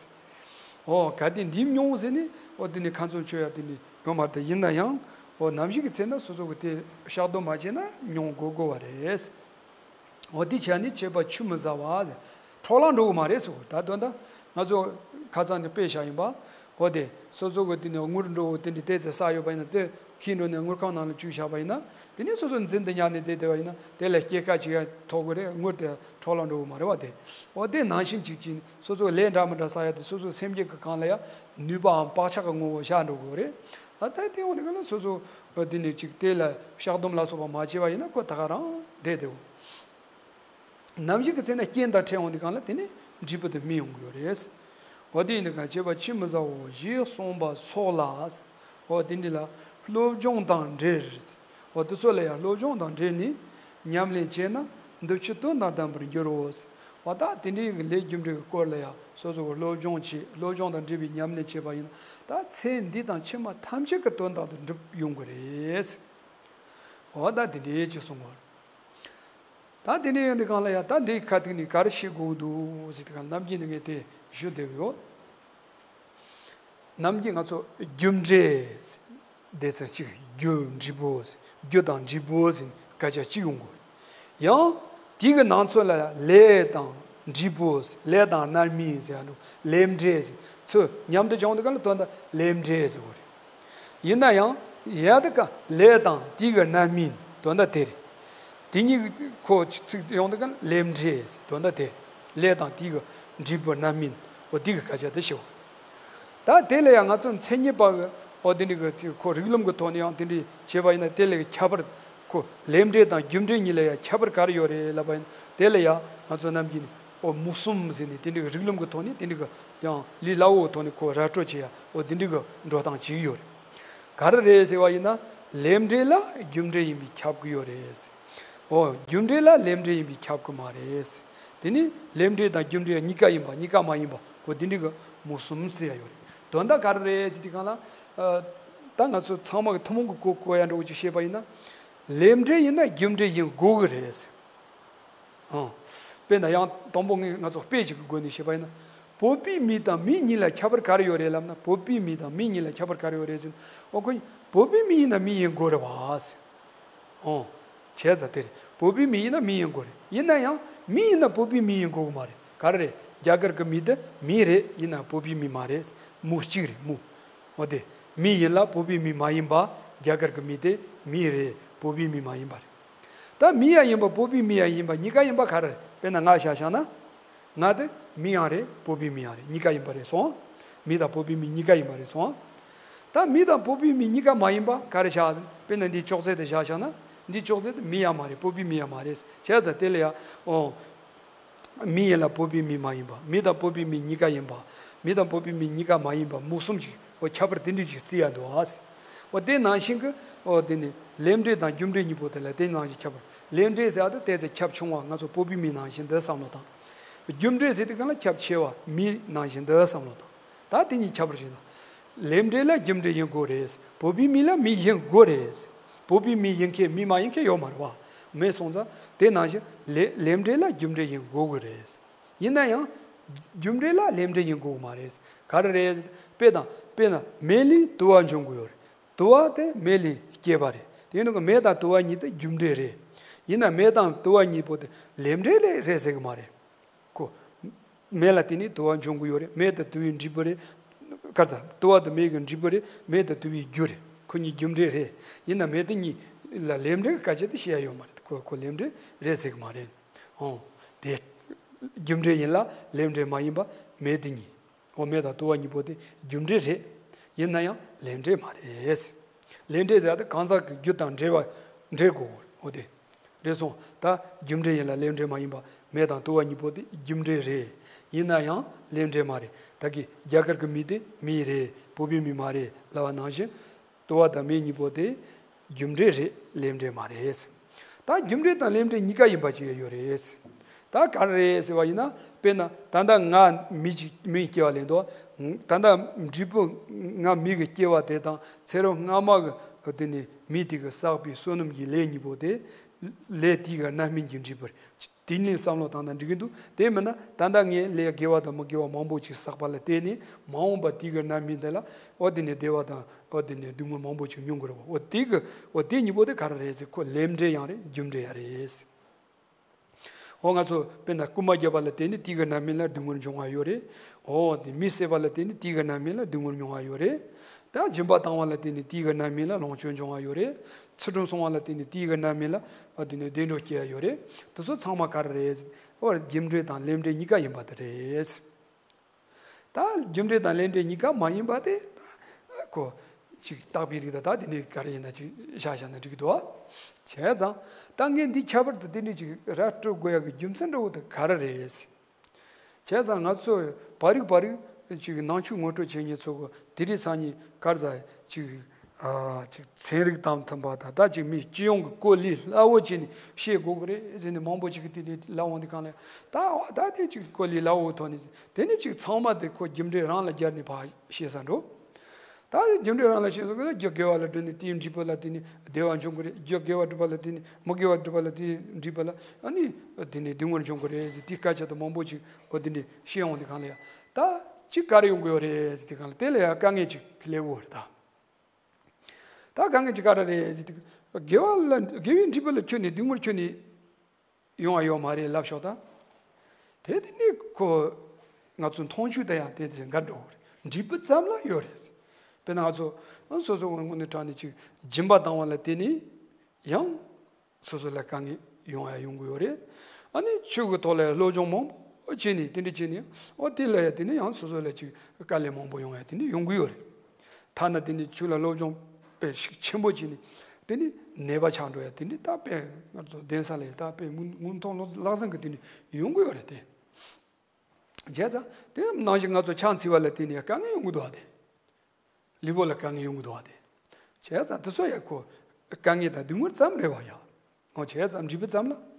འོ་གལ་ཏེ་འདི་མྱོང་ཟེར་ནས་འོ་དེ་ནི་ཁ་ཚོན་གཅོད་ཡ་དེ་ནི་ཡོད་མ་རེད། ཡིན་ན་ཡང་འོ་ནམ་ཞིག་གི་ཚེ་ན་སོ་སོ་གི་དེ་བཤགས་སྡོམ་མ་བྱས་ན་མྱོང་དགོས་དགོས་པ་རེད། འོ་དེ་བྱས་ནས་བྱས་པ་ཆུད་མི་ཟ་བ་ཟེར། འཕྲོ་བརླག་འགྲོ་གི་མ་རེད་ཟེར་གོ་ད་དོན་དག་ང་ཚོ་ཁ་སང་ནས་དཔེ་བཞག་ཡིན་པ། འོ་དེ་སོ་སོ་གི་དེ་ནས་དངུལ་འགྲོ་བོ་དེ་འདྲ་དེ་ཚེ་བསགས་ཡོད་པ་ཡིན་ན་དེ་ཁྱེར་འགྲོ་ནས་དངུལ་ཁང་ནང་ལ་བཅུག་བཞག་པ་ཡིན་ན་དེ་ནས་སོ་སོ་འཛིན་དུ་ཉར་ནས་བསྡད་བསྡད་པ་ཡིན་ན་དེ་ལ་སྐྱེད་ཀ་ཅིག་ཡང་ཐོབ་གི་རེད། དངུལ་དེ་འཕྲོ་བརླག་འགྲོ་གི་མ་རེད་བ་དེ། འོ་དེ་ནང་བཞིན་ཅིག་ཅིག་སོ་སོ་ལས་འདྲ་མི་འདྲ་བསགས་ཡ་དེ་སོ་སོ་སེམས་རྒྱུད་ཀྱི་སྒང་ལ་ཡང་ནུས་པའམ་བག་ཆགས་ཀྱི་ངོ་བོ་བཞག་འགྲོ་དགོས་རེད། ད་ལྟ་དེ་འོང་དེ་ག་ལ་སོ་སོ་འདི་ནས་ཅིག་དེ་ལ་བཤགས་སྡོམ་ལ་སོགས་པ་མ་བྱས་པ་ཡིན་ན་ཁོ་ད་ག་རང་བསྡད་དེ་འོང་། ནམ་ཞིག་གི་ཚེ་ན་རྐྱེན་དང་འཕྲད་འོང་དེ་གང་ལ་དེ་ནི་འབྲས་བུ་དེ་སྨིན་ཡོང་གི་ཡོད་རེད། འོ་དེ་ཡིན་དུས་གང་བྱས་པ་ཆུད་མི་ཟ་འོ་ཞེས་གསུངས་པ་སོགས་ལ། འོ་དེ་འདི་ལ་སློབ་སྦྱོང་དང་འབྲེལ། འོ་དེ་ཚོ་ལ་ཡང་སློབ་སྦྱོང་དང་འབྲེལ་ནས་ཉམས་ལེན་བྱས་ན་འདི་ཕྱི་དོན་དང་ལྡན་པར་འགྱུར་རོ། འོ་ད་དེ་འདྲའི་གི་ལས་རྒྱུ་འབྲས་ཀྱི་སྐོར་ལ་ཡང་སོ་སོ་གི་སློབ་སྦྱོང་བྱེད། སློབ་སྦྱོང་དང་འབྲེལ་བའི་ཉམས་ལེན་བྱས་པ་ཡིན་ན་ད་ཚེ་འདི་དང་ཕྱི་མ་ཐམས་ཅད་ཀྱི་དོན་དག་ཏུ་འགྲུབ་ཡོང་གི་རེད། འོ་ད་དེ་འདྲའི་ཅིག་གསུང་བ། ད་དེ་ནས་ཡོང་དུས་གང་ལ་ཡ་ད་འདིའི་ཁ་ཐུག་ནས་ག་རེ་བཤད་དགོས་འདུག་ཟེར་དུས་གང་ནམ་རྒྱུན་ནས་ངས་དེ་ཞུ་བསྡད་ཡོད། ནམ་རྒྱུན་ང་ཚོ་རྒྱུ་འབྲས། སྡེ་ཚན་གཅིག་རྒྱུ་འབྲས་བུ། རྒྱུ་དང་འབྲས་བུ་ཟེར་སྐད་ཆ་གཅིག་ཡོང་གི་ཡོད། ཡང་དེ་གི་ནང་ཚོ་ལ་ལས་དང་འབྲས་བུ། ལས་དང་རྣམ་སྨིན་ཟེར་ཡ་འདུག་ལས་འབྲས་ཟེར། ཚོ་མཉམ་དུ་བྱུང་དུས་ག་ལ་དོན་དག་ལས་འབྲས་ཟེར་བ་རེད། ཡིན་ན་ཡང་ཡ་དེ་ཀ་ལས་དང་དེ་གི་རྣམ་སྨིན་དོན་དག་དེ་རེད། དེ་གཉིས་ཁོ་ཚིག་ཡོང་དུས་ག་ལས་འབྲས་དོན་དག་དེ་རེད། ལས་དང་དེ་གི་འབྲས་བུ་རྣམ་སྨིན། འོ་དེ་གི་སྐད་ཆ་དེ་ཞུ། ད་དེ་ལ་ཡང་ང་ཚོ་མཚན་ཉིད་པ་གི་འོ་དེ་འདྲ་གི་ཁོ་རིགས་ལམ་གི་ཐོག་ནས་ཡང་དེ་འདྲ་བྱས་པ་ཡིན་ན་དེ་ལ་ཡང་ཁྱད་པར་ཁོ་ལས་འབྲས་དང་རྒྱུ་འབྲས་གཉིས་ལ་ཡང་ཁྱད་པར་ག་རེ་ཡོད་རེད་ལབ་པ་ཡིན་ན། དེ་ལ་ཡང་ང་ཚོ་ནམ་རྒྱུན་ནས་འོ་མུ་གསུམ་ཟེར་ནས་དེ་འདྲ་གི་རིགས་ལམ་གི་ཐོག་ནས་དེ་འདྲ་གི་ཡང་ལས་སླ་བོ་གི་ཐོག་ནས་ཁོ་ར་སྤྲོད་བྱེད་ཡ་འོ་དེ་འདྲ་གི་འགྲོ་སྟངས་བྱེད་ཀྱི་ཡོད་རེད། ག་རེ་རེད་ཟེར་བ་ཡིན་ན། ལས་འབྲས་ལ་རྒྱུ་འབྲས་ཡིན་པས་ཁྱབ་ཀྱི་ཡོད་རེད། འོ་རྒྱུ་འབྲས་ལ་ལས་འབྲས་ཡིན་པས་ཁྱབ་ཀྱི་མ་རེད། དེ་ནི་ལས་འབྲས་དང་རྒྱུ་འབྲས་གཉིས་ཀ་ཡིན་པ་གཉིས་ཀ་མ་ཡིན་པ་འོ་དེ་འདྲ་གི་མུ་གསུམ་ཟེར་ཡ་ཡོད་རེད། དོན་དག་ག་རེ་རེད་ཟེར་དུས་སྒང་ལ། ཨ། ད་ང་ཚོ་ཚང་མ་གི་ཐུན་མོང་གི་གོ་གོ་ཡ་འདྲ་བོ་ཅིག་བཤད་པ་ཡིན་ན། ལས་འབྲས་ཡིན་ན་རྒྱུ་འབྲས་ཡིན་དགོས་ཀྱི་རེད། ཨང་། དཔེར་ན་ཡང་དང་པོ་ངས་ང་ཚོ་དཔེ་ཅིག་གི་སྒོ་ནས་བཤད་པ་ཡིན་ན། བོད་པའི་མི་དང་མི་གཉིས་ལ་ཁྱད་པར་ག་རེ་ཡོད་རེད་ལབ་ན། བོད་པའི་མི་དང་མི་གཉིས་ལ་ཁྱད་པར་ག་རེ་ཡོད་རེད་ཟེར་ན། འོ་ཁོ་བོད་པའི་མི་ཡིན་ན་མི་ཡིན་དགོས་རེད་བ་ཟེར། ཨོ། བྱས་ཙང་དེ་རེད། བོད་པའི་མི་ཡིན་ན་མི་ཡིན་དགོས་རེད། ཡིན་ན་ཡང་མི་ཡིན་ན་བོད་པའི་མི་ཡིན་དགོས་ཀྱི་མ་རེད། ག་རེ་རེད། རྒྱ་གར་གྱི་མི་དེ་མི་རེད། ཡིན་ན་བོད་པའི་མི་མ་རེད། མུ་གཅིག་རེད་མུ། འོ་དེ། མི་ཡིན་ལ་བོད་པའི་མི་མ་ཡིན་པ། རྒྱ་གར་གྱི་མི་དེ་མི་རེད། བོད་པའི་མི་མ་ཡིན་པ་རེད། ད་མི་ཡང་ཡིན་པ་བོད་པའི་མི་ཡང་ཡིན་པ་གཉིས་ཀ་ཡིན་པ་ག་རེ་རེད། དཔེར་ན་ང་བཞག་བཞག་ན། ང་དེ་མི་ཡང་རེད། བོད་པའི་མི་ཡང་རེད། གཉིས་ཀ་ཡིན་པ་རེད་སོང་། མི་དང་བོད་པའི་མི་གཉིས་ཀ་ཡིན་པ་རེད་སོང་། ད་མི་དང་བོད་པའི་མི་གཉིས་ཀ་མ་ཡིན་པ་ག་རེ་བཞག་ཟེར། དཔེར་ན་འདིའི་ཅོག་ཙེ་དེ་བཞག་བཞག་ན། འདིའི་ཅོག་ཙེ་དེ་མི་ཡང་མ་རེད། བོད་པའི་མི་ཡང་མ་རེད། བྱས་ཙང་དེ་ལ་ཡང་། ཨོ། མི་ཡིན་ལ་བོད་པའི་མི་མ་ཡིན་པ། མི་དང་བོད་པའི་མི་གཉིས་ཀ་ཡིན་པ། མི་དང་བོད་པའི་མི་གཉིས་ཀ་མ་ཡིན་པ་མུ་གསུམ་ཅིག་འོ་ཁྱད་པར་དེ་འདྲ་ཞིག་བརྩི་ཡ་འདུག་ཨ། འོ་དེ་ནང་བཞིན་གྱི་འོ་དེ་ནི་ལས་འབྲས་དང་རྒྱུ་འབྲས་གཉིས་པོ་དེ་ལ་དེ་ནང་བཞིན་ཁྱད་པར། ལས་འབྲས་ཟེར་ཡ་དེ་དེ་ཚེ་ཁྱབ་ཆུང་བ་ང་ཚོ་བོད་པའི་མི་ནང་བཞིན་འདི་བསམ་བློ་བཏང་། རྒྱུ་འབྲས་ཟེར་དུས་སྒང་ལ་ཁྱབ་ཆེ་བ་མི་ནང་བཞིན་འདི་བསམ་བློ་བཏང་། ད་དེ་གཉིས་ཁྱད་པར་ཞིག་དང་། ལས་འབྲས་ལ་རྒྱུ་འབྲས་ཡིན་དགོས་རེད། བོད་པའི་མི་ལ་མི་ཡིན་དགོས་རེད། བོད་པའི་མི་ཡིན་མཁན་མི་མ་ཡིན་མཁན་ཡོད་མ་རེད་བ། མེད་སོང་ཙང་དེ་ནང་བཞིན་ལས་ལས་འབྲས་ལ་རྒྱུ་འབྲས་ཡིན་དགོས་ཀྱི་རེད། ཡིན་ན་ཡང་། རྒྱུ་འབྲས་ལ་ལས་འབྲས་ཡིན་དགོས་མ་རེད། ག་རེ་རེད། དཔེ་དང་དཔེར་ན་མེ་ལས་དུ་བ་འབྱུང་གི་ཡོད་རེད། དུ་བ་དེ་མེ་ལས་སྐྱེས་པ་རེད། དེ་ཡིན་དུས་མེ་དང་དུ་བ་གཉིས་དེ་རྒྱུ་འབྲས་རེད། ཡིན་ན་མེ་དང་དུ་བ་གཉིས་པོ་དེ་ལས་འབྲས་ལས་རེད་ཟེར་གི་མ་རེད། ཁོ། མེ་ལ་བརྟེན་ནས་དུ་བ་འབྱུང་གི་ཡོད་རེད། མེ་དང་དུ་བའི་འབྲས་བུ་རེད། ག་རེ་ཟ། དུ་བ་དང་མེ་གི་འབྲས་བུ་རེད། མེ་དང་དུ་བའི་རྒྱུ་རེད། ཁོ་གཉིས་རྒྱུ་འབྲས་རེད། ཡིན་ན་མེ་དེ་གཉིས་ལ་ལས་འབྲས་ཀྱི་སྐད་ཆ་དེ་བཤད་ཡ་ཡོད་མ་རེད། ཁོ་ཁོ་ལས་འབྲས་རེད་ཟེར་གི་མ་རེད། ཨོ། དེ། རྒྱུ་འབྲས་ཡིན་ལ་ལས་འབྲས་མ་ཡིན་པ་མེ་དེ་གཉིས། འོ་མེ་དང་དུ་བ་གཉིས་པོ་དེ་རྒྱུ་འབྲས་རེད། ཡིན་ན་ཡང་ལས་འབྲས་མ་རེད། ལས་འབྲས་ཟེར་ཡ་དེ་གང་ཟག་གི་རྒྱུ་དང་འབྲེལ་བ་འབྲེལ་དགོས། འོ་དེ། རེད་སོང་། ད་རྒྱུ་འབྲས་ཡིན་ལ་ལས་འབྲས་མ་ཡིན་པ་མེ་དང་དུ་བ་གཉིས་པོ་དེ་རྒྱུ་འབྲས་རེད། ཡིན་ན་ཡང་ལས་འབྲས་མ་རེད། ད་གི་རྒྱ་གར་གི་མི་དེ་མི་རེད། བོད་པའི་མི་མ་རེད་ལབ་པ་ནང་བཞིན། དུ་བ་དང་མེ་གཉིས་པོ་དེ་རྒྱུ་འབྲས་རེད། ལས་འབྲས་མ་རེད། ད་རྒྱུ་འབྲས་དང་ལས་འབྲས་གཉིས་ཀ་ཡིན་པ་ཅིག་ཡོད་རེད། ད་ག་རེ་རེད་ཟེར་བ་ཡིན་ན། དཔེར་ན་ད་ལྟ་ང་མི་ཅིག་མི་སྐྱེ་བ་ལེན་དོ། ད་ལྟ་འབྲས་བུ་ང་མི་གི་སྐྱེ་བ་དེ་དང་ཚེ་རབས་སྔ་མ་གི་དེ་ནི་མི་དེ་གི་བསགས་པའི་བསོད་ནམས་ཀྱི་ལས་གཉིས་པོ་དེ། ལས་དེ་གི་རྣམ་སྨིན་གྱི་འབྲས་བུ་རེད། དེ་ནས་བསམ་བློ་བཏང་ན་འགྲིག་གི་འདུག་དེ་མིན་ན་ད་ལྟ་ངས་ལས་དགེ་བ་དང་མི་དགེ་བ་མང་པོ་ཅིག་བསགས་པ་ལ་བརྟེན་ནས་མ་འོངས་པ་དེ་གི་རྣམ་སྨིན་དེ་ལ་འོ་དེ་ནས་བདེ་བ་དང་འོ་དེ་ནས་སྡུག་བསྔལ་མང་པོ་ཅིག་མྱོང་གི་རེད་བ། འོ་དེ་གི་འོ་དེ་གཉིས་པོ་དེ་ག་རེ་རེད་ཟེར། ཁོ་ལས་འབྲས་ཡང་རེད། རྒྱུ་འབྲས་ཡང་རེད། འོ་ང་ཚོ་དཔེར་ན་རྐུན་མ་བརྒྱབ་པ་ལ་བརྟེན་ནས་དེ་གི་རྣམ་སྨིན་ལ་སྡུག་བསྔལ་འབྱུང་བ་ཡོད་རེད། འོ་དེ་མི་བསད་པ་ལ་བརྟེན་ནས་དེ་གི་རྣམ་སྨིན་ལ་སྡུག་བསྔལ་མྱོང་བ་ཡོད་རེད། ད་སྦྱིན་པ་བཏང་བ་ལ་བརྟེན་ནས་དེའི་གི་རྣམ་སྨིན་ལ་ལོངས་སྤྱོད་འབྱུང་བ་ཡོད་རེད། ཚུལ་ཁྲིམས་སྲུང་བ་ལ་བརྟེན་ནས་དེའི་གི་རྣམ་སྨིན་ལ་ཨ་དེ་ནས་བདེ་འགྲོ་སྐྱེ་ཡ་ཡོད་རེད། དེ་ཚོ་ཚང་མ་ག་རེ་རེད། ཨོ་རྒྱུ་འབྲས་དང་ལས་འབྲས་གཉིས་ཀ་ཡིན་པ་དེ་རེད། ད་རྒྱུ་འབྲས་དང་ལས་འབྲས་གཉིས་ཀ་མ་ཡིན་པ་དེ་ཁོ་ཅིག་བརྟག་པའི་རིགས་དང་ད་དེ་ནས་ག་རེ་ཡིན་ན་ཅིག་བཞག་བཞག་ན་འགྲིག་གི་འདུག་བྱས་ཙང་ད་ངས་འདི་ཁྱད་པར་དུ་དེ་འདྲས་ཅིག་ར་སྤྲོད་དགོས་ཡ་གི་རྒྱུ་མཚན་འདྲ་བོ་དེ་ག་རེ་རེད། བྱས་ཙང་ང་ཚོས་བར་རིག་བར་རིག་ཅིག་ནང་ཆོས་ངོ་སྤྲོད་བྱེད་མཁན་ཚོ་གི་དེ་རིང་སང་ཉིན་ག་རེ་ཟ་ཅིག་ཨ་ཅིག་ཚན་རིག་དང་མཐུན་པ་དང་ད་ཅིག་མི་སྤྱི་ཡོངས་ཀྱི་གོ་ལས་སླ་བོ་བྱས་ནས་ཤེས་དགོས་ཀྱི་རེད་ཟེར་ནས་མང་པོ་ཅིག་གིས་དེ་འདྲའི་ལབ་འོང་དུས་སྒང་ལ་ད་འོ་ད་དེ་ཅིག་གོ་ལས་སླ་བོའི་ཐོག་ནས་དེ་ནས་ཅིག་ཚང་མ་དེ་ཁོ་རྒྱུ་འབྲས་རང་ལ་སྦྱར་ནས་ཕར་ཤེས་ས་འགྲོ། ད་རྒྱུ་འབྲས་རང་ལ་ཤེས་སོང་གི་ན་རྒྱུ་དགེ་བ་ལ་བསྒྲུབས་ནས་དེའི་འབྲས་བུ་ལ་བརྟེན་ནས་བདེ་བ་འབྱུང་གི་རེད། རྒྱུ་དགེ་བ་བསྒྲུབས་པ་ལ་བརྟེན་ནས་མི་དགེ་བ་བསྒྲུབས་པ་ལ་དེའི་འབྲས་བུ་ལ་ཨ་ནི་དེ་ནས་སྡུག་བསྔལ་འབྱུང་གི་རེད་ཟེར་དེའི་སྐད་ཆ་དེ་མང་པོ་ཅིག་འོ་དེ་འདྲས་ཤེས་འོང་དུས་སྒང་ལ་ཡ་ད་ ཅིག་ག་རེ་ཡོང་གི་ཡོད་རེད་ཟེར་དུས་སྒང་ལ་དེ་ལ་ཡང་དཀའ་ངལ་ཅིག་སླེབས་ཡོད་རེད་ད། ད་དཀའ་ངལ་ཅིག་ག་རེ་རེད་ཟེར་དུས། དགེ་བ་ལ་དགེ་བའི་འབྲས་བུ་ལ་ཁྱོན་ནས་སྡུག་བསྔལ་ཁྱོན་ནས་ཡོང་བ་ཡོད་མ་རེད་ལབ་ཤོག་ད། དེ་དེ་ནི་ཁོ་ང་ཚོ་མཐོང་ཆོས་དང་ཡང་དེ་དེ་འགལ་འགྲོ་གི་རེད། འབྲས་བུ་ཙམ་ལ་ཡོད་རེད། དཔེར་ན་ང་ཚོ་སོ་སོ་དངོས་གནས་དྲང་གནས་ཅིག་སྦྱིན་པ་བཏང་བ་ལ་བརྟེན་ནས་ཡང་སོ་སོ་ལ་དཀའ་ངལ་ཡོང་ཡ་ཡོང་གི་ཡོད་རེད། ཨ་ནི་ཆོས་ཀྱི་ཐོག་ལ་སློབ་སྦྱོང་མང་པོ་བྱས་ནས་དེ་འདྲ་བྱས་ནས་ཨོ་དེ་ལ་ཡ་དེ་ནི་ཡང་སོ་སོ་ལ་ཅིག་དཀའ་ལས་མང་པོ་ཡོང་ཡ་དེ་འདྲ་ཡོང་གི་ཡོད་རེད། ཐ་ན་དེ་ནི་ཆོས་ལ་སློབ་སྦྱོང་དཔེ་ཤུགས་ཆེན་པོ་བྱས་ནས་དེ་ནི་ནད་པ་ཆགས་འགྲོ་ཡ་དེ་འདྲ་ད་དཔེ་ང་ཚོ་གདན་ས་ལ་ཡ་ད་དཔེ་མངོན་མངོན་མཐོང་ལག་ཟིན་གྱི་དེ་ནི་ཡོང་གི་ཡོད་རེད་དེ། བྱས་ཙང་དེ་ནང་བཞིན་ང་ཚོ་ཕྱག་འཚལ་བ་ལ་བརྟེན་ནས་དཀའ་ངལ་ཡོང་གི་འདུག་བ་དེ། ལུས་པོ་ལ་དཀའ་ངལ་ཡོང་གི་འདུག་བ་དེ། བྱས་ཙང་དེ་ཚོ་ཡ་ཁོ་དཀའ་ངལ་དང་སྡུག་བསྔལ་ཙམ་རེད་བ་ཡ། འོ་བྱས་ཙང་འབྲས་བུ་ཙམ་ལ།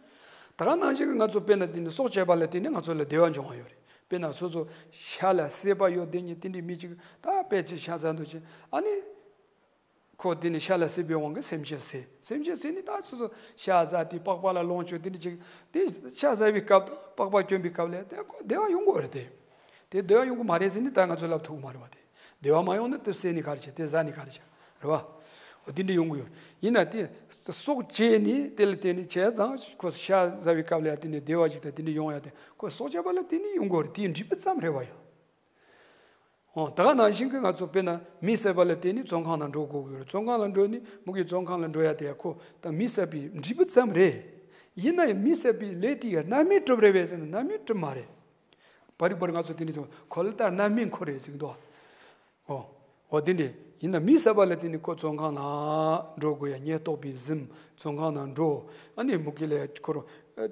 ད་ག་ནང་བཞིན་གྱི་ང་ཚོ་དཔེར་ན་དེ་ནི་སྲོག་བཅད་པ་ལ་བརྟེན་ནས་ང་ཚོ་ལ་བདེ་བ་འབྱུང་བ་ཡོད་རེད། དཔེར་ན་སོ་སོ་ཤ་ལ་སྲེད་པ་ཡོད་དེ་ཉིད་དེ་འདྲའི་མི་གཅིག་ད་དཔེ་ཅིག་ཤ་ཟ་འདུག་ཅིང་ཨ་ནི། ཁོ་དེ་ནི་ཤ་ལ་སྲེད་པའི་དབང་གིས་སེམས་ཅན་བསད། སེམས་ཅན་བསད་ནི་ད་སོ་སོ་ཤ་ཟ་དེ་པགས་པ་ལ་ལོངས་སྤྱོད་དེ་འདྲ་ཅིག་དེ་ཤ་ཟ་བའི་སྐབས་དང་པགས་པ་གྱོན་པའི་སྐབས་ལ་དེ་ཁོ་བདེ་བ་ཡོང་གི་རེད་དེ། དེ་བདེ་བ་ཡོང་གི་མ་རེད་ཟེར་ནི་ད་ང་ཚོ་ལབ་ཐུབ་ཀྱི་མ་རེད་བ་དེ། བདེ་བ་མ་ཡོང་ན་དེ་བསད་ནི་ག་རེ་བྱ་དེ་ཟ་ནི་ག་རེ་བྱ་རེད་བ། འོ་དེ་འདྲ་ཡོང་གི་ཡོད་ཡིན་ན་དེ་སྲོག་བཅད་ནི་དེ་ལ་བརྟེན་ནས་བྱས་ཙང་ཁོ་ཤ་ཟ་བའི་སྐབས་ལ་ཡང་དེ་ནི་བདེ་བ་ཞིག་དང་དེ་འདྲ་ཡོང་ཡ་དེ་ཁོ་སྲོག་བཅད་པ་ལ་བརྟེན་ནས་ཡོང་གི་རེད་དེའི་འབྲས་བུ་ཙམ་རེད་བ་ཡ། འོ་ད་ག་ནང་བཞིན་གྱི་ང་ཚོ་དཔེར་ན་མི་བསད་པ་ལ་བརྟེན་ནས་བཙོན་ཁང་ནང་འགྲོ་དགོས་ཀྱི་ཡོད་རེད། བཙོན་ཁང་ལ་འགྲོ་ནས་མུ་གེ་བཙོན་ཁང་ལ་འགྲོ་ཡ་དེ་ཡ་ཁོ་ད་མི་བསད་པའི་འབྲས་བུ་ཙམ་རེད། ཡིན་ན་ཡང་མི་བསད་པའི་ལས་དེ་ཡ་རྣམ་སྨིན་གྲུབ་རེད་པས་ཟེར་ན་རྣམ་སྨིན་གྲུབ་མ་རེད། བར་རིག་པར་ང་ཚོ་དེ་འདྲ་ཟེར་ཁོ་ལ་ད་རྣམ་སྨིན་ཁོ་རེད་ཟེར་གྱི་འདུག་འོ། འོ་དེ་འདྲ་ཡིན་ན་མི་བསད་པ་ལ་བརྟེན་ནས་ཁོ་བཙོན་ཁང་ལ་འགྲོ་དགོས་ཡ། ཉེན་རྟོག་པས་ཟིན་བཙོན་ཁང་ནང་འགྲོ། ཨ་ནི་མུ་གེ་ལ་ཁོ་རང་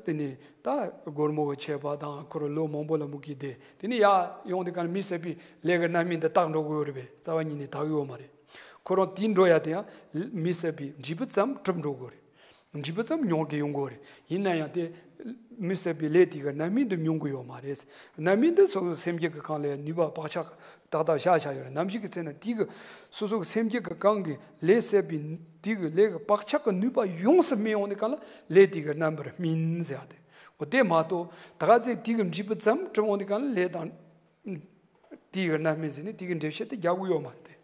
དེ་ནས་ད་སྒོར་མོ་གི་ཆད་པ་དང་ཁོ་རང་ལོ་མང་པོ་ལ་མུ་གེ་བསྡད་དེ་ནས་ཡར་ཡོང་དུས་གང་མི་བསད་པའི་ལས་ཀྱི་རྣམ་སྨིན་དེ་དག་འགྲོ་དགོས་ཡོད་རེད་པས། རྩ་བ་ཉིད་ནས་དག་ཡོད་མ་རེད། ཁོ་རང་དེ་འགྲོ་ཡ་དེ་ཡང་མི་བསད་པའི་འབྲས་བུ་ཙམ་གྲུབ་འགྲོ་དགོས་རེད། འབྲས་བུ་ཙམ་མྱོང་གི་ཡོང་གི་ཡོད་རེད། ཡིན་ན་ཡང་དེ་མི་བསད་པའི་ལས་དེ་གི་རྣམ་སྨིན་དེ་མྱོང་གི་ཡོད་མ་རེད། རྣམ་སྨིན་དེ་སོ་སོ་སེམས་བསྐྱེད་ཀྱི་གང་ལ་ནུས་པ་བག་ཆགས་ཏག་ཏག་བཞག་བཞག་ཡོད་རེད། ནམ་ཞིག་གི་ཚེ་ན་དེ་གི་སོ་སོ་གི་སེམས་བསྐྱེད་ཀྱི་གང་གི་ལས་བསད་པའི་དེ་གི་ལས་ཀྱི་བག་ཆགས་ཀྱི་ནུས་པ་ཡོངས་སུ་སྨིན་ཡོང་དུས་གང་ལ་ལས་དེ་གི་རྣམ་པར་སྨིན་ཟེར་ཡ་དེ། འོ་དེ་མ་གཏོགས་ད་ག་ཚེ་དེ་གི་འབྲས་བུ་ཙམ་གྲུབ་ཡོང་དུས་གང་ལ་ལས་དང་དེའི་རྣམ་སྨིན་ཟེར་ནས་དེ་གི་འགྲེལ་བཤད་དེ་རྒྱག་གི་ཡོད་མ་རེད་དེ།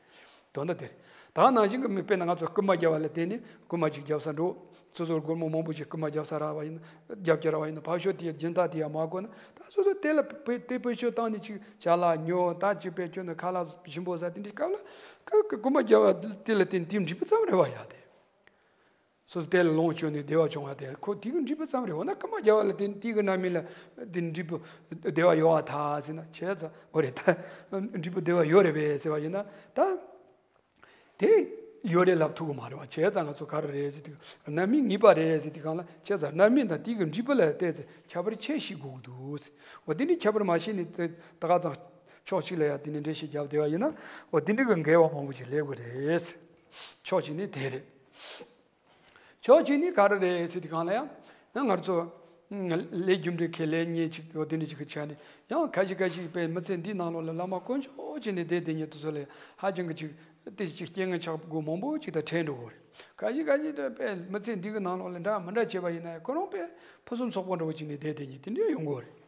དོན་དག་དེ་རེད། ད་ནང་བཞིན་གྱི་མི་དཔེར་ན་ང་ཚོ་རྐུན་མ་རྒྱག་པ་ལ་བརྟེན་ནས་རྐུན་མ་ཅིག་རྒྱབ་ས་འགྲོ། སོ་སོར་སྒོར་མོ་མང་པོ་ཞིག་རྐུན་མ་རྒྱབ་ས་རག་པ་ཡིན་ན་རྒྱབ་སྐྱོར་རག་པ་ཡིན་ན་ཕར་ཞོག་དེའི་སྦྱིན་བདག་དེ་ཡང་མ་གོ་ན་ད་སོ་སོ་དེ་ལ་དཔེ་དེ་དཔེ་ཆོས་བཏང་ནས་ཅིག་ཅ་ལག་ཉོ་ད་ཅིག་དཔེ་ཁྱོད་ནི་ཁ་ལག་ཞིམ་པོ་ཟ་དེ་འདྲའི་སྐབས་ལ་ཁོ་རྐུན་མ་རྒྱབ་པ་དེ་ལ་བརྟེན་དེའི་འབྲས་བུ་ཙམ་རེད་བ་ཡ་དེ། སོ་སོ་དེ་ལ་ལོངས་སྤྱོད་ནས་བདེ་བ་བྱུང་བ་དེ་ཁོ་དེ་གི་འབྲས་བུ་ཙམ་རེད། འོ་ན་རྐུན་མ་རྒྱབ་པ་ལ་དེ་དེ་གི་རྣམ་སྨིན་ལ་དེ་འབྲས་བུ་བདེ་བ་ཡོད་པ་ཐལ་ཟེར་ན་བྱས་ཙང་འོ་རེད་ད། འབྲས་བུ་བདེ་བ་ཡོད་རེད་པས་ཟེར་བ་ཡིན་ན་ད། དེ་ཡོད་རེད་ལབ་ཐུབ་ཀྱི་མ་རེད་བ། བྱས་ཙང་ང་ཚོ་ག་རེ་རེད་ཟེར་དུས་རྣམ་སྨིན་ངེས་པ་རེད་ཟེར་དུས་གང་ལ་བྱས་ཙང་རྣམ་སྨིན་དང་དེ་གི་འབྲས་བུ་ལ་བལྟས་ཚེ་ཁྱད་པར་ཕྱེ་ཤེས་དགོས་ཀྱི་འདུག་ཟེར། འོ་དེ་འདྲའི་ཁྱད་པར་མ་ཤེས་ནས་དེ་ད་ག་ཙང་ཕྱོགས་གཅིག་ལ་ཡང་དེ་ནས་འགྲེལ་བཤད་བརྒྱབ་བསྡད་པ་ཡིན་ན་འོ་དེ་འདྲ་གི་འགལ་བ་མང་པོ་ཞིག་སླེབས་ཀྱི་རེད་ཟེར། ཕྱོགས་གཅིག་ནི་དེ་རེད། ཕྱོགས་གཅིག་ནི་ག་རེ་རེད་ཟེར་དུས་གང་ལ་ཡང་ང་ཚོ་ལས་རྒྱུ་འབྲས་ཁས་ལེན་མཁན་ཅིག་ཡོད། དེ་འདྲ་ཅིག་གི་ཆ་ནས་ཡང་ཁ་ཤས་ཁ་ཤས་པའི་མི་ཚེ་འདིའི་ནང་ལོགས་ལ་བླ་མ་དཀོན་མཆོག་ཅིག་ནས་བསྡད་བསྡད་མཁན་དེ་ཚོ་ལ་ཧ་ཅང་གི་ཅིག་དེ་ཅིག་རྐྱེན་ངན་ཆགས་དགོས་མང་པོ་ཅིག་དང་འཕྲད་འགྲོ་གི་རེད། ཁ་ཤས་ཁ་ཤས་དེ་པའི་མི་ཚེ་འདི་གི་ནང་ལོགས་ལ་འདྲ་མི་འདྲ་བྱས་པ་ཡིན་ན་ཁོ་རང་པའི་ཕུན་སུམ་ཚོགས་པོ་འདྲ་བོ་ཅིག་ནས་བསྡད་བསྡད་མཁན་དེ་འདྲ་ཡོང་གི་རེད།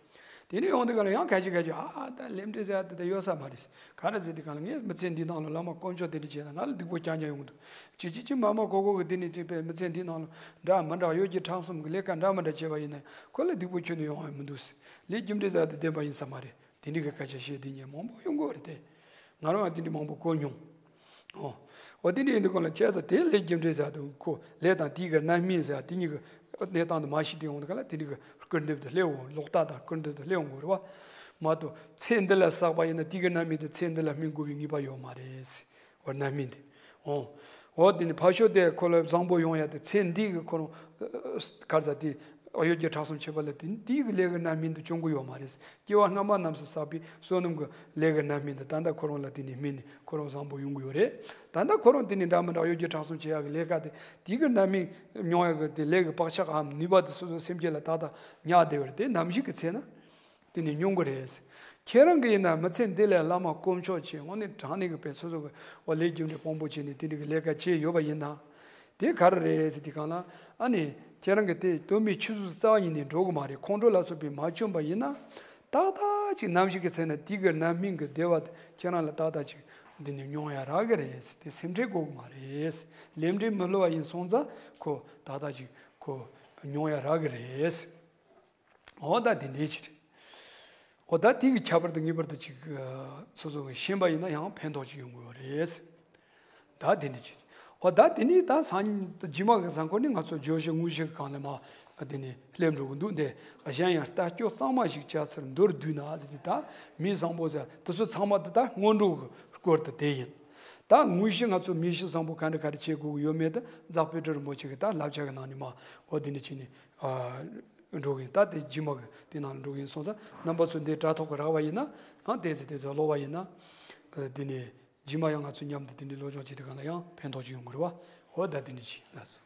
དེ་ནས་ཡོང་དུས་ག་ལ་ཡང་ཁ་ཤས་ཁ་ཤས་ཨ་ད་ལས་འབྲས་ཟེར་ཡ་དེ་ད་ཡོད་ས་མ་རེད། ག་རེ་ཟེར་དུས་ག་ལ་ངས་མི་ཚེ་འདི་ནང་ལ་བླ་མ་དཀོན་མཆོག་དེ་འདྲ་བྱས་ན་ང་ལ་སྡུག་པོ་རྐྱང་རྐྱང་ཡོང་གི་འདུག་ཅི་ཅི་ཅི་མ་མ་གོ་གོ་གི་དེ་ནས་ཅིག་པའི་མི་ཚེ་འདི་ནང་ལ་འདྲ་མི་འདྲ་གཡོ་སྒྱུ་ཁྲམ་གསུམ་གི་ལས་ཀ་འདྲ་མི་འདྲ་བྱས་པ་ཡིན་ན་ཁོ་ལ་སྡུག་པོ་ཁྱོན་ནས་ཡོང་བ་མི་འདུག་ལས་རྒྱུ་འབྲས་ཟེར་ཡ་དེ་བདེན་པ་ཡིན་ས་མ་རེད། དེ་འདྲའི་གི་སྐད་ཆ་བཤད་དེ་ཉན་མང་པོ་ཡོང་གི་རེད་དེ། ང་རང་ཡང་དེ་འདྲའི་མང་པོ་གོ་མྱོང་། ཨོ། འོ་དེ་འདྲ་ཡིན་དུས་གང་ལ་བྱས་ཙང་དེ་ལས་རྒྱུ་འབྲས་ཟེར་དུས་ཁོ་ལས་དང་དེའི་གི་རྣམ་སྨིན་ཟེར་དེ་གཉིས་ཀྱི་གནས་སྟངས་དེ་མ་ཤེས་དུས་ཡོང་དུས་གང་ལ་དེ་འདྲའི་གི་སྐུར་འདེབས་དུ་སླེབས་འོང་། ལོག་ལྟ་དང་སྐུར་འདེབས་དུ་སླེབས་འོང་གི་རེད་བ། མ་གཏོགས་ཚེ་འདི་ལ་བསགས་པ་ཡིན་ན་དེའི་གི་རྣམ་སྨིན་དེ་ཚེ་འདི་ལ་སྨིན་དགོས་པའི་ངེས་པ་ཡོད་མ་རེད། འོ་རྣམ་སྨིན་དེ། ཨོ། འོ་དེ་ནི་ཕར་ཕྱོགས་དེ་ཁོ་ལ་བཟང་པོ་ཡོང་ཡ་དེ་ཚེ་འདི་གི་ཁོ་རང་གར་ཟ་དེ་གཡོ་སྒྱུ་ཁྲམ་གསུམ་བྱེད་པ་ལ་དེ་དེའི་གི་ལས་ཀྱི་རྣམ་སྨིན་དུ་བྱུང་གི་ཡོད་མ་རེད། སྐྱེ་བ་སྔ་མ་རྣམས་སུ་བསགས་པའི་བསོད་ནམས་ཀྱི་ལས་ཀྱི་རྣམ་སྨིན་དུ་ད་ལྟ་ཁོ་རང་ལ་དེ་ནི་སྨིན་ནས་ཁོ་རང་བཟང་པོ་ཡོང་གི་ཡོད་རེད། ད་ལྟ་ཁོ་རང་དེ་ནི་འདྲ་མི་འདྲ་གཡོ་སྒྱུ་ཁྲམ་གསུམ་བྱེད་ཡ་གི་ལས་ཀ་དེ་དེའི་གི་རྣམ་སྨིན་མྱོང་ཡ་གི་དེ་ལས་ཀྱི་བག་ཆགས་འམ་ནུས་པ་དེ་སོ་སོ་སེམས་རྒྱུད་ལ་ཏག་ཏག་ཉར་བསྡད་ཡོད་རེད། དེ་ནམ་ཞིག་གི་ཚེ་ན། དེ་ནི་མྱོང་གི་རེད། ཁྱེད་རང་གི་ཡིན་ན་མི་ཚེ་འདི་ལས་བླ་མ་དཀོན་མཆོག་ཅིག་དངོས་གནས་དྲང་གནས་ཀྱི་དཔེ་སོ་སོ་གི་འོ་ལས་རྒྱུ་འབྲས་དཔང་པོ་བྱས་ནས་དེ་འདྲ་གི་ལས་ཀ་བྱས་ཡོད་པ་ཡིན་ན། དེ་ག་རེ་རེད་ཟེར་དུས་གང་ལ་ཨ་ནི་ཁྱེད་རང་གི་དེ་སྟོན་པའི་ཆོས་ཚུལ་རྩ་བ་ཉིད་ནས་འགྲོ་གི་མ་རེད། ཁོང་ཁྲོ་ལ་སོགས་པས་མ་བཅོམ་པ་ཡིན་ན། ཏག་ཏག་ཅིག་ནམ་ཞིག་གི་ཚེ་ན་དེ་གི་རྣམ་སྨིན་གྱི་བདེ་བ་དེ་ཁྱེད་རང་ལ་ཏག་ཏག་ཅིག་འདི་ནས་མྱོང་ཡ་རག་གི་རེད། དེ་སེམས་ཁྲལ་དགོས་གི་མ་རེད། ལས་འབྲས་མི་བསླུ་བ་ཡིན་སོང་ཙང་ཁོ་ཏག་ཏག་ཅིག་ཁོ་མྱོང་ཡ་རག་གི་རེད། འོ་ད་དེ་འདྲའི་ཅིག་རེད། འོ་ད་དེ་གི་ཁྱད་པར་དེ་ངེས་པར་དུ་ཅིག་སོ་སོ་གི་ཤེས་པ་ཡིན་ན་ཡང་ཕན་ཐོགས་ཅིག་ཡོང་གི་ཡོད་རེད། ད་དེ་ནི་ཅི། འོ་ད་དེ་ནི་ད་སང་ཉིན་རྗེས་མ་གི་གཟའ་འཁོར་ནི་ང་ཚོ་བརྗོད་གཞི་དངོས་གཞི་གི་སྒང་ལ་མ་དེ་ནི་སླེབས་འགྲོ་གི་འདུག་འདི། གཞན་ཡང་ལྟ་སྐྱོ་གཙང་མ་ཞིག་བྱ་ཚུལ་མདོར་བསྡུས་ན་ཟེར་ཏེ། ད་མི་བཟང་པོ་ཟེར་དེ་ཚོ་ཚང་མ་དེ་ད་སྔོན་འགྲོ་གི་སྐོར་དུ་དེ་ཡིན། ད་དངོས་གཞི་ང་ཚོ་མི་གཞི་བཟང་པོ་ག་འདྲ་ག་རེ་བྱེད་དགོས་ཀྱི་ཡོད་མེད་དེ་རྫོགས་པའི་དྲི་རིན་པོ་ཆེ་གི་ད་བསླབ་བྱ་གི་ནང་ནས་མ་འོ་དེ་ནི་ཅི་ནི་འགྲོ་གི་ཡིན། ད་དེ་རྗེས་མ་གི་དེ་ནང་ལ་འགྲོ་གི་ཡིན་སོང་ཙང་རྣམ་པ་ཚོ་འདི་དྲ་ཐོག་གི་རག་པ་ཡིན་ན་ཨང་དེ་ཚེ་དེ་ཚོ་ཀློག་པ་ཡིན་ན་དེ་ནི། རྗེས་མ་ཡང་ང་ཚོ་མཉམ་དུ་དེ་འདྲའི་སློབ་སྦྱོང་བྱེད་དུས་སྒང་ལ་ཡང་ཕན་ཐོགས་ཅིག་ཡོང་གི་རེད་བ། འོ་ད་དེ་འདྲ་ཅིག་ལགས་སོ།